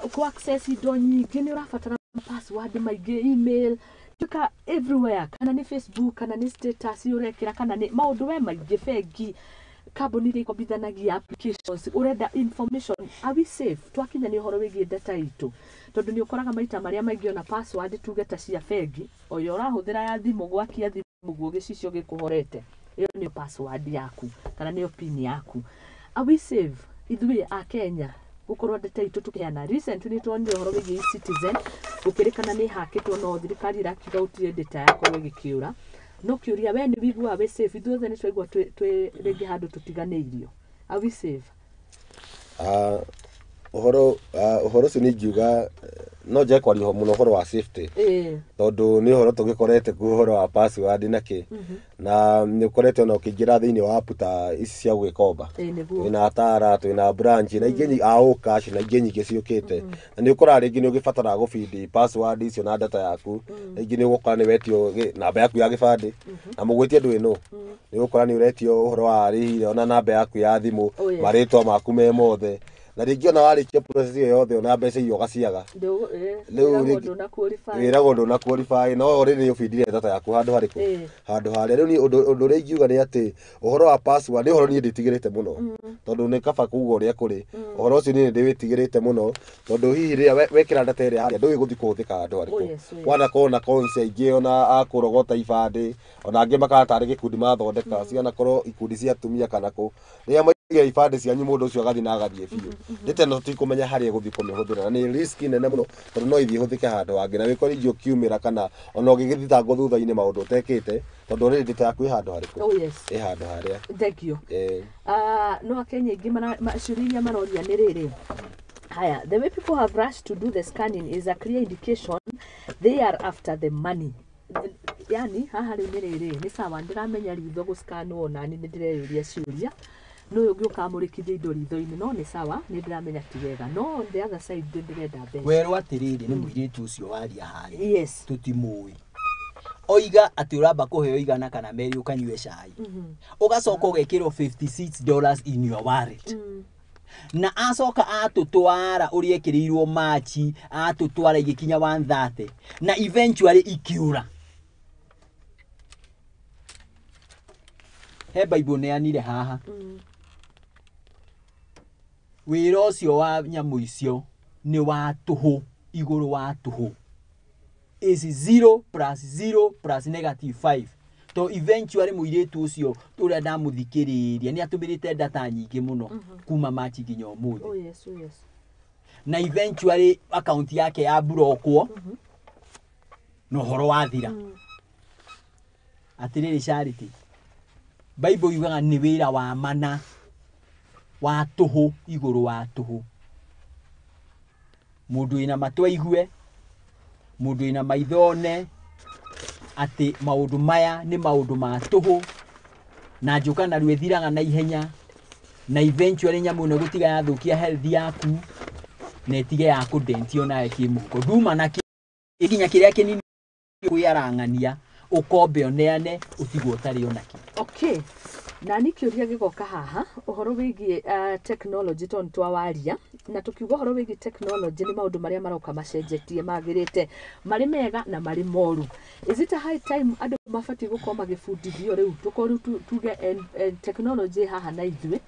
kũ access indo nyingĩ nĩ ũrabatara password maingĩ, email tuka everywhere, kana nĩ Facebook, kana nĩ status ũrekĩra, kana nĩ maũndũ we maingĩ, bengi, kambuni iria ikombithanagia, applications ũrenda information. Are we safe twakinya nĩ ũhoro wĩgiĩ data itũ? Tondũ nĩ ũkoraga maita marĩa maingĩ ona password tuge ta cia bengi, o yo ũrahũthĩra ya thimũ, gwakia thimũ ũguo gĩcicio gĩkũhorete, ĩyo nĩyo password yaku kana nĩyo pin yaku. Are we safe ithuĩ a Kenya gũkorwo data itũ tũkĩheana? Recently nĩ tuonire ũhoro wĩgiĩ eCitizen gũkĩrĩkana nĩ hakĩtwo, no thirikari ĩrakiuga gũtirĩ data yakorwo ĩgĩkĩũra. No kĩũria we nĩ wiguaga wĩ safe? Ithuothe nĩ twaigua twĩ rĩngĩ handũ tũtiganĩirio. Are we safe? Ũhoro ũcio nĩ ingiuga no njage kwaria mũno ũhoro wa safety, tondũ nĩ ũhoro tũgĩkorete kuo, ũhoro wa password na kĩ, na nĩ ũkorete ona ũkĩingĩra thĩinĩ wa app ta ici cia gũgĩkomba, twĩna Tara, twĩna Branch na ingĩ Okash na ingĩ nyingĩ ciũkĩte, na nĩ ũkoraga rĩngĩ nĩ ũgĩbataraga gũbindi password icio na data yaku. Rĩngĩ nĩ ũgũkora nĩ wetio namba yaku ya gĩbandĩ, na mũgwĩtie ndũĩ nũ, nĩ ũgũkora nĩ ũretio ũhoro wa rĩhi ona namba yaku ya thimũ, marĩtwa maku me mothe, na rĩngĩ ona warĩkia process ĩyo yothe, ona mbeca iria ũgaciaga. Rĩu wĩragwo ndũna qualify, no already nĩ ũbindire data yaku handũ harĩkũ, handũ harĩa. Rĩu niĩ ũndũ ũrĩa ingiuga nĩ atĩ ũhoro wa password nĩ ũhoro niĩ ndĩtigĩrĩte mũno, tondũ nĩ kaba kuga ũrĩa kũrĩ. Ũhoro ũcio niĩ nĩ ndĩwĩtigĩrĩte mũno, tondũ hihi rĩrĩa wekĩra data ĩrĩa harĩa, ndũĩ gũthiĩ kũhũthĩka handũ harĩkũ. Wanakorwo na cons aingĩ ona a kũrogota ibandĩ, ona angĩ makana tarĩ gĩkundi mathondeka, cianakorwo ikundi cia atumia kana kũ, rĩrĩa maiga ibandĩ cianyu, mũndũ ũcio agathiĩ na agathiĩ biũ ndĩte, no tũtikũmenya harĩa ĩgũthiĩ kũmĩhũthĩra, na nĩ risk nene mũno, tondũ no ithiĩ ĩhũthĩke handũ hangĩ, na wĩkore ingĩ ũkiumĩra kana ona ũgĩgĩthitangwo thutha-inĩ maũndũ ũtekĩte, tondũ already data yaku ĩ handũ harĩkũ? Ĩ handũ harĩa. Thank you. No akenya aingĩ ciũria iria maroria nĩ rĩrĩ haya: the way people have rushed to do the scanning is a clear indication they are after the money. Yani haha rĩu nĩ rĩrĩ, nĩ sawa, ndĩramenya ritho gũscanwo, nani nĩ ndĩreyũria ciũria no ũyũ ũngĩ ũkamũrĩkithia indo ritho-inĩ, no nĩ sawa, nĩ ndĩramenya ti wega, no on the other side ndĩrenda mbeca. Werwo atĩrĩrĩ, nĩ mũirĩtu ũcio waria harĩa, tũtimũĩ, oiga atĩ ũramba kũheo 200 ũkanyue cai, ũgacoka ũgekĩrwo $56 in your wallet, na acoka atũtwara ũrĩa ekĩrĩirwo machi, atũtwara igĩkinya 130 na eventually ikiũra. He Bible neanire haha, wĩra ũcio wa nyamũ icio nĩ wa tũhũ igũrũ wa tũhũ, is 0 plus 0 plus negative 5, to eventually mũirĩtu ũcio ũrĩa ndamũthikĩrĩria nĩ atũmĩrĩte data nyingĩ mũno kuma Machi nginya ũmũthĩ, na eventually account yake ya burokwo na ũhoro wathira. Atĩrĩrĩ Charity, Bible yugaga nĩ wĩra wa mana wa tũhũ igũrũ wa tũhũ. Mũndũ wĩna matũ aigue, mũndũ wĩna maitho one, atĩ maũndũ maya nĩ maũndũ ma tũhũ, na njũka naruo ĩthiraga na ihenya, na eventually nyamũ ĩno ĩgũtiga yathũkia health yaku na ĩtige ya kũdentio nawe kĩmũhuko. Nduma na nginya kĩrĩa kĩnini kwĩarang'ania ũkombe ũneane ũtigwo ũtarĩ ona kĩ. Okay, na nĩ kĩũria gĩgoka haha ũhoro wĩgiĩ technology, tondũ nĩ twawaria na tũkiuga ũhoro wĩgiĩ technology, nĩ maũndũ marĩa maroka macenjetie, magĩrĩte, marĩ mega na marĩ moru. Is it a high time andũ mabatiĩ gũkorwo magĩbundithio rĩu, tũkorwo rĩu tuge technology haha na ithuĩ,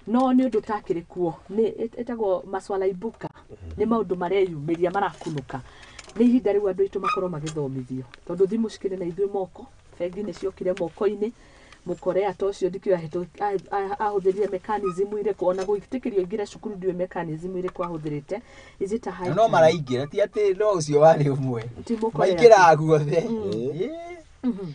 no nĩ ũndũ ũtakĩrĩ kuo, nĩ ĩtagwo maswala ibuka, nĩ maũndũ mareyumĩria, marakunũka. Nĩ ihinda rĩu andũ aitũ makorwo magĩthomithio, tondũ thimũ cikĩrĩ na ithuĩ moko, bengi nĩ ciokire moko-inĩ, mũkorea ta ũcio ndikĩũĩ ahũthĩrire mechanism irĩkũ, ona gwĩtĩkĩrio aingĩre cukuru ndiũĩ mechanism irĩkũ ahũthĩrĩte. Is it a high Na no time? maraingĩra, ti atĩ no ũcio warĩ ũmwe. Ti mũkorea. Maingĩraga guothe. Ĩĩ.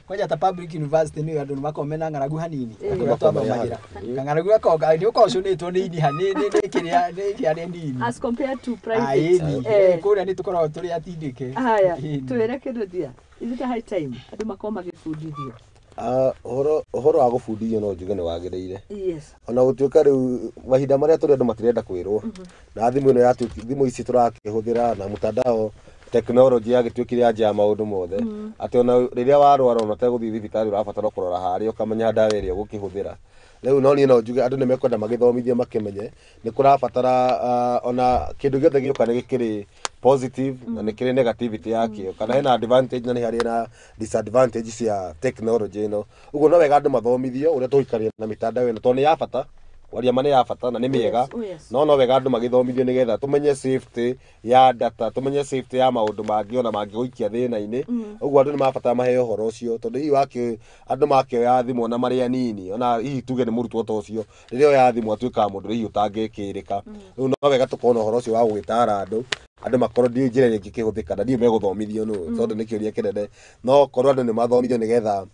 Kwanja ta public university nĩ andũ makoragwo mena ng'aragu hanini. Kũrĩa twathomagĩra kang'aragu gakoragwo nĩ ũkoragwo ũcũnĩtwo nĩ ini nĩ kĩrĩa nĩ kĩarĩa nini as compared to private. Ĩni. Kũrĩa nĩ tũkoragwo tũrĩ atindĩke. Haya. Ĩni. Twĩre kĩndũ, is it a high time andũ makorwo magĩbundithio? Ũhoro wa gũbundithio no njuge nĩ wagĩrĩire, ona gũtuĩka rĩu mahinda marĩa tũrĩ andũ matirenda kwĩrwo, na thimũ ĩno yatuĩki, thimũ ici tũrakĩhũthĩra na mtandao, tekinoronjĩ yagĩtuĩkire anja ya maũndũ mothe, atĩ ona rĩrĩa warwara, ona ũtegũthiĩ thibitarĩ, ũrabatara kũrora harĩa ũkamenya ndawa ĩrĩa ũgũkĩhũthĩra rĩu. No niĩ no njuge andũ nĩ mekwenda magĩthomithio, makĩmenye nĩ kũrabatara ona kĩndũ gĩothe gĩũka nĩ gĩkĩrĩ positive na nĩ kĩrĩ negativity yakĩo, kana hena advantage na nĩ harĩ na disadvantage cia technology ĩno. Ũguo no wega andũ mathomithio ũrĩa tũgũikarĩra na mĩtandao ĩno, tondũ nĩ ya bata, kwaria ma nĩ ya bata na nĩ mĩega. Oh, yes. No wega andũ magĩthomithio nĩgetha tũmenye safety ya data, tũmenye safety ya maũndũ mangĩ ona mangĩgũikia thĩna-inĩ. Ũguo andũ nĩ marabatara maheo ũhoro ũcio, tondũ hihi wakĩ andũ makĩoya thimũ ona marĩ anini, ona hihi tuge nĩ mũrutwo ta ũcio, rĩrĩa oya thimũ atuĩkaga mũndũ hihi ũtangĩkĩrĩka. Rĩu no wega tũkorwo na ũhoro ũcio wa gũgĩtara andũ. Andũ makorwo ndiũĩ njĩra ĩrĩa ĩngĩkĩhũthĩka na ndiũĩ megũthomithio nũ, tondũ nĩ kĩũria kĩnene, no korwo andũ nĩ mathomithio nĩgetha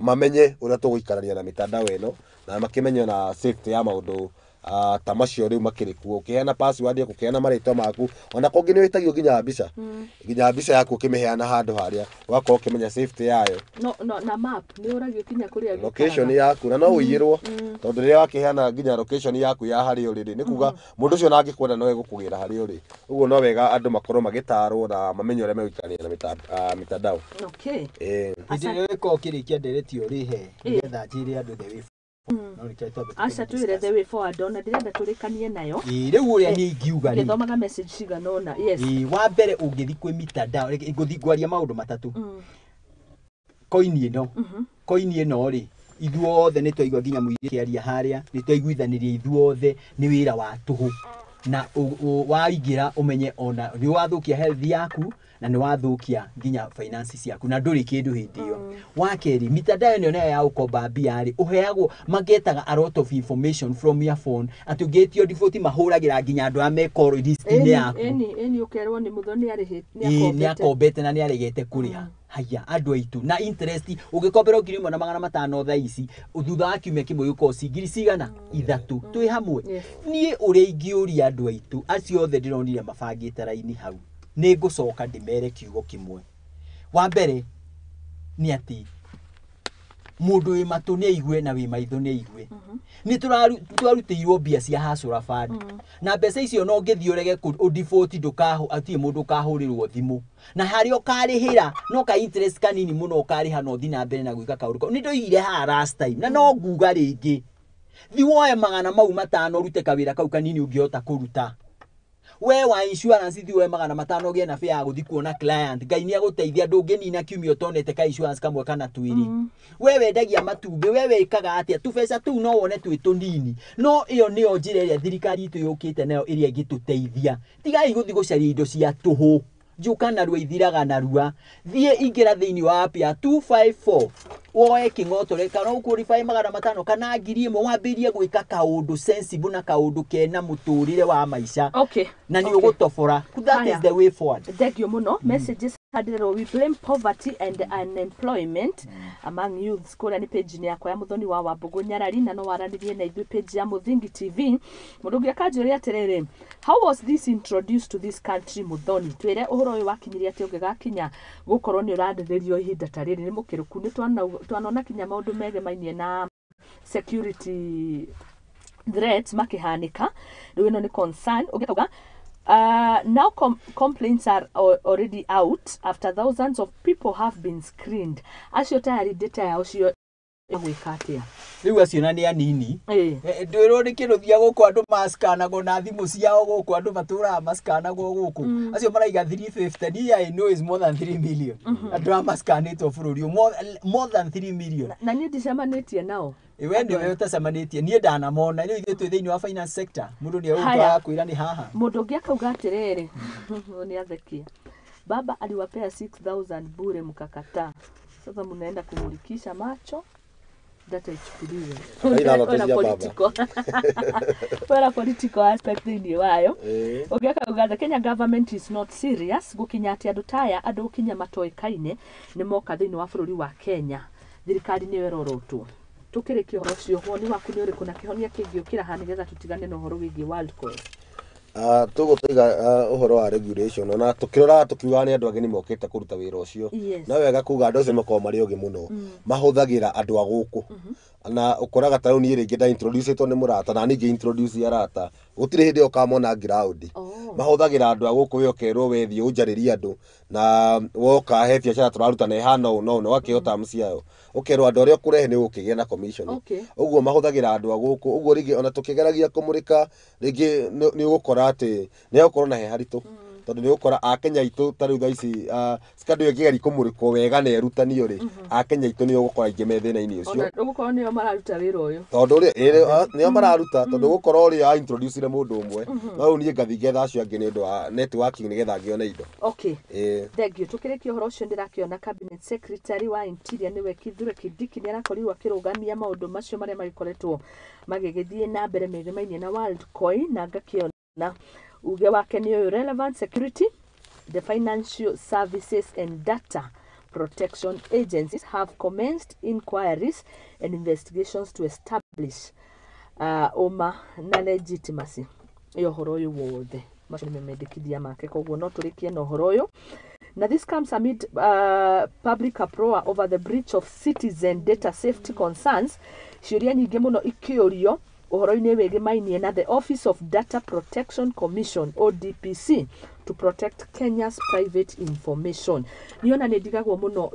mamenye ũrĩa tũgũikarania na mitandao ĩno na makĩmenye na safety ya maũndũ ta macio rĩu makĩrĩ kuo, ũkĩheana password, ũkĩheana marĩtwa maku, ona kũngĩ nĩ wĩtagio nginya mbica, nginya mbica yaku ũkĩmĩheana handũ harĩa ũgakorwo ũkĩmenya safety yayo. No na map nĩ ũragio kinya kũrĩa location yaku, na no ũiyĩrwo, tondũ rĩrĩa wakĩheana nginya location yaku ya harĩa ũrĩ rĩ, nĩ kuga mũndũ ũcio ona angĩkwenda no egũkũgĩra harĩa ũrĩ. Ũguo no wega andũ makorwo magĩtarwo na mamenye ũrĩa megũikarania na mitandao. Okay. Ĩĩ. Hĩndĩ ĩrĩa ũgĩkorwo ũkĩrĩkia ndereti ũrĩhe nĩgetha njĩre andũ the way no nĩkĩo twambe Aca, twĩre the way forward, ona ndĩrenda tũrĩkanie nayo. Ĩĩ, rĩu ũrĩa niĩ ingiuga rĩ, ngĩthomaga message cigana ũna, yes. Ĩĩ, wa mbere ũngĩthi kwĩ mitandao, reke ngũthi ngwaria maũndũ matatũ. Koini ĩno, koini ĩno rĩ, ithuothe nĩ twaigua nginya mũirĩtu akĩaria harĩa, nĩ twaiguithanirie ithuothe nĩ wĩra wa tũhũ, na waingĩra ũmenye ona nĩ wathũkia health yaku na nĩ wathũkia nginya finance ciaku na ndũrĩ kĩndũ hĩndĩ ĩyo. Wa kerĩ, mitandao ĩno nayo ya gũkomba mbia rĩ, ũheagwo magetaga a lot of information from your phone, atĩ ũngĩtio default mahũragĩra nginya andũ arĩa me call list-inĩ yaku. Ĩni, ũkerwo nĩ Mũthoni arĩhĩ Ĩĩ, nĩ akombete na nĩ aregete kũrĩha. Haya, andũ aitũ, na interest ũgĩkombera 1500 thaa ici, thutha wa kiumia kĩmwe gĩkorwo ci ngiri cigana ithatũ. Twĩ hamwe? Niĩ ũrĩa ingĩũria andũ aitũ acio othe ndĩronire mabangĩte raini hau, nĩ ngũcoka ndĩmere kiugo kĩmwe. Wa mbere nĩ atĩ mũndũ wĩ matũ nĩ aigue na wĩ maitho nĩ aigue. Nĩ twarutĩirwo mbia cia Hustler Fund, na mbeca icio no ũngĩthiĩ ũrege ũdefault, ndũkahu atirĩ mũndũ ũkahũrĩrwo thimũ, na harĩa ũkarĩhĩra no ka interest kanini mũno ũkarĩha na ũthiĩ na mbere na gwĩka kaũndũ kau. Nĩ ndoigire haha last time na no nguga rĩngĩ, thi woe 500 ũrute kawĩra kau kanini ũngĩhota kũruta. We wa insurance, thi woe 500 ũgĩe na fare ya gũthiĩ kuona client. Ngai nĩ agũteithia, ndũngĩnina kiumia ũtonete ka insurance kamwe kana twĩrĩ. We wendagia matumbĩ, we wĩkaga atĩa, tũbeca tũu no wone twĩ tũnini, no ĩyo nĩyo njĩra ĩrĩa thirikari itũ yũkĩte nayo ĩrĩa ĩngĩtũteithia. Tigai gũthiĩ gũcaria indo cia tũhũ. Njũka narua ithiraga narua. Thiĩ ingĩra thĩinĩ wa app ya 254, woe kĩng'otore kana ũqualify 500 kana 1000, wambĩrĩrie gwĩka kaũndũ sensible na kaũndũ kena mũtũrĩre wa maica na nĩ ũgũtobora. That Haya. is the way forward. Thank you mũno. Messages hadirwo, "We blame poverty and unemployment among youths." Kũrĩa nĩ page-inĩ yakwa ya Mũthoni wa Wambũgũ Nyarari, na no waranĩrie na ithuĩ page ya Mũthingi TV. Mũndũ ũngĩ akanjũria atĩrĩrĩ, "How was this introduced to this country?" Mũthoni, twĩre ũhoro ũyũ wakinyire atĩ ũngĩgakinya gũkorwo nĩ ũrarĩrĩrio ihinda ta rĩrĩ nĩ mũkĩrũku. Nĩ twanona kinya maũndũ megemainie na security threats makĩhanĩka, rĩu ĩno nĩ concern. Ũngĩkauga, "Now complaints are already out after thousands of people have been screened." Acio tayari data yao cio gwĩka atĩa? Rĩu acio na nĩ anini. Ndwĩrwo nĩ kĩrũthia gũkũ andũ maskanagwo na thimũ ciao, gũkũ andũ matũraga maskanagwo gũkũ, acio maraiga 350, niĩ I know is more than 3 million andũ aya maskanĩtwo bũrũri ũyũ, more than 3 million. Na niĩ ndicemanĩtie nao. Ĩ, we nĩwe ũtacemanĩtie, niĩ ndanamona. Rĩu ithuĩ twĩ thĩinĩ wa finance sector, mũndũ nĩ Haya. egũka kwĩra nĩ haha. Mũndũ ũngĩ akauga atĩrĩrĩ, nĩ athekia, "Baba aliwapea 6000 bure mkakataa, sasa mnaenda kumulikisha macho data ichukuliwe." Ithathatũ Kwĩna cia baba. Kwĩna political aspect thĩinĩ wayo. Ĩĩ. Ũngĩ akauga, "The Kenya government is not serious gũkinya atĩ andũ taya, andũ gũkinya matoĩkaine nĩ moka thĩinĩ wa bũrũri wa Kenya. Thirikari nĩyo ĩrorotwo." Tũkĩrĩkia ũhoro ũcio, woni waku nĩ ũrĩkũ na kĩhonia kĩngĩũkĩra haha nĩgetha tũtigane na ũhoro wĩgiĩ Worldcoin? Tũgũtũiga ũhoro wa regulation, ona tũkĩroraga tũkiugaga nĩ andũ ageni mokĩte kũruta wĩra ũcio. No wega kuga andũ acio makoragwo marĩ ogĩ mũno, mahũthagĩra andũ a gũkũ, na ũkoraga ta rĩu niĩ rĩngĩ nda introduce nĩ mũrata na niĩ introduce arata, gũtirĩ hĩndĩ ĩyo ũkamona ground. Mahũthagĩra andũ a gũkũ, we ũkerwo we thiĩ ũnjarĩrie andũ, na woka he biacara tũraruta na ĩhana ũũ na ũũ, na ũgakĩheo terms ciayo, ũkerwo andũ arĩa ũkũrehe nĩ ũgũkĩgĩa na commission. Ũguo mahũthagĩra andũ a gũkũ. Ũguo rĩngĩ ona tũkĩgeragia kũmũrĩka rĩngĩ nĩ ũgũkora atĩ nĩ egũkorwo na he haritũ, tondũ nĩ ũgũkora akenya aitũ ta rĩu thaa ici scandal ĩyo ĩngĩgeria kũmũrĩkwo wega na ĩrutanio rĩ, akenya aitũ nĩ ũgũkora aingĩ me thĩna-inĩ ũcio. Ona ũgũkorwo nĩo mararuta wĩra ũyũ. Tondũ ũrĩa nĩo mararuta, tondũ gũkorwo ũrĩa a introduce mũndũ ũmwe, no rĩu niĩ ngathiĩ ngetha acio angĩ nĩ ũndũ wa networking nĩgetha ngĩone indo. Ĩĩ. Thank you. Tũkĩrĩkia ũhoro ũcio, ndĩrakĩona cabinet secretary wa interior nĩwe Kithure Kindiki nĩ arakorirwo akĩrũgamia maũndũ macio marĩa magĩkoretwo magĩgĩthiĩ na mbere megemainie na Worldcoin, na ngakĩona Uge wake nĩ ũyũ: relevant security, the financial services and data protection agencies have commenced inquiries and investigations to establish ũma na legitimacy ya ũhoro ũyũ wothe. Macio nĩ mendekithia make. Koguo no tũrĩkie na ũhoro ũyũ, na this comes amid public uproar over the breach of citizen data safety concerns, ciũria nyingĩ mũno ikĩũrio ũhoro-inĩ wĩgĩmainie na the Office of Data Protection Commission, ODPC, to protect Kenya's private information. Niona nĩ ndigagwo mũno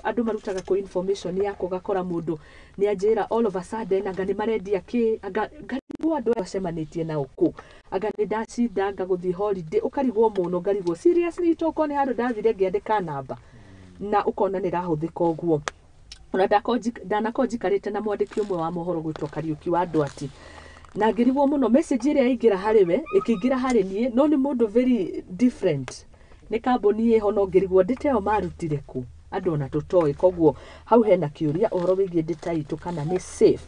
andũ marutaga kũ information yakwa, ũgakora mũndũ nĩ anjĩra all of a sudden anga nĩ marendia kĩ, anga ngarigwo andũ aya acemanĩtie nao kũ, anga nĩ ndacinda, anga gũthiĩ holiday, ũkarigwo mũno, ngarigwo seriously, tokorwo nĩ handũ ndathire ngĩandĩka namba na ũkona nĩ rahũthĩka ũguo. Ona ndanakorwo njikarĩte na mwandĩki ũmwe wa mohoro gwĩtwo Kariũki wa Ndwati, na ngĩrigwo mũno message ĩrĩa yaingĩra harĩ we ĩkĩingĩra harĩ niĩ, no nĩ mũndũ very different, nĩ kambuni ĩho, no ngĩrigwo data ĩyo marutire kũ, andũ ona tũtoĩ. Koguo hau hena kĩũria ũhoro wĩgiĩ data itũ kana nĩ safe.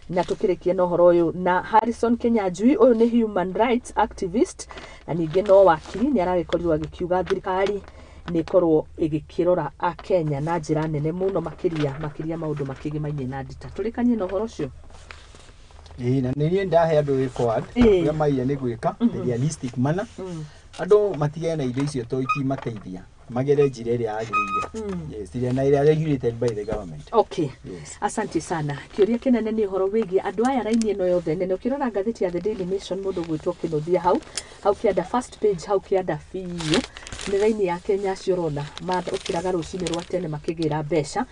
Na tũkĩrĩkia na ũhoro ũyũ na Harrison Kinyanjui, ũyũ nĩ human rights activist na ningĩ no wakiri, nĩ aragĩkorirwo agĩkiuga thirikari nĩ ĩkorwo ĩgĩkĩrora akenya na njĩra nene mũno, makĩria makĩria maũndũ makĩgĩmainie na data. Tũrĩkanie na ũhoro ũcio. Ĩĩ, na nĩ niĩ ndahe andũ way forward ũrĩa maire nĩ gwĩka the realistic manner. Andũ matigane na indo icio to itimateithia, magere njĩra ĩrĩa yagĩrĩire, yes, ĩrĩa na ĩrĩa regulated by the government. Okay. Yes. Asante sana. Kĩũria kĩnene nĩ ũhoro wĩgiĩ andũ aya raini ĩno yothe nene. Ũkĩrora ngathĩti ya The Daily Nation, mũndũ gwĩtwo Kĩnũthia hau hau kĩanda, first page hau kĩanda biũ, nĩ raini ya Kenya acio ũrona ũkĩraga rũcinĩ rwa tene makĩgĩra mbeca.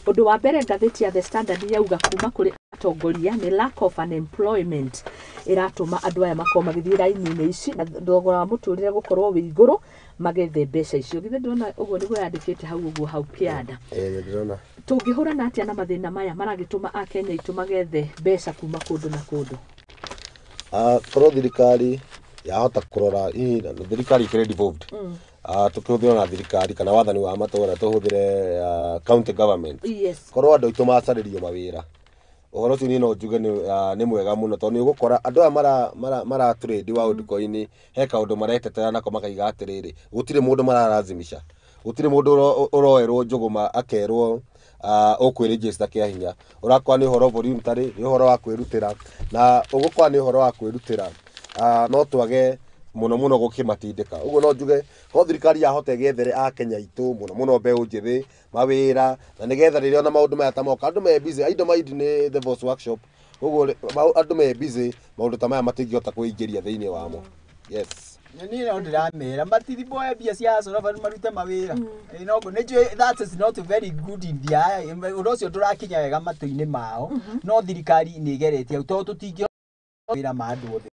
Ũndũ wa mbere ngathĩti ya The Standard yauga kuma kũrĩ atongoria nĩ lack of unemployment ĩratũma andũ aya makorwo magĩthiĩ raini-inĩ ici, na thogora wa mũtũrĩre gũkorwo wĩ igũrũ, magethe mbeca icio. Githĩ ndĩrona ũguo nĩguo yandĩkĩte hau ũguo hau kĩanda? Ĩĩ, ndĩrona. Tũngĩhũrana atĩa na mathĩna maya maragĩtũma akenya aitũ magethe mbeca kuma kũndũ na kũndũ? Korwo thirikari yahota kũrora hihi na thirikari ĩkĩrĩ devolved, tũkĩhũthĩra na thirikari kana wathani wa matũra, tũhũthĩre county government, korwo andũ aitũ macarĩrio mawĩra, ũhoro ũcio niĩ no njuge nĩ mwega mũno, tondũ nĩ ũgũkora andũ aya mara trade Worldcoin he kaũndũ maretetera nako, makaiga atĩrĩrĩ, gũtirĩ mũndũ mararazimisha, gũtirĩ mũndũ ũroerwo njũgũma akerwo ũkwĩregister kĩa hinya. Ũrakora nĩ ũhoro voluntary, nĩ ũhoro wa kwĩrutĩra, na ũgũkora nĩ ũhoro wa kwĩrutĩra, no twage mũno mũno gũkĩmatindĩka. Ũguo no njuge korwo thirikari yahota ĩgĩethere akenya aitũ, mũno mũno mbeũ njĩthĩ, mawĩra, na nĩgetha rĩrĩa ona maũndũ maya ta moka, andũ me busy, indo maindi nĩ the boss workshop, ũguo andũ me busy, maũndũ ta maya matingĩhota kwĩingĩria thĩinĩ wamo. Yes. Niĩ no ndĩramera matithimboe mbia cia Hustler marute mawĩra. Ĩ, no nĩ njũĩ that is not very good in the eye, ũndũ ũcio ndũrakinya wega matũ-inĩ mao, no thirikari nĩ ĩgeretie hau, tondũ tũtingĩhota wĩra ma andũ othe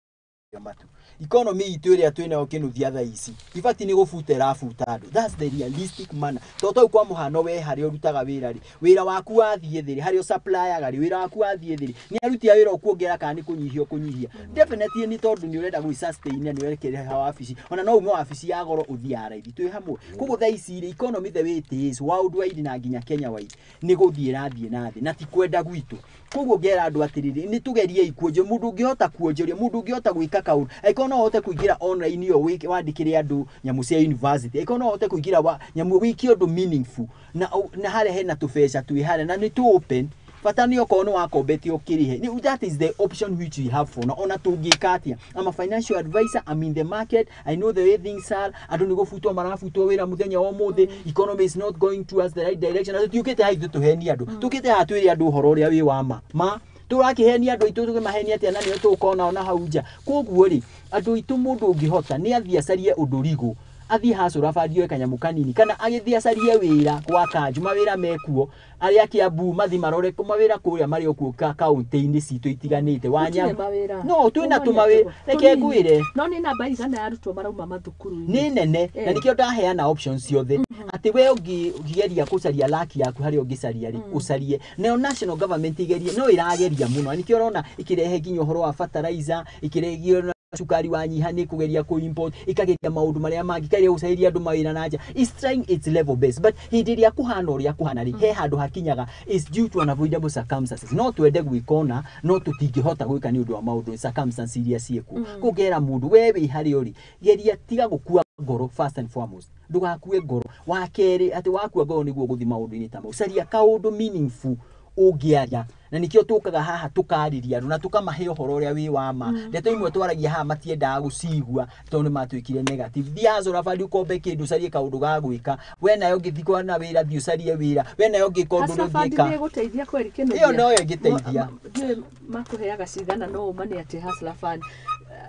matu. Economy itũ ĩrĩa twĩnayo kĩnuthia thaa ici ibati nĩ gũbuta ĩrabuta andũ. That's the realistic manner, tondũ tau kwa mũhano, we harĩa ũrutaga wĩra rĩ, wĩra waku wathiĩ thĩ rĩ, harĩa ũsupplyaga rĩ, wĩra waku wathiĩ thĩ rĩ, nĩ aruti a wĩra ũkuongerera kana nĩ kũnyihia ũkũnyihia? Definitely nĩ tondũ nĩ ũrenda gwĩ sustain na nĩ ũrekĩrĩha wabici, ona no ume wabici ya goro ũthiĩ ya raithi. Twĩ hamwe? Koguo thaa ici rĩ, economy the way it is worldwide na nginya Kenya wide nĩ gũthiĩ ĩrathiĩ na thĩ na ti kwenda gwitũ. Koguo ngera andũ atĩrĩrĩ, nĩ tũgeriei kuonjia, mũndũ ũngĩhota kuonjoria, mũndũ ũngĩhota gwĩka kaũndũ, angĩkorwo no ũhote kũingĩra online ĩyo wandĩkĩre andũ nyamũ cia university, angĩkorwo no ũhote kũingĩra wa nyamũ wĩke ũndũ meaningful na harĩa hena tũbeca twĩ harĩa na nĩ tũ open, bata nĩ okorwo nĩ wakombete ũkĩrĩhe. That is the option which we have for now. Ona tũngĩka atĩa, I'm a financial advisor, I'm in the market, I know the way things are. Andũ nĩ gũbutwo marabutwo wĩra mũthenya wa ũmũthĩ. Economy is not going towards the right direction, na tũtiũkĩte haha ithuĩ tũhenie andũ, tũkĩte haha twĩre andũ ũhoro ũrĩa wĩ wa ma ma. Tũrakĩhenia andũ aitũ, tũkĩmahenia atĩa na nĩo tũgũkorwo nao na hau nja? Koguo rĩ, andũ aitũ, mũndũ ũngĩhota nĩ athiĩ acarie ũndũ rigũ, athiĩ Hustler Fund oe kanyamũ kanini, kana agĩthiĩ acarie wĩra gwa kanju, mawĩra mekuo arĩa Kiambu mathi marore mawĩra kũrĩa marĩ o kuo kaunti-inĩ citũ itiganĩte. Gũtirĩ Wanya mawĩra. No twĩna Ũmwe nĩ tũmawĩra. Reke tũnini. ngwĩre. No nĩ namba igana ya arutwo marauma mathukuru-inĩ? Nĩ nene na nĩkĩo ndaheana options ciothe, atĩ we ũngĩgeria gũcaria laki yaku harĩa ũngĩcaria rĩ, ũcarie. Nayo national government igerie, no ĩrageria mũno, na nĩkĩo ũrona ĩkĩrehe nginya ũhoro wa fertilizer, ĩkĩrehe. Cukari wanyiha nĩ kũgeria kũ import, ĩkageria maũndũ marĩa mangĩ, ĩkageria gũcarĩria andũ mawĩra na nja. It's trying its level best, but hĩndĩ ĩrĩa kũhana ũrĩa kũhana rĩ, he handũ hakinyaga is due to unavoidable circumstances. No twende gwĩka ona no tũtingĩhota gwĩka nĩ ũndũ wa maũndũ, circumstances iria ciĩkuo. Kũngera mũndũ we wĩ harĩa ũrĩ, geria tiga gũkua ngoro. First and foremost, ndũgakue ngoro. Wa kerĩ, atĩ wakua ngoro nĩguo gũthiĩ maũndũ-inĩ ta mau, caria kaũndũ meaningful ũngĩaria, na nikĩo tũkaga haha tũkarĩria andũ na tũkamahe ũhoro ũrĩa wĩ wa ma. Ndeto imwe twaragia haha matiendaga gũcigua tondũ nĩ matuĩkire negative. Thiĩ Hustler Fund ũkombe kĩndũ, ũcarie kaũndũ ga gwĩka. We nayo ũngĩthiĩ kwana wĩra, thiĩ ũcarie wĩra. We nayo ũngĩka ũndũ Hustler Fund ũngĩka. Nĩ ĩgũteithia kweri kĩnũthia? Ĩyo noyo ĩngĩteithia. Ndiũĩ makũheaga cigana, no ũma nĩ atĩ Hustler Fund,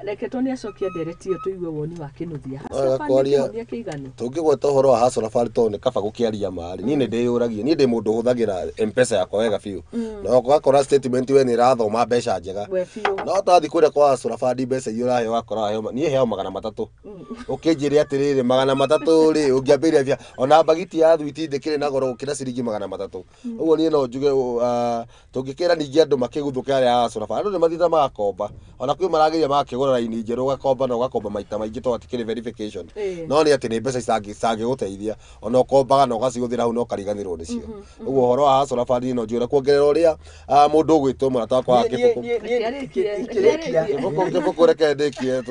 reke to nĩ acokia ndereti ĩyo tũigue woni wa Kĩnũthia. Hustler Fund nĩ Kwaria- kĩhonia kĩiganu? Tũngĩgweta ũhoro wa Hustler Fund, tondũ nĩ kaba gũkĩaria marĩ, niĩ nĩ ndĩyũragia. Niĩ ndĩ mũndũ ũhũthagĩra M-Pesa yakwa wega biũ, na ũgakora statement we nĩ ĩrathoma mbeca njega. We biũ. No twathiĩ kũrĩa kwa Hustler Fund, mbeca iria ũraheo, ũgakora waheo, niĩ heo 300. Ũkĩnjĩre atĩrĩrĩ, 300 rĩ, ũngĩambĩrĩria bia ona mbagiti ya thwiti ndĩkĩrĩ na goro gũkĩra ciringi 300. Ũguo niĩ no njuge, tũngĩkĩra ningĩ andũ makĩguthũke arĩa a Hustler Fund, andũ nĩ mathiĩte magakomba, ona kwĩ marageria magakĩgũra raini njerũ, ũgakomba na ũgakomba maita maingĩ tondũ hatikĩrĩ verification. No nĩ atĩ nĩ mbeca citangĩgũteithia, ona ũkombaga na ũgacihũthĩra hau na ũkariganĩrwo nĩcio. Ũguo ũhoro wa Hustler Fund niĩ no njuge, na kuongerera ũrĩa mũndũ ũgwĩtwo mũrata wakwa wa Kĩbũkũ. Ikĩrĩkia. Kĩbũkũ, Kĩbũkũ, reke ndĩkie.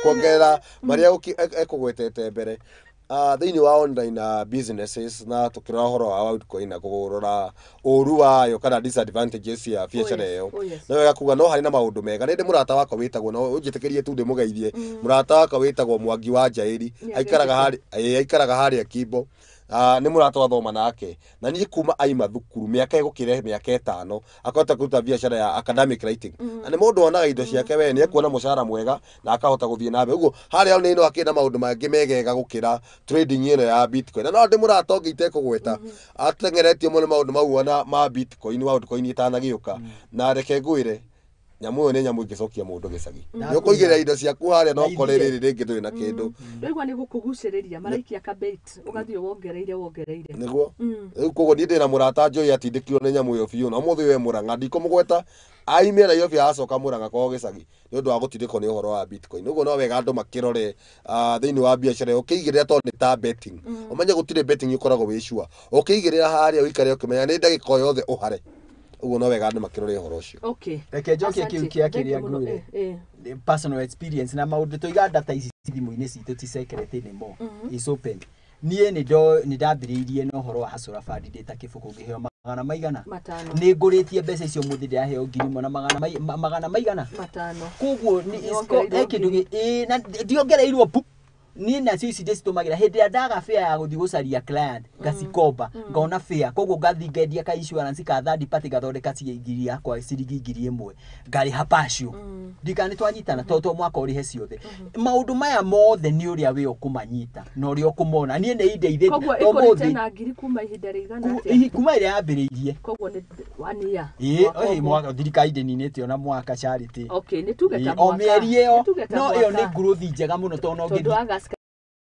Kuongerera marĩa ekũgwetete mbere, thĩinĩ wa online businesses, na tũkĩrora ũhoro wa Worldcoin na kũrora ũru wayo kana disadvantages ya biacara ĩyo, no wega kuga no harĩ na maũndũ mega. Nĩ ndĩ mũrata wakwa wĩtagwo, no ũnjĩtĩkĩrie tu ndĩmũgeithie, mũrata wakwa wĩtagwo Mwangi wa Njaĩri. Nĩ Aikaraga ageithĩke. harĩa, ĩĩ, aikaraga harĩa Kimbo. Nĩ mũrata wathoma nake na niĩ kuma aima thukuru mĩaka ĩgũkĩre mĩaka 5, akahota kũruta biacara ya academic writing, na nĩ mũndũ wonaga indo ciake we nĩ ekuona mũcara mwega na akahota gũthiĩ na mbere. Ũguo harĩa nĩ no akĩrĩ na maũndũ mangĩ megega gũkĩra trading ĩno ya Bitcoin. Na no ndĩ mũrata ũngĩ itekũgweta ateng'eretio mũno maũndũ mau ona ma Bitcoin, Worldcoin ĩtanagĩũka, na reke ngwĩre, nyamũ ĩyo nĩ nyamũ ĩngĩcokia mũndũ gĩcagi. Nĩ ũkũigĩrĩra indo ciaku harĩa na ũkore rĩrĩ rĩngĩ ndũrĩ na kĩndũ. Ndũigua nĩ gũkũgucĩrĩria maraikia kabait, ũgathiĩ wongereire wongereire. Nĩguo rĩu koguo niĩ ndĩna mũrata njũĩ atindĩkirwo nĩ nyamũ ĩyo biũ, na ũmũthĩ we Mũrang'a ndikũmũgweta, aimire Nairobi acoka Mũrang'a kwao gĩcagi nĩ ũndũ wa gũtindĩkwo nĩ ũhoro wa Bitcoin. Ũguo no wega andũ makĩrore thĩinĩ wa biacara ĩyo ũkĩigĩrĩra, tondũ nĩ ta betting. Ũmenye gũtirĩ betting ũkoragwo wĩ sure. Ũkĩigĩrĩra harĩa ũikare ũkĩmenya nĩ ndagĩka o yothe ũhare. Ũguo no wega andũ makĩrore ũhoro ũcio. Okay. Reke njokie kĩu Asante. kĩa Thank you kĩrĩa mũno. ngwĩre. Personal experience na maũndũ tũiga data ici thimũ-inĩ citũ ti secret anymore, is open. Niĩ nĩ ndambĩrĩirie na ũhoro wa Hustler Fund ndĩ ta kĩbũkũ, ngĩheo magana maigana? 5. Nĩ ngũrĩtie mbeca icio, mũthĩ ndĩraheo 1000 na magana maigana? 5. Koguo nĩ Nĩwongereirwo he kĩndũ ngiri. ĩĩ, na ndiongereirwo pu. Niĩ nacio ici ndĩcitũmagĩra hĩndĩ ĩrĩa ndaga fare ya gũthiĩ gũcaria client, ngacikomba, ngona fare, koguo ngathiĩ ngendia ka insurance ka third party, gathondeka ngiri yakwa ciringi 1000, ngarĩha partial. Ndikana nĩ twanyitana, to to mwaka ũrĩhe ciothe. Maũndũ maya mothe nĩ ũrĩa we ũkũmanyita na ũrĩa ũkũmona. Niĩ nĩ indeithĩtie. Koguo To ĩkũrĩte mũthĩ na ngiri kuma ihinda rĩigana atĩa? Kuma ĩrĩa yambĩrĩirie. Koguo nĩ one year. Ĩĩ. Mwaka ĩĩ, ũmwe. Mwaka thirikari ndĩninĩte ona mwaka, Charity. Okay, nĩ tuge ta Ĩĩ, o mwaka. mĩeri ĩyo. Nĩ tuge ta No ĩyo mwaka. nĩ growth njega mũno tondũ no Tondũ ngĩthiĩ August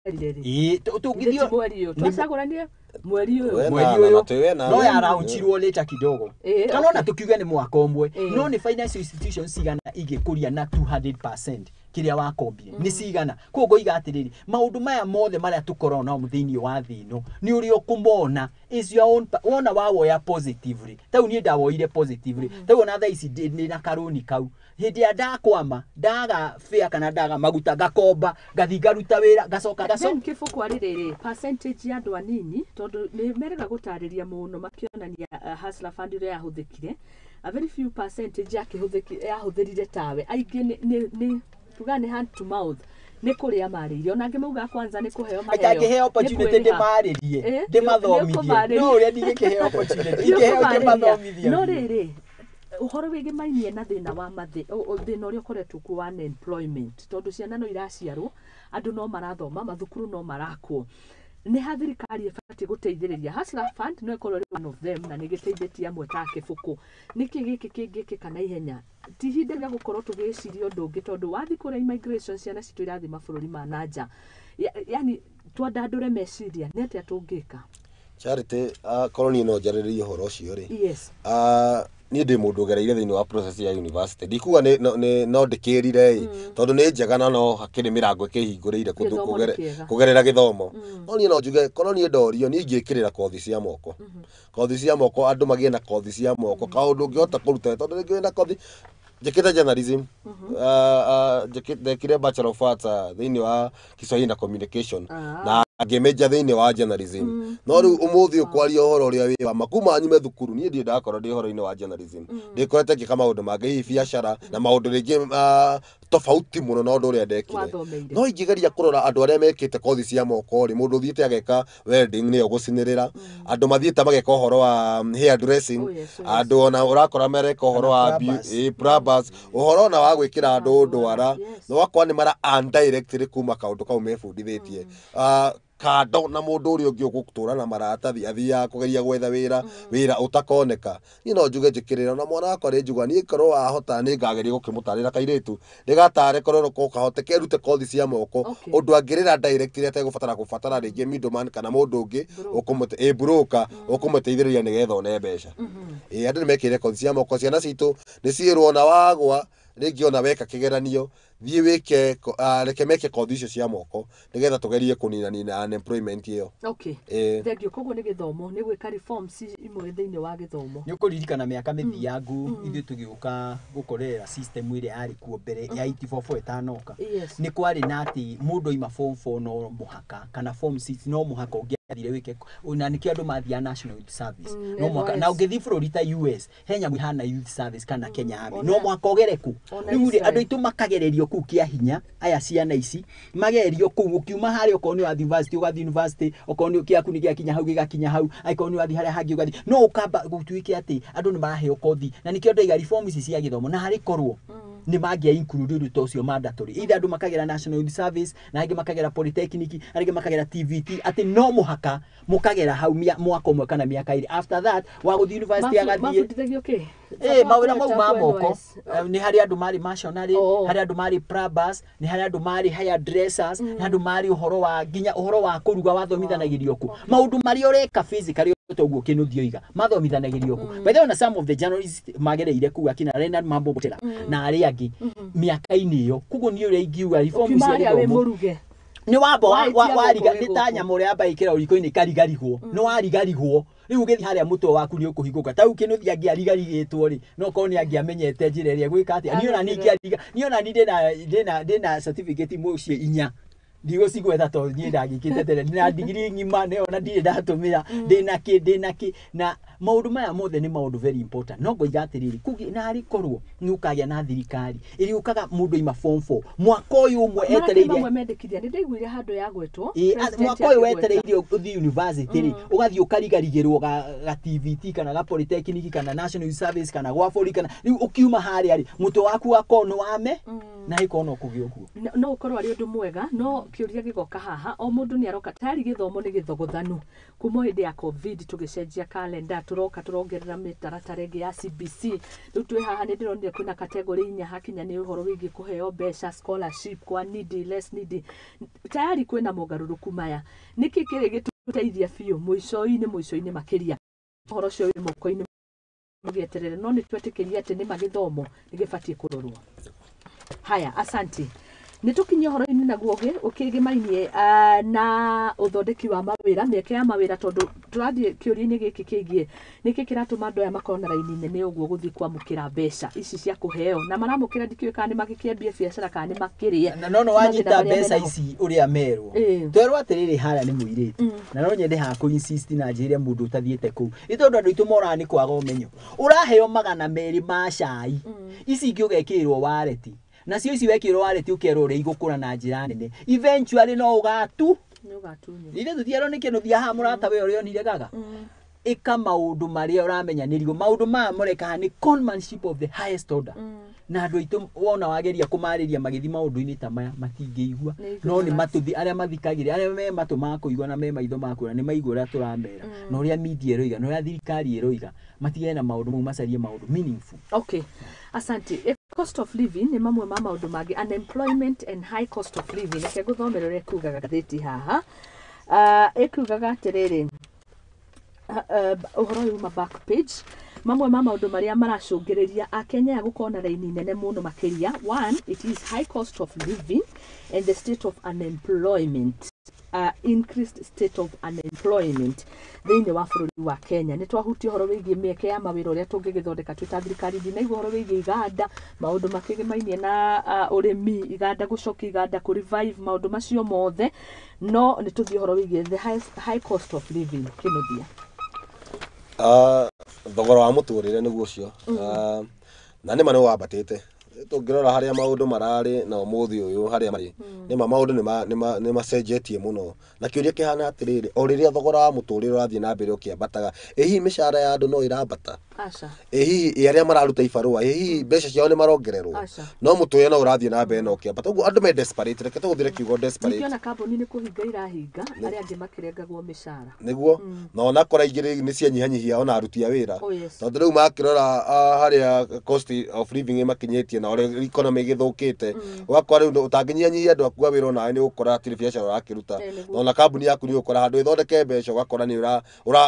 rĩ, ĩĩ, ithe tũngĩthiĩ ti mweri ũyũ nĩ twacagũranie mweri ũyũ. We Mweri na- ũyũ na twĩ we na- no yaraũnchirwo later kidogo, kana ona tũkiuge nĩ mwaka ũmwe. No nĩ financial institutions cigana igĩkũria na 200% kĩrĩa wakombire? Nĩ cigana? Koguo ngoiga atĩrĩrĩ, maũndũ maya mothe marĩa tũkoragwo namo thĩinĩ wa thĩ ĩno nĩ ũrĩa ũkũmona, is your own wona wawoya positively. Tau niĩ ndawoire positively. Tau ona thaa ici ndĩ na karũni kau, hĩndĩ ĩrĩa ndakwama, ndaga fare kana ndaga maguta, ngakomba, ngathi ngaruta wĩra, ngacoka ngacoka. Then kĩbũkũ arĩrĩrĩ percentage ya andũ anini, tondũ nĩ merega gũtarĩria mũno makĩonania Hustler Fund ũrĩa yahũthĩkire, a very few percentage yahũthĩrire tawe. Aingĩ nĩ tugaga nĩ hand to mouth, nĩ kũrĩa marĩirie. Ona angĩ maugaga kwanza nĩ kũheo maheo. Itangĩheo opportunity nĩ kwĩrĩha. ndĩmarĩrie, ndĩmathomithie. Nĩ No ũrĩa ndingĩkĩheo opportunity, Nĩ ingĩheo ũkũmarĩria. ngĩmathomithia. No rĩrĩ, ũhoro wĩgĩmainie na thĩna wa thĩna ũrĩa ũkoretwo kuo wa unemployment, tondũ ciana no iraciarwo, andũ no marathoma, mathukuru no marakwo, nĩ ha thirikari ĩbatiĩ gũteithĩrĩria? Hustler Fund no ĩkorwo ĩrĩ one of them, na nĩ ĩgĩteithĩtie amwe ta kĩbũkũ. Nĩkĩ gĩkĩ kĩngĩkĩka na ihenya? Ti ihinda rĩa gũkorwo tũgĩciria ũndũ ũngĩ, tondũ wathiĩ kũrĩa immigration, ciana citũ irathiĩ mabũrũri ma na nja. Yani twandandũre meciria nĩ atĩa tũngĩka. Charity, korwo niĩ no njarĩrĩrie ũhoro ũcio rĩ, Yes. Niĩ ndĩ mũndũ ũgereire thĩinĩ wa process ya university. Ndikuga nĩ no ndĩkĩrire ĩ, tondũ nĩ njega na no hakĩrĩ mĩrango ĩkĩhingũrĩire kũndũ Gĩthomo nĩ kĩega. Kũgerera gĩthomo. No niĩ no njuge korwo niĩ ndorio, niĩ ingĩkĩrĩra kothi cia moko, kothi cia moko, andũ magĩe na kothi cia moko, kaũndũ ũngĩhota kũruta, tondũ rĩngĩ wĩna kothi. Njĩkĩte journalism, ndekire Bachelor of Arts thĩinĩ wa Kiswahili na Communication na ngĩmĩnja thĩinĩ wa journalism. No rĩu ũmũthĩ ũkwaria ũhoro ũrĩa wĩ wa ma, kuma nyume thukuru niĩ ndirĩ ndakorwo ndĩ ũhoro-inĩ wa journalism. Ndĩkorete ngĩka maũndũ mangĩ, hihi biacara na maũndũ rĩngĩ tofauti mũno na ũndũ ũrĩa ndekire. Wathomeire. No ingĩgeria kũrora andũ arĩa mekĩte kothi cia moko rĩ, mũndũ ũthiĩte ageka welding nĩyo gũcinĩrĩra, andũ mathiĩte mageka ũhoro wa hair dressing, Oh, yes, oh, yes. andũ ona ũrakora mareka ũhoro wa Kana plumbers. Plumbers, ũhoro ona wa gwĩkĩra andũ ndwara, yes. na ũgakora nĩ mara earn directly kuma kaũndũ kau mebundithĩtie. Kando na mũndũ ũrĩa ũngĩ ũgũtũra na maratathi athiaga kũgeria gwetha wĩra, wĩra ũtakoneka. Niĩ no njuge njĩkĩrĩra na mwana wakwa rĩ, njuga niĩ korwo wahota nĩ ngageria gũkĩmũtarĩra kairĩtu ndĩgatare korwo no kahote kerute kothi cia moko, ũndũ angĩrĩra directly ategũbatara kũbatara rĩngĩ middleman kana mũndũ ũngĩ ũkũmũte ĩ broker ũkũmũteithĩrĩria nĩgetha one mbeca. Ĩ andũ nĩ mekĩrĩre kothi cia moko, ciana citũ nĩ ciĩrwo ona wagwa rĩngĩ ona weka kĩgeranio thiĩ wĩke reke meke kothi icio cia moko nĩgetha tũgerie kũninanina unemployment ĩyo. Thank you. Koguo nĩ gĩthomo, nĩ gwĩka reforms imwe thĩinĩ wa gĩthomo. Nĩ ũkũririkana mĩaka mĩthiangu ithuĩ tũgĩũka gũkorerera system ĩrĩa yarĩ kuo mbere ya 844 ĩtanoka, nĩ kwarĩ na atĩ mũndũ aima form 4 no mũhaka kana form 6 no mũhaka ũngĩathire wĩke, na nĩkĩo andũ mathiaga National Youth Service. No mũhaka. NYS. Na ũngĩthiĩ bũrũri ta US he nyamũ ihana youth service kana Kenya Army, Ona- no mũhaka ũgere kũ. ona Rĩu rĩ, Israel. andũ aitũ makagererio kũu kĩa hinya, aya ciana ici magerio kũu, ũkiuma harĩa okorwo nĩ wathiĩ university ũgathiĩ university, okorwo nĩ kĩaku nĩ gĩakinya hau gĩgakinya hau, angĩkorwo nĩ wathiĩ harĩa hangĩ ũgathiĩ, no ũkamba gũtuĩke atĩ andũ nĩ maraheo kothi. Na nĩkĩo ndaiga reform ici cia gĩthomo na harĩ korwo nĩ mangĩa include ũndũ ta ũcio mandatory, either andũ makagera National Youth Service na angĩ makagera polytechnic, arĩa angĩ makagera TVET, atĩ no mũhaka mũkagera hau mwaka ũmwe kana mĩaka 2, after that wa gũthiĩ university agathiĩ. Mabundithagio kĩ? Mawĩra mau ma moko. NYS. Nĩ harĩ andũ marĩ masonry, harĩ andũ marĩ plumbers, nĩ harĩ andũ marĩ hair dressers, nĩ andũ marĩ ũhoro wa nginya ũhoro wa kũruga wathomithanagĩrio kũ, maũndũ marĩa ũreka physically toguo kĩnuthia oiga mathomithanagĩrio kũ. By the way, na some of the journalists magereire kũu, akina Leonard Mambo Mbotela na arĩa angĩ mĩaka-inĩ ĩyo. Koguo niĩ ũrĩa ingiuga, reform Ũkiuma cia harĩa wĩ gĩthomo mũruge. Nĩ wamba Wahĩtia wariga gũkũ nĩ ta wĩ nyamũ ũrĩa yamba ĩkĩra riko-inĩ ĩkarigarigwo, nĩ warigarigwo rĩu ũgĩthiĩ harĩa mũtwe waku nĩ ũkũhingũka. Ta rĩu kĩnuthia angĩarigarigĩtwo rĩ, no korwo nĩ angĩamenyete njĩra ĩrĩa gwĩka atĩa. Niĩ ona niĩ ingĩariga, niĩ ona niĩ ndĩna certificate mũciĩ inya, ndigũcigwetha tondũ niĩ ndagĩkĩte tene, ndĩna ndigiri ng'ima nĩyo na ndirĩ ndatũmĩra, ndĩna kĩ, ndĩna kĩ, na maũndũ maya mothe nĩ maũndũ very important. No ngoiga atĩrĩrĩ, kũngĩ narĩ korwo nĩ ũkagĩa na thirikari ĩrĩa ũkaga mũndũ aima form 4 mwaka ũyũ ũmwe Marĩa etereire mamwe mendekithia nĩ ndaiguire handũ ya gwetwo Ĩ, President mwaka ũyũ akĩgweta. Wetereire ũthiĩ university rĩ, ũgathiĩ ũkarigarigĩrwo ga TVET kana ga polytechnic kana National Youth Service kana gwa bũrũri, kana rĩu ũkiuma harĩa rĩ, mũtwe waku wakorwo nĩ wame na ĩkorwo no kũgĩa ũguo. No ũkorwo arĩ ũndũ mwega, no kĩũria gĩgoka haha, o mũndũ nĩ aroka tayari gĩthomo nĩ gĩthogothanu kuma hĩndĩ ya COVID, tũgĩcenjia kalenda, tũroka tũrongerera mĩtaratara ĩngĩ ya CBC. Rĩu twĩ haha nĩ ndĩronire kwĩna category inya hakinya nĩ ũhoro wĩgiĩ kũheo mbeca, scholarship kwa needy, less needy. Tayari kwĩna mogarũrũku maya, nĩkĩ kĩrĩ gĩtũteithia biũ mũico-inĩ, mũico-inĩ makĩria ũhoro ũcio wĩ moko-inĩ mũgĩeterere? No nĩ twetĩkĩrie atĩ nĩma gĩthomo nĩ gĩbatiĩ kũrorwo. Haya, asante. Nĩ tũkinye ũhoro-inĩ naguo ũngĩ ũkĩgĩmainie na ũthondeki wa mawĩra, mĩeke ya mawĩra, tondũ tũrathiĩ kĩũria-inĩ gĩkĩ kĩgiĩ nĩkĩ kĩratũma andũ aya makorwo na raini nene ũguo gũthiĩ kwamũkĩra mbeca ici cia kũheo, na maramũkĩra ndikĩũĩ kana nĩ magĩkĩambie biacara kana nĩ makĩrĩe. Na no wanyita Mathĩna marĩa mbeca menaho. Ici ũrĩa merwo, twerwo atĩrĩrĩ, harĩa nĩ mũirĩtu, na no nyende haha kũ insist na njĩre mũndũ ũtathiĩte kũu, nĩ tondũ andũ aitũ moraga nĩ kwaga ũmenyo. Ũraheo 200 ma cai, ici ingĩ ũgekĩrwo wareti, nacio ici wekĩrwo wareti ũkerwo ũrĩa igũkũra na njĩra nene, eventually no ũgatu. Nĩ ũgatunywo. Ithe tũtiarwo nĩ kĩnũthia haha mũrata we ũrĩa onire gaga ĩka maũndũ marĩa ũramenya nĩrigũ. Maũndũ maya mũreka haha nĩ conmanship of the highest order, na andũ aitũ wona wageria kũmarĩria magĩthiĩ maũndũ-inĩ ta maya matingĩigua. Nĩ No nĩ ignorance. matũthi arĩa mathikagĩrĩria, arĩa me matũ ma kũigua na me maitho ma kuona, nĩ maigua ũrĩa tũramera na ũrĩa media ĩroiga na ũrĩa thirikari ĩroiga, matigane na maũndũ mau, macarie maũndũ meaningful. Okay, asante. Cost of living nĩ mamwe ma maũndũ mangĩ, unemployment and high cost of living. Reke ngũthomere ũrĩa ĩkugaga ngathĩti haha. Ĩkugaga atĩrĩrĩ, ũhoro ũyũ uma back page. Mamwe ma maũndũ marĩa maracũngĩrĩria akenya aya gũkorwo na raini nene mũno makĩria, one, it is high cost of living and the state of unemployment, increased state of unemployment thĩinĩ wa bũrũri wa Kenya. Nĩ twahutia ũhoro wĩgiĩ mĩeke ya mawĩra ũrĩa tũngĩgĩthondeka twĩ ta thirikari. Ndinaigua ũhoro wĩgiĩ iganda, maũndũ makĩgĩmainie na ũrĩmi, iganda gũcokia, iganda kũ revive, maũndũ macio mothe, no nĩ tũthiĩ ũhoro wĩgiĩ the high cost of living. Kĩnuthia. Thogora wa mũtũrĩre nĩguo ũcio. Na nĩma nĩ wambatĩte. Tũngĩrora harĩa maũndũ mararĩ na ũmũthĩ ũyũ harĩa marĩ, nĩma maũndũ nĩ macenjetie mũno. Na kĩũria kĩhana atĩrĩrĩ, o rĩrĩa thogora wa mũtũrĩre ũrathiĩ na mbere ũkĩambataga, ĩ hihi mĩcara ya andũ no ĩrambata? Aca. Ĩ hihi ĩ arĩa mararuta ibarũa, ĩ hihi mbeca ciao nĩ marongererwo? Aca. No mũtũrĩre no ũrathiĩ na mbere na ũkĩambata. Ũguo andũ me desperate, reke tũhũthĩre kiugo desperate. Ningĩ ona kambuni nĩ kũhinga irahinga, arĩa angĩ makĩrengagwo mĩcara. Nĩguo, na onakora igĩrĩ nĩ cianyihanyihia ona aruti a wĩra. Oh, yes. Tondũ rĩu makĩrora harĩa cost of living ĩmakinyĩtie na ũrĩa economy ĩgĩthũkĩte, ũgakora rĩu ũtangĩnyihanyihia andũ aku a wĩra, onawe nĩ ũgũkora hatirĩ biacara ũrakĩruta. Nĩguo. Ona kambuni yaku nĩ ũgũkora handũ ĩthondeke mbeca, ũgakora nĩ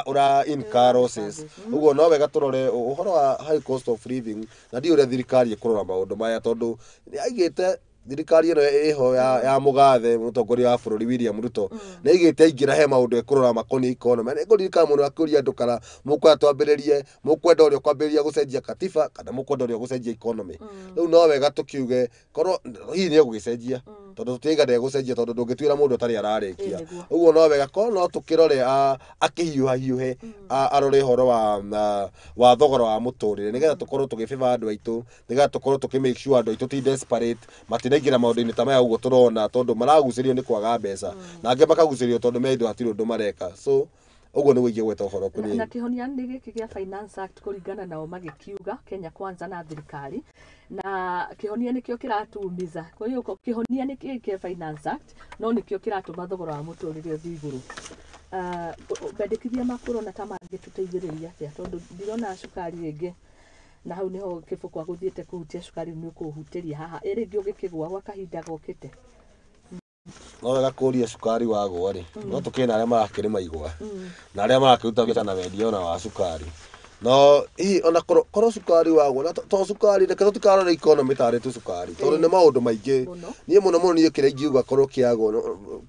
ũra incur losses. Ũguo no wega tũrore ũhoro wa high cost of living, na ndiũĩ ũrĩa thirikari ĩkũrora maũndũ maya, tondũ nĩ aigĩte thirikari ĩno ĩho ya mũgathe mũtongoria wa bũrũri William Ruto nĩ aigĩte aingĩra he maũndũ ekũrora makoniĩ economy. Nĩ ngũririkana mũno akĩũria andũ kana mũkwenda twambĩrĩrie, mũkwenda ũrĩa ũkwambĩrĩria gũcenjia katiba kana mũkwenda ũrĩa ũgũcenjia economy. Rĩu no wega tũkiuge korwo hihi nĩ egũgĩcenjia, tondũ tũtiaiga ndegũcenjia, tondũ ndũngĩtuĩra mũndũ ũtarĩ ararĩkia. Nĩguo. Ũguo no wega korwo no tũkĩrore akĩhiũhahiũhe arore ũhoro wa thogora wa mũtũrĩre, nĩgetha tũkorwo tũgĩbĩba andũ aitũ, nĩgetha tũkorwo tũkĩ make sure andũ aitũ ti desperate, matinaingĩra maũndũ-inĩ ta maya ũguo tũrona, tondũ maragucĩrĩrio nĩ kwaga mbeca, na angĩ makagucĩrĩrio tondũ me indo hatirĩ ũndũ mareka. So ũguo nĩguo ingĩgweta ũhoro Na kũrĩ. kĩhonia nĩ gĩkĩ gĩa Finance Act, kũringana nao magĩkiuga Kenya Kwanza na thirikari, na kĩhonia nĩkĩo kĩratumiza. Kwa hiyo kĩhonia nĩ kĩĩ kĩa Finance Act, no nĩkĩo kĩratũma thogora wa mũtũrĩre ũthiĩ igũrũ. Mendekithia maku ũrona ta mangĩtũteithĩrĩria atĩa, tondũ ndirona cukari rĩngĩ, na hau nĩho kĩbũkwa gũthiĩte kũhutia cukari, nĩ ũkũhutĩria haha ĩ rĩngĩ ũgĩkĩgũa gwa kahinda gokĩte? No wega kũria cukari wagũa rĩ, no tũkĩrĩ na arĩa marakĩrĩma igwa na arĩa marakĩruta biacara na wendia ona wa cukari. No hihi ona korwo cukari wagũa na to cukari, reke tũtikarore economy tarĩ tu cukari, tondũ nĩ maũndũ maingĩ. Mũno. Niĩ mũno mũno niĩ kĩrĩa ingiuga korwo kĩagwo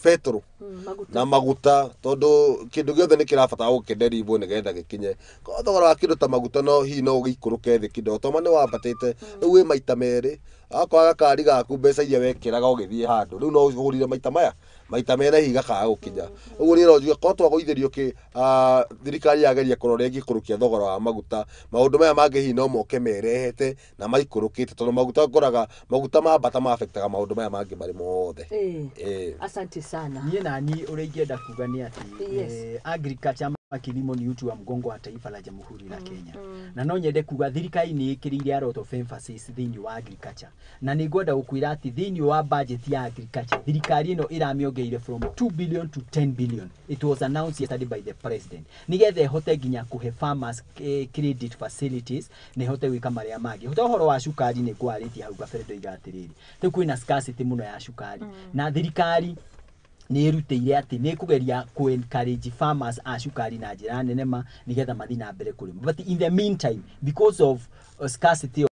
betũrũ maguta. Na maguta, tondũ kĩndũ gĩothe nĩ kĩrabatara gũkĩnderibwo nĩgetha gĩkinye. Korwo thogora wa kĩndũ ta maguta no hihi no ũgĩikũrũke thĩ kidogo, tondũ ma nĩ wambatĩte rĩu wĩ maita merĩ. Akorwo gakari gaku mbeca iria wekĩraga ũgĩthiĩ handũ rĩu no ũhũrire maita maya maita merĩ, hihi gakaga gũkinya. Ũguo niĩ no njuge korwo twagũithĩrio kĩ thirikari yageria kũrora ĩngĩikũrũkia thogora wa maguta, maũndũ maya mangĩ hihi no moke merehete na maikũrũkĩte, tondũ maguta ngoraga maguta mambata ma-affectaga maũndũ maya mangĩ marĩ mothe. Asante sana. Niĩ nani ũrĩa ingĩenda kuga nĩ atĩ agriculture ama kilimo ni uti wa mgongo wa taifa la Jamhuri la Kenya, na no nyende kuga thirikari nĩ ĩkĩrĩire a lot of emphasis thĩinĩ wa agriculture, na nĩ ngwenda gũkwĩra atĩ thĩinĩ wa budget ya agriculture thirikari ĩno ĩramĩongereire from 2 billion to 10 billion. It was announced yesterday by the president, nĩgetha ĩhote nginya kũhe farmers credit facilities na ĩhote gwĩka marĩa mangĩ. Ũhoro ũhoro wa cukari nĩ ngwarĩtie hau kabere, ndoiga atĩrĩrĩ, rĩu kwĩna scarcity mũno ya cukari, na thirikari nĩ ĩrutĩire atĩ nĩ ĩkũgeria kũ encourage farmers a cukari na njĩra nene ma nĩgetha mathiĩ na mbere kũrĩma. But in the meantime, because of scarcity,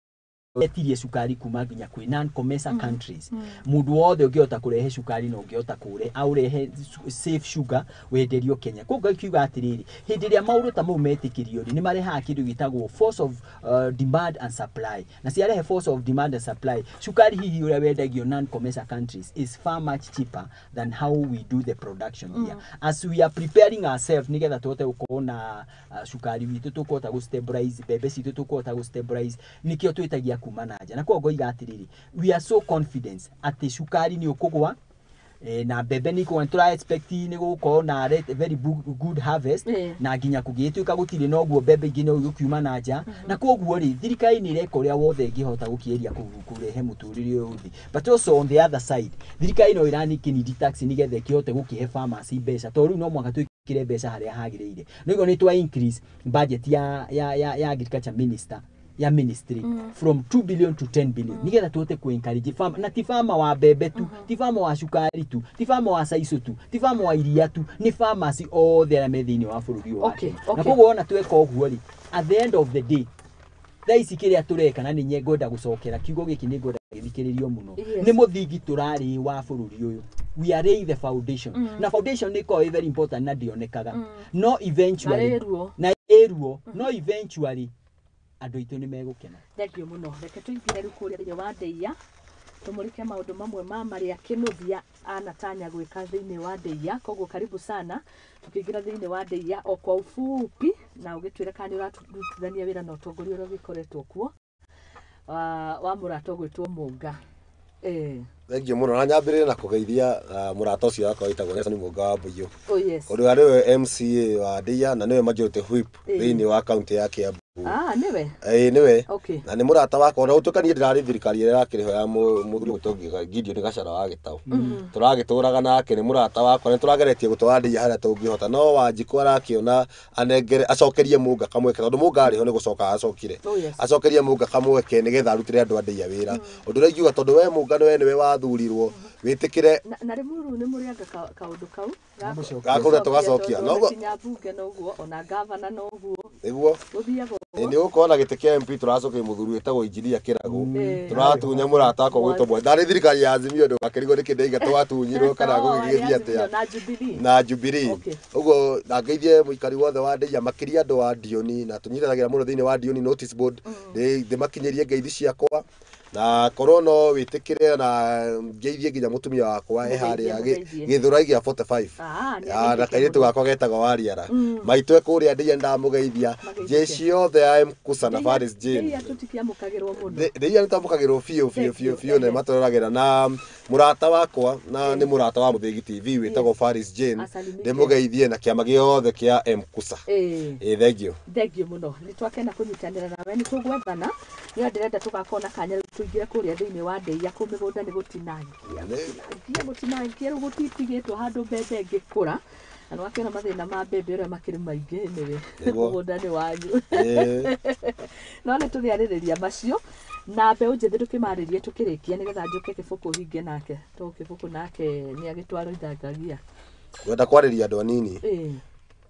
etirie cukari kuma nginya kwĩ non COMESA countries. Mũndũ wothe ũngĩhota kũrehe cukari na ũngĩhota kũre aũrehe safe sugar wenderio Kenya. Koguo ngiuga atĩrĩrĩ, hĩndĩ ĩrĩa maũndũ ta mau metĩkĩrio rĩ, nĩ marehaga kĩndũ gĩtagwo force of demand and supply, na ciarehe force of demand and supply, cukari hihi ũrĩa wendagio non COMESA countries is far much cheaper than how we do the production here. As we are preparing ourselves nĩgetha tũhote gũkorwo na cukari witũ, tũkũhota gũ stabilize mbembe citũ, tũkũhota gũ stabilize, nĩkĩo twĩtagia kuma na nja. Na koguo ngoiga atĩrĩrĩ, we are so confident atĩ cukari nĩ ũkũgwa na mbembe nĩ ikũgwa. Nĩ tũra expect nĩ gũgũkorwo na very good harvest, na nginya kũngĩgĩtuĩka gũtirĩ noguo, mbembe ingĩ no igũkiuma na nja. Na koguo rĩ, thirikari nĩ ĩreka ũrĩa wothe ĩngĩhota gũkĩgeria kũrehe mũtũrĩre ũyũ thĩ. But also on the other side, thirikari no ĩranikĩnidi tax nĩgetha ĩkĩhote gũkĩhe farmers mbeca, tondũ rĩu no mũhaka twĩkĩre mbeca harĩa hagĩrĩire. Nĩguo nĩ twa increase budget ya agriculture minister ya ministry from 2 billion to 10 billion, nigetha tuhote ku encourage farmer, na ti farmer wa mbembe tu, ti farmer wa cukari tu, ti farmer wa caico tu, ti farmer wa iria tu, nĩ farmers othe arĩa me thĩinĩ wa bũrũri ũyũ wa Kenya. Na koguo wona tweka ũguo rĩ, At the end of the day, thaa ici kĩrĩa tũreka, na nĩ ngwenda gũcokera kiugo gĩkĩ, nĩ ngwenda gĩthikĩrĩrio mũno, nĩ mũthingi tũrarĩ wa bũrũri ũyũ. We are laying the foundation, na foundation nĩ ĩkoragwo ĩ very important na ndĩonekaga, no eventually Na ĩruo. Na ĩruo, no eventually andũ aitũ nĩ megũkena. Thank you mũno. Reke tũingĩre rĩu kũrĩa thĩinĩ wa Ndeiya, tũmũrĩke maũndũ mamwe ma marĩa Kĩnũthia anatanya gwĩka thĩinĩ wa Ndeiya. Koguo karibu sana. Tũkĩingĩra thĩinĩ wa Ndeiya o kwa ufupi, na ũgĩtwĩra kana nĩ ũrarutithania wĩra na ũtongoria ũrĩa ũgĩkoretwo kuo wa mũrata ũgwĩtwo Mũnga. Thank you mũno, na nyambĩrĩrie na kũgeithia mũrata ũcio wakwa wĩtagwo Nelson Mũnga wa Mbũiyũ, Oh yes. ũrĩa nĩwe MCA wa Ndeiya na nĩwe majority whip thĩinĩ wa kaunti ya Kiambu. Ah, nĩwe. Ĩĩ, nĩwe. Na nĩ mũrata wakwa, ona gũtuĩka niĩ ndĩrarĩ thirikari ĩrĩa ĩrakĩrĩ ho ya mũthuri ũgwĩtwo Gideon Gachara wa Gĩtaũ, tũragĩtũraga nake, nĩ mũrata wakwa, nĩ tũrageretie gũtwara Ndeiya harĩa tũngĩhota, no Wanjikũ arakĩona anengere acokerie Mũnga kamweke, tondũ Mũnga arĩ ho nĩ gũcoka acokire. Oh yes. Acokerie Mũnga kamweke nĩgetha arutĩre andũ a Ndeiya wĩra. Ũndũ ũrĩa ingiuga, tondũ we Mũnga nĩwe wathurirwo, wĩtĩkĩre. Na rĩmuru nĩ mũrĩanga kaũndũ kau Gakũrĩa tũgacokia. Tondũ kinya mbunge noguo, ona gavana noguo. Nĩguo. Gũthiaga Ĩ, ũguo. nĩ ũgũkorwo na gĩtĩ kĩa MP tũracokia mũthuri wĩtagwo injinia Kĩragũ. Tũratunya mũrata wakwa gwĩtwo Mwe, ndarĩ thirikari ya Azimio, ndũgakĩrigwo nĩkĩ ndaiga twatunyirwo kana Oh, gũgĩgĩthiĩ Azimio atĩa. Na Jubilee. Na Jubilee. Ũguo na ngeithie mũikari wothe wa Ndeiya, makĩria andũ a Ndioni, na tũnyitanagĩra mũno thĩinĩ wa Ndioni notice board. Ndĩmakinyĩrie ngeithi ciakwa, na korwo no wĩtĩkĩre na ngeithie nginya mũtumia wakwa e harĩa Mũgeithie, mũgeithie. Gĩthũrai gĩa 45. Ah, nĩ Ah, na ageithĩke kairĩtu mũno. gakwa getagwo Wariara, maitũ e kũrĩa Ndeiya, ndamũgeithia. Mageithĩke. Jeshi yothe ya Mkusa na Faris Jane. Ndeiya tũtikĩamũkagĩrwo mũno. Ndeiya nĩ twamũkagĩrwo biũ biũ. Thank Biũ you. biũ, na matũroragĩra, na mũrata wakwa, na nĩ mũrata wa Mũthĩgi TV wĩtagwo Faris Jane. Asalimike. Ndĩmũgeithie na kĩama gĩothe kĩa Mkusa. Ĩ, thank you. Thank you mũno, nĩ twakena kũnyitanĩra nawe, nĩ tũgwethana nĩ ndĩrenda tũgakorwo na kanya rĩu tũingĩre kũrĩa thĩinĩ wa Ndeiya, kũu mĩgũnda nĩ gũtinangia gũtinangia gũtinangia, rĩu gũtitigĩtwo handũ mbembe ĩngĩkũra, na nĩ wakĩona mathĩna ma mbembe ũrĩa makĩrĩ maingĩ nĩwe. Nĩguo. Mũgũnda nĩ wanyu, no nĩ tũrĩarĩrĩria macio na mbeũ njĩthĩ, tũkĩmarĩrie tũkĩrĩkia, nĩgetha njũke Kĩbũkũ hinge nake, tondũ Kĩbũkũ nake nĩ agĩtwarwo ithangagia. Ngwenda kwarĩria andũ anini,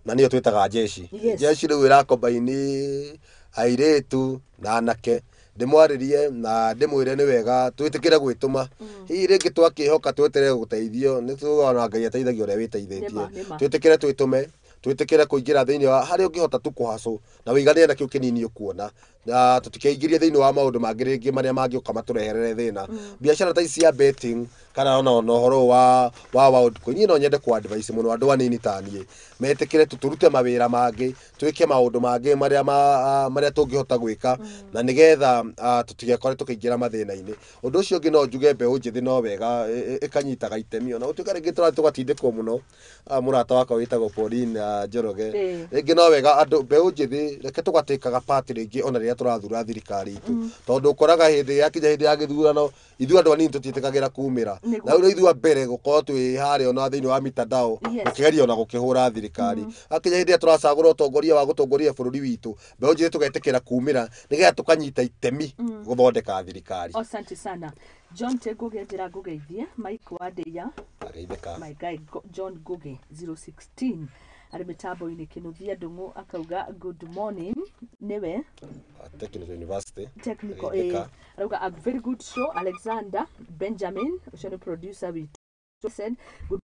na nĩyo twĩtaga jeshi. Jeshi rĩu ĩrakombaini airĩtu na anake. Ndĩmwarĩrie na ndĩmwĩre nĩ wega twĩtĩkĩre gwĩtũma. Hihi rĩngĩ twakĩhoka tweterere gũteithio, nĩ tuona Ngai ateithagia ũrĩa wĩteithĩtie. Nĩma, nĩma. Twĩtĩkĩre twĩtũme, twĩtĩkĩre kũingĩra thĩinĩ wa harĩa ũngĩhota tu kũhacũ na wĩiganĩre na kĩu kĩnini ũkuona, na tũtikeingĩrie thĩinĩ wa maũndũ mangĩ rĩngĩ marĩa mangĩũka matũreherere thĩna, biacara ta ici cia betting kana ona ũhoro wa Worldcoin. Niĩ no nyende ku advice mũno andũ anini ta niĩ metĩkĩre tu tũrute mawĩra mangĩ, twĩke maũndũ mangĩ marĩa marĩa tũngĩhota gwĩka, na nĩgetha tũtigekore tũkĩingĩra mathĩna-inĩ. Ũndũ ũcio ũngĩ, no njuge mbeũ njĩthĩ no wega ĩkanyitaga itemi, ona gũtuĩka rĩngĩ tũrathiĩ tũgatindĩkwo mũno. Mũrata wakwa wĩtagwo Pauline Njoroge, rĩngĩ no wega andũ mbeũ njĩthĩ reke tũgatĩkaga part rĩngĩ ona rĩrĩa tũrathura thirikari itũ, tondũ ũkoraga hĩndĩ yakinya hĩndĩ ya gĩthurano, ithuĩ andũ anini tũtiĩtĩkagĩra kumĩra. Na rĩu ithuĩ a mbere gũkorwo twĩ harĩa ona thĩinĩ wa mitandao gũkĩgeria ona gũkĩhũra thirikari. Akinya hĩndĩ ĩrĩa tũracagũra ũtongoria wa gũtongoria bũrũri witũ, mbeũ njĩthĩ tũgetĩkĩra kumĩra nĩgetha tũkanyita itemi gũthondeka thirikari. Asante sana. John T Ngugi, njĩra ngũgeithie Mike wa Ndeia. Ageithĩka. My guy John Ngugi 016 arĩ mĩtambo-inĩ. Kĩnũthia Ndũng'ũ akauga good morning, nĩwe. Technical University. Technical. Ageithĩka. Arauga a very good show. Alexander Benjamin, ũcio nĩ producer witũ, said good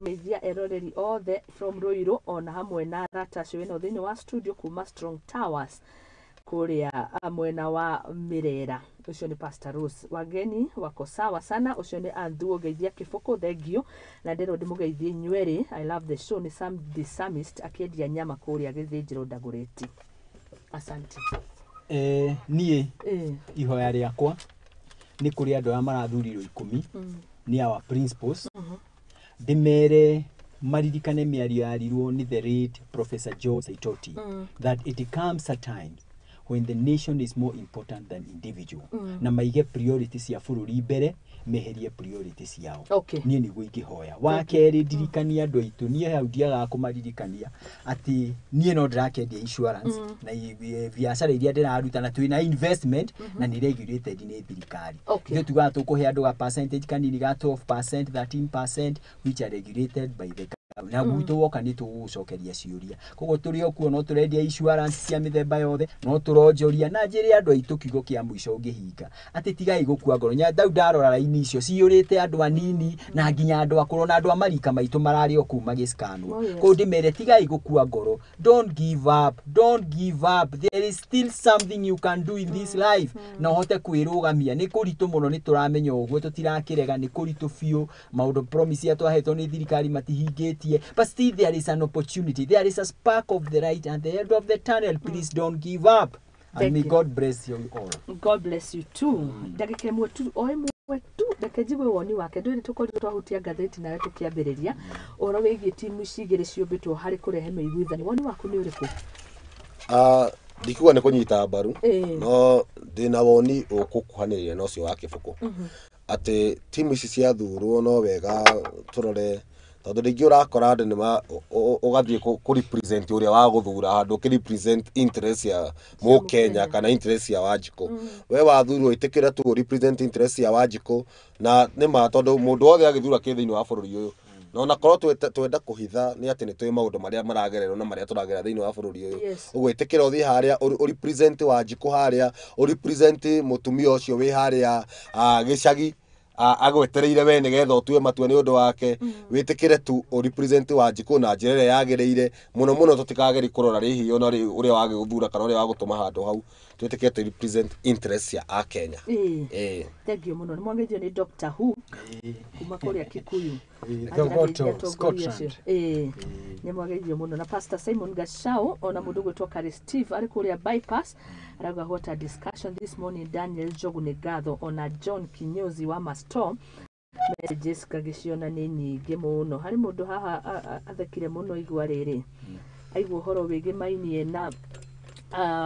meithia eroreri othe from Ruiru, ona hamwe na arata acio wĩnao thĩinĩ wa studio kuma Strong Towers kũrĩa mwena wa Mirera. Ũcio nĩ Pastor Rose. Wageni wako sawa sana. Ũcio nĩ Anthuo. Geithia Kĩbũkũ, thank you, na ndĩrwo ndĩmũgeithie inyuerĩ. I love the show. Nĩ Sam the Psalmist akĩendia nyama kũrĩa gĩthĩnjĩro Ndagũrĩti. Asante. Niĩ ihoya rĩakwa nĩ kũrĩ andũ arĩa marathurirwo 10, nĩ our principals, ndĩmere maririkane mĩario yarirwo nĩ the late Professor Joe Saitoti, that it comes a time when the nation is more important than individual, na maige priority cia bũrũri mbere, meherie priority ciao. Niĩ nĩguo ingĩhoya. Wa kerĩ, ndirikania andũ aitũ, niĩ hau ndiagaga kũmaririkania atĩ niĩ no ndĩrakĩendia insurance na biacara iria ndĩraruta, na twĩna investment na nĩ regulated nĩ thirikari. Ithuĩ tugaga tũkũhe andũ ga percentage kanini ga 12%, 13%, which are regulated by the Na gwitũ woka nĩ tũgũgũcokeria ciũria. Koguo tũrĩ o kuo no tũrendia insurance cia mĩthemba yothe, no tũronjoria na njĩre andũ aitũ kiugo kĩa mũico ngĩhinga atĩ tigai gũkua ngoro. Ndau ndarora raini icio ciyũrĩte andũ anini na nginya andũ akũrũ na andũ a marika maitũ mararĩ o kũu magĩscanwo. Oh, yes. Koguo ndĩmere tigai gũkua ngoro, don't give up, don't give up, there is still something you can do in this life na ũhote kwĩrũgamia. Nĩ kũritũ mũno, nĩ tũramenya ũguo, tũtirakĩrega, nĩ kũritũ biũ, maũndũ promise iria twahetwo nĩ thirikari matihingĩtie, but still there is an opportunity, there is a spark of the light at the end of the tunnel. Please don't give up and Thank may you. God bless you all. God bless you too. Ndagĩka ĩmwe tu, o ĩmwe tu, reke njigue woni wake. Ndũĩ nĩ tũkorirwo twahutia ngathĩti nawe tũkĩambĩrĩria ũhoro wĩgiĩ timu ici igĩrĩ ciũmbĩtwo harĩ kũrehe mĩiguithanio. Woni waku nĩ ũrĩkũ? Ndikuga nĩ kũnyita mbaru, Ĩĩ. no ndĩna woni ũkũkuhanĩrĩria na ũcio wa Kĩbũkũ, atĩ timu ici ciathurwo no wega tũrore, tondũ rĩngĩ ũrakora andũ nĩma ũgathiĩ kũ represent ũrĩa wa gũthura handũ ũkĩ represent interest ya mũkenya kana interest ya Wanjikũ. We wathurwo, ĩtĩkĩra tu represent interest ya Wanjikũ, na nĩ ma tondũ mũndũ wothe agĩthura kĩ thĩinĩ wa bũrũri ũyũ, na onakorwo twenda kũhitha nĩ atĩ nĩ tũĩ maũndũ marĩa maragererwo na marĩa tũragerera thĩinĩ wa bũrũri ũyũ. Ũguo ĩtĩkĩra ũthiĩ harĩa ũ represent Wanjikũ, harĩa ũ represent mũtumia ũcio wĩ harĩa gĩcagi agwetereire we nĩgetha ũtue matua nĩ ũndũ wake. Wĩtĩkĩre tu ũ represent Wanjikũ na njĩra ĩrĩa yagĩrĩire mũno mũno. Tũtikageri kũrora rĩhi ona ũrĩa wagĩgũthura kana ũrĩa wagũtũma handũ hau. Twĩtĩkĩre tũ represent interest ya akenya. Ĩĩ. Ĩĩ. Thank you mũno. Nĩ mwageithio nĩ Dr. Hook kuma kũrĩa Kikuyu. Thogoto, Anjĩra atongoria Scotland. acio. Ĩĩ, nĩ mwageithio mũno na Pastor Simon Gachau, ona mũndũ ũgwĩtwo Kari Steve arĩ kũrĩa bypass arauga, "What a discussion this morning." Daniel Njogu nĩ ngatho, ona John Kinyozi wa Masto. Messages ngagĩciona nĩ nyingĩ mũno. Harĩ mũndũ haha athekire mũno igua rĩrĩ aigua ũhoro wĩgĩmainie na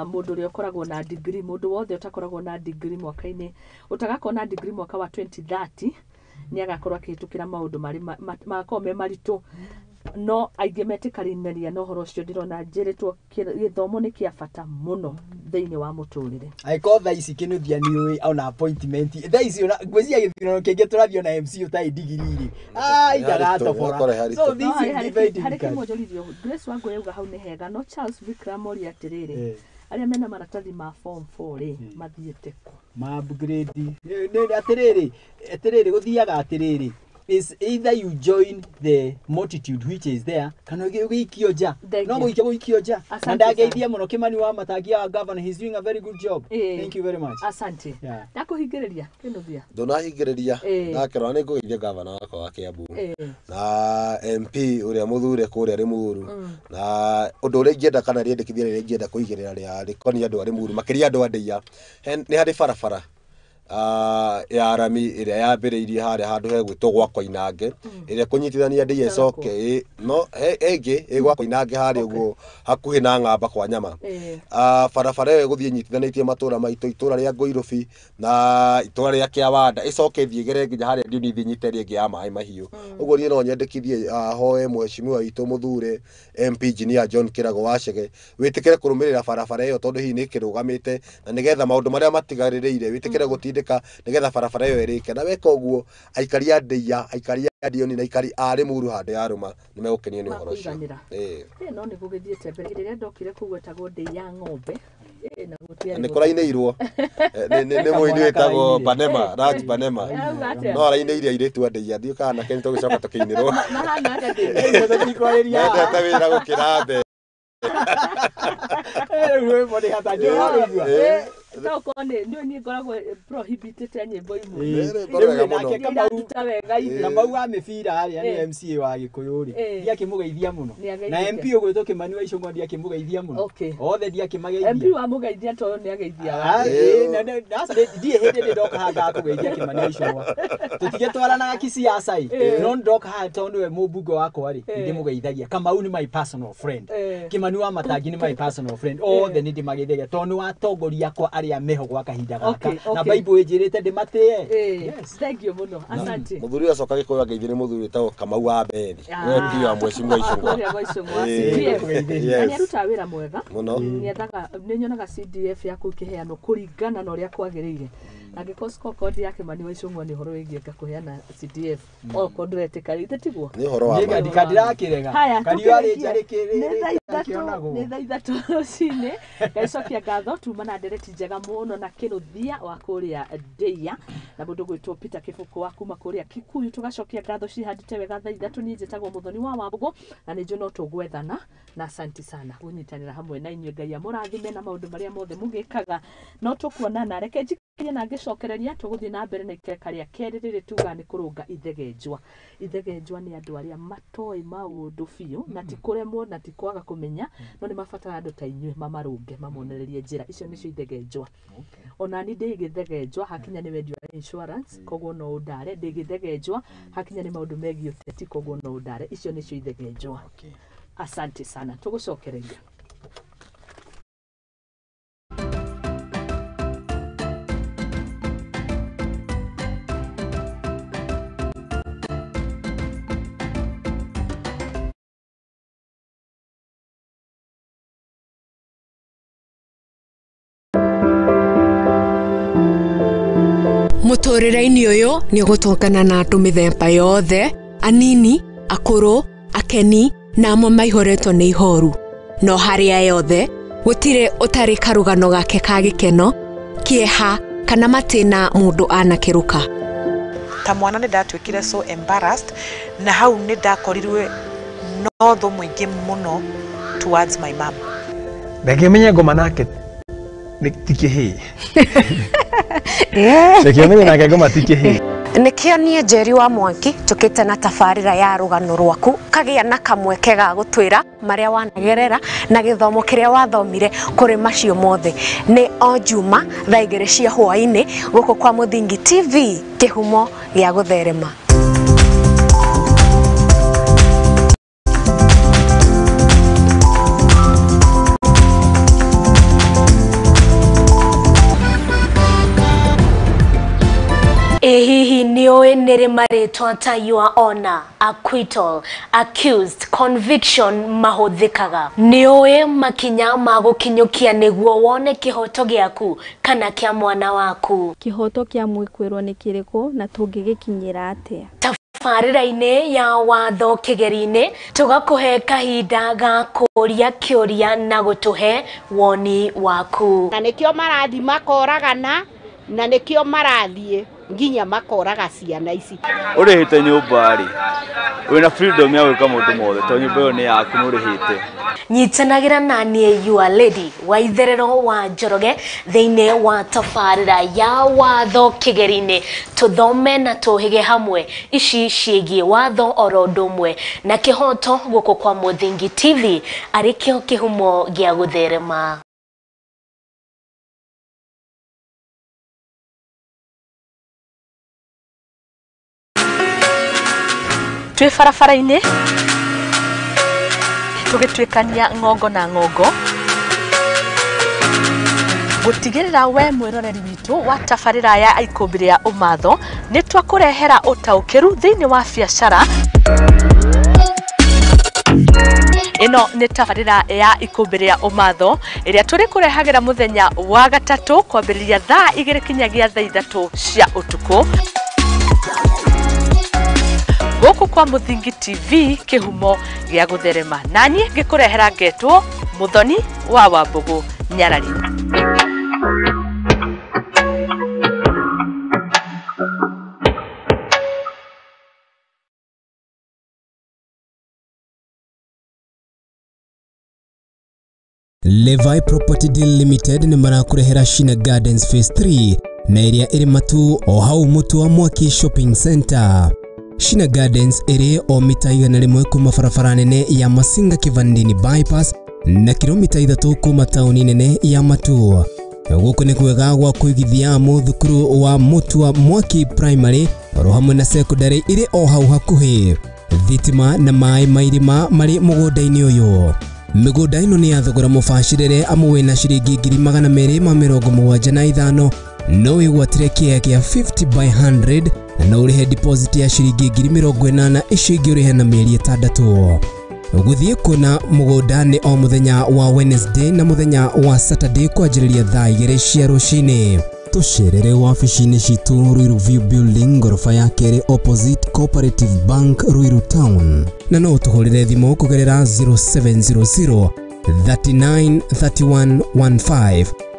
mũndũ ũrĩa ũkoragwo na degree, mũndũ wothe ũtakoragwo na degree mwaka-inĩ, ũtagakorwo na degree mwaka wa 2030 nĩ agakorwo akĩhĩtũkĩra maũndũ marĩ magakorwo me maritũ, no aingĩ metĩkanĩria na ũhoro ũcio. Ndĩrona njĩrĩtwo gĩthomo nĩ kĩa bata mũno thĩinĩ wa mũtũrĩre. Angĩkorwo thaa ici Kĩnuthia nĩ ũĩ ona appointment thaa ici, ona ngwĩciria gĩthurano kĩngĩ tũrathiĩ ona MC ũtarĩ digiri rĩ, ai ndagatobora. Nĩ haritũ. So this No, is very harĩ difficult. kĩmwe njũririo. Grace Wangũ yauga hau nĩ hega, no Charles Vikram oria atĩrĩrĩ, arĩa mena maratathi ma form 4 rĩ, mathiĩte kũ? Ma upgrade atĩrĩrĩ, gũthiaga atĩrĩrĩ, is either you join the multitude which is there kana ũgĩikio nja. Thank No you. gũikio gũikio nja na Asante. Ndageithia mũno Kĩmani wa Matangi wa governor, he's doing a very good job. Thank you very much. Asante. Ndakũhingĩrĩria, Kĩnuthia. Ndũnahingĩrĩria. Ndakĩrora nĩ ngũgeithia gavana wakwa wa Kiambu na MP ũrĩa mũthure kũrĩa Limuru, na ũndũ ũrĩa ingĩenda kana rĩendekithia rĩrĩa ingĩenda kũigĩrĩra rĩa rĩkoniĩ andũ a Limuru, makĩria andũ a Ndeiya, nĩ harĩ barabara ya rami ĩrĩa yambĩrĩirie harĩa handũ hegwĩtwo gwa Koinange, ĩrĩa kũnyitithania Ndeiya ĩcoke no he ĩngĩ ĩ gwa Koinange harĩa ũguo hakuhĩ na ng'amba kwa nyama. Barabara ĩyo ĩgũthiĩ ĩnyitithanĩtie matũra maitũ, itũra rĩa Ngũirũbi na itũra rĩa Kĩawanda, ĩcoke ĩthiĩ ĩgere nginya harĩa Ndiuni, ĩthiĩ ĩnyite ĩrĩa ĩngĩ ya maĩ mahiũ. Ũguo niĩ no nyendekithie, hoe mheshimiwa witũ mũthure MP Engineer John Kĩrago wa Chege, wĩtĩkĩre kũrũmĩrĩra barabara ĩyo tondũ hihi nĩ ĩkĩrũgamĩte, na nĩgetha maũndũ marĩa matigarĩrĩire wĩtĩkĩre gũtindĩka nĩgetha barabara ĩyo ĩrĩke. Na weka ũguo, aikari a Ndeiya, aikari a Ndioni na aikari a Limuru handũ ya rũma nĩ megũkenio nĩ ũhoro ũcio. Makũiganĩra. Ĩĩ. Ĩ, no nĩ gũgĩthiĩte mbere. Hĩndĩ ĩrĩa ndokire kũu gwetagwo ndĩ ya ng'ombe. Ĩ, na gũtiarĩ. Nĩ kũrainĩirwo nĩ mũini wĩtagwo Banema, Raj Banema. Arauga atĩa? No arainĩire airĩtu a Ndeiya. Ndiũ kana nake nĩ tũgĩcoka tũkĩinĩrwo. Mahana atĩa ndĩ? Tũtikwarĩria. Mendete wĩra gũkĩra mbe. Rĩu rwĩmbo nĩ hata njũĩ warũigua. To korwo nĩ niĩ ngoragwo prohibitĩte nyĩmbo imwe. Rĩu wega mũno. Nake Kamau Iraruta wega ithe. Kamau wa mĩbira harĩa nĩ MCA wa Gĩkũyũ rĩ, ndiakĩmũgeithia mũno. Nĩageithĩte. Na MP ũgwĩtwo Kĩmani wa Icũng'wa ndiakĩmũgeithia mũno. Othe ndiakĩmageithia. MP wa mũgeithia tondũ nĩ ageithia. Ah, ĩĩ, ndirĩ hĩndĩ ndĩ ndoka haha ngaga kũgeithia Kĩmani wa Icũng'wa. Tũtigĩtwaranaga kisiasa ĩ, no ndoka haha tondũ nĩwe mũmbunge wakwa rĩ, nĩndĩmũgeithagia. Kamau nĩ my personal friend. Kĩmani wa Matangi nĩ my personal friend. Othe nĩ ndĩmageithagia tondũ nĩ watongoria akwa arĩa meho gwa kahinda gaka. Na Bible ĩnjĩrĩte ndĩmatĩe. Thank you mũno, asante. Mũthuri ũcio acoka Gĩkũyũ angeithie nĩ mũthuri wĩtagwo Kamau wa Bethi. Ah. Nĩwe MP wa mheshimiwa Icũng'wa. Kũrĩa gwa Icũng'wa, Ĩĩ. CDF. Na nĩ arutaga wĩra mwega Mũno. Nĩethaga, nĩ nyonaga CDF yaku ĩkĩheanwo kũringana na ũrĩa kwagĩrĩire. Na angĩkorwo scorecard ya Kimani wa Ichung'wa nĩ ũhoro wĩgiĩ kũheana CDF, okorwo ndũretĩka rĩ, tiguo? Nĩ ũhoro wa ma. Ndĩrakĩrega. Haya, Kariũa tũkĩrĩkia. rĩkĩrĩ- Nĩ thaa ithatũ, rĩkĩonagwo. nĩ thaa 3 rũcinĩ. Ngaicokia ngatho tuma na ndereti njega mũno na kĩrũthia wa kũrĩa Ndeia na mũndũ gwĩtwo Peter Kĩbũkũ wa kuma kũrĩa Kikuyu. Tũgacokia ngatho cihandĩte wega thaa 3. Niĩ njĩtagwo Mũthoni wa Wambũgũ na nĩ njũĩ no tũgwethana, na asanti sana kũnyitanĩra hamwe na inyuĩ. Ngai amũrathime na maũndũ marĩa mothe mũgĩkaga. No tũkuonana, reke njikie na ngĩcokereria tũgũthiĩ na mbere na ikereka rĩa kerĩ rĩrĩ tugaga nĩ kũrũnga ithegenjwa. Ithegenjwa nĩ andũ arĩa matoĩ maũndũ biũ, na ti kũremwo na ti kwaga kũmenya, no nĩ mabatara andũ ta inyuĩ mamarũnge, mamonererie njĩra. Icio nĩcio ithegenjwa. Ona ni ndĩ gĩthegenjwa hakinya nĩ wendia wa insurance, koguo no ũndare. Ndĩ gĩthegenjwa hakinya nĩ maũndũ megiĩ ũteti, koguo no ũndare. Icio nĩcio ithegenjwa. Asante sana, tũgũcokereria. Mũtũrĩre-inĩ ũyũ nĩ ũgũtũngana na andũ mĩthemba yothe, anini, akũrũ, akeni na amwe maihũrĩtwo nĩ ihoru. No harĩa yothe gũtirĩ ũtarĩ karũgano gake ka gĩkeno, kĩeha kana matĩna mũndũ anakĩrũka. Ta mwana nĩ ndatuĩkire so embarrassed, na hau nĩ ndakorirwe no thũ mũingĩ mũno towards my mom. Reke menye ngoma nake nĩ ti kĩhĩĩ. Reke menye nake ngoma ti kĩhĩĩ. Nĩkĩo niĩ Njeri wa Mwangi njũkĩte na tabarĩra ya rũgano rwaku, kagĩa na kamweke ga gũtwĩra marĩa wanagerera na gĩthomo kĩrĩa wathomire kũrĩ macio mothe. Nĩ o Juma thaa 2 cia hwaĩ-inĩ gũkũ kwa Mũthingi TV, kĩhumo gĩa gũtherema. Ĩ hihi nĩ ũĩ nĩ rĩ marĩtwa ta your honor, acquittal, accused, conviction mahũthĩkaga? Nĩ ũĩ makinya ma gũkinyũkia nĩguo wone kĩhoto gĩaku kana kĩa mwana waku? Kĩhoto kĩa mwĩkwĩrwo nĩ kĩrĩkũ na tũngĩgĩkinyĩra atĩa? Tabarĩra-inĩ ya watho kĩgeri-inĩ tũgakũhe kahinda ga kũũria kĩũria na gũtũhe woni waku. Na nĩkĩo marathiĩ makoragana, na nĩkĩo marathiĩ nginya makoraga ciana ici. Ũrĩhĩte nyũmba rĩ, wĩna freedom ya gwĩka maũndũ mothe tondũ nyũmba ĩyo nĩ yaku nĩ ũrĩhĩte. Nyitanagĩra na niĩ your lady wa itherero wa Njoroge thĩinĩ wa tabarĩra ya watho kĩgeri-inĩ, tũthome na tũhĩge hamwe ici ciĩgiĩ watho oro ũndũ ũmwe na kĩhoto gũkũ kwa Mũthingi TV arĩ kĩo kĩhumo gĩa gũtherema. Twĩ barabara-inĩ tũgĩtuĩkania ng'ongo na ng'ongo gũtigĩrĩra we mwĩroreri witũ wa tabarĩra ya ikũmbĩ rĩa ũmatho nĩ twakũrehera ũtaũkĩru thĩinĩ wa biacara. Ĩno nĩ tabarĩra ya ikũmbĩ rĩa ũmatho ĩrĩa tũrĩ kũrehagĩra mũthenya wa gatatũ kwambĩrĩria thaa 2 kinyagia thaa 3 cia ũtukũ gũkũ kwa Mũthingi TV, kĩhumo gĩa gũtherema. Naniĩ ngĩkũrehera ngetwo Mũthoni wa Wambũgũ Nyarari. Levi Property Deal Limited nĩ marakũrehera Shina Gardens Phase 3 na ĩrĩa ĩrĩ Matu o hau Mũtu wa Mwaki Shopping Center. Shina Gardens ĩrĩ o mita 100 kuma barabara nene ya Masinga Kivandini bypass na kilomita 3 kuma taũni nene ya Matu. Gũkũ nĩ kwega gwa kũigithia amu thukuru wa Mũtu wa Mwaki Primary oro hamwe na secondary ĩrĩ o hau hakuhĩ. Thitima na maĩ ma irima marĩ mũgũnda-inĩ ũyũ. Mĩgũnda ĩno nĩ ya thogora mũbacĩrĩre amu wĩna ciringi 275,000 no wĩgwatĩre kĩea kĩa 50 by 100 na no ũrĩhe deposit ya ciringi 80,000, icio ingĩ ũrĩhe na mĩeri 6. Gũthiĩ kuona mũgũnda nĩ o mũthenya wa Wednesday na mũthenya wa Saturday kwanjĩrĩria thaa 2 cia rũcinĩ. Tũcerere wabici-inĩ citũ Ruiru View Building, ngoroba ya kerĩ, opposite Cooperative Bank, Ruiru Town, na no ũtũhũrĩre thimũ kũgerera 0700 39 31 15.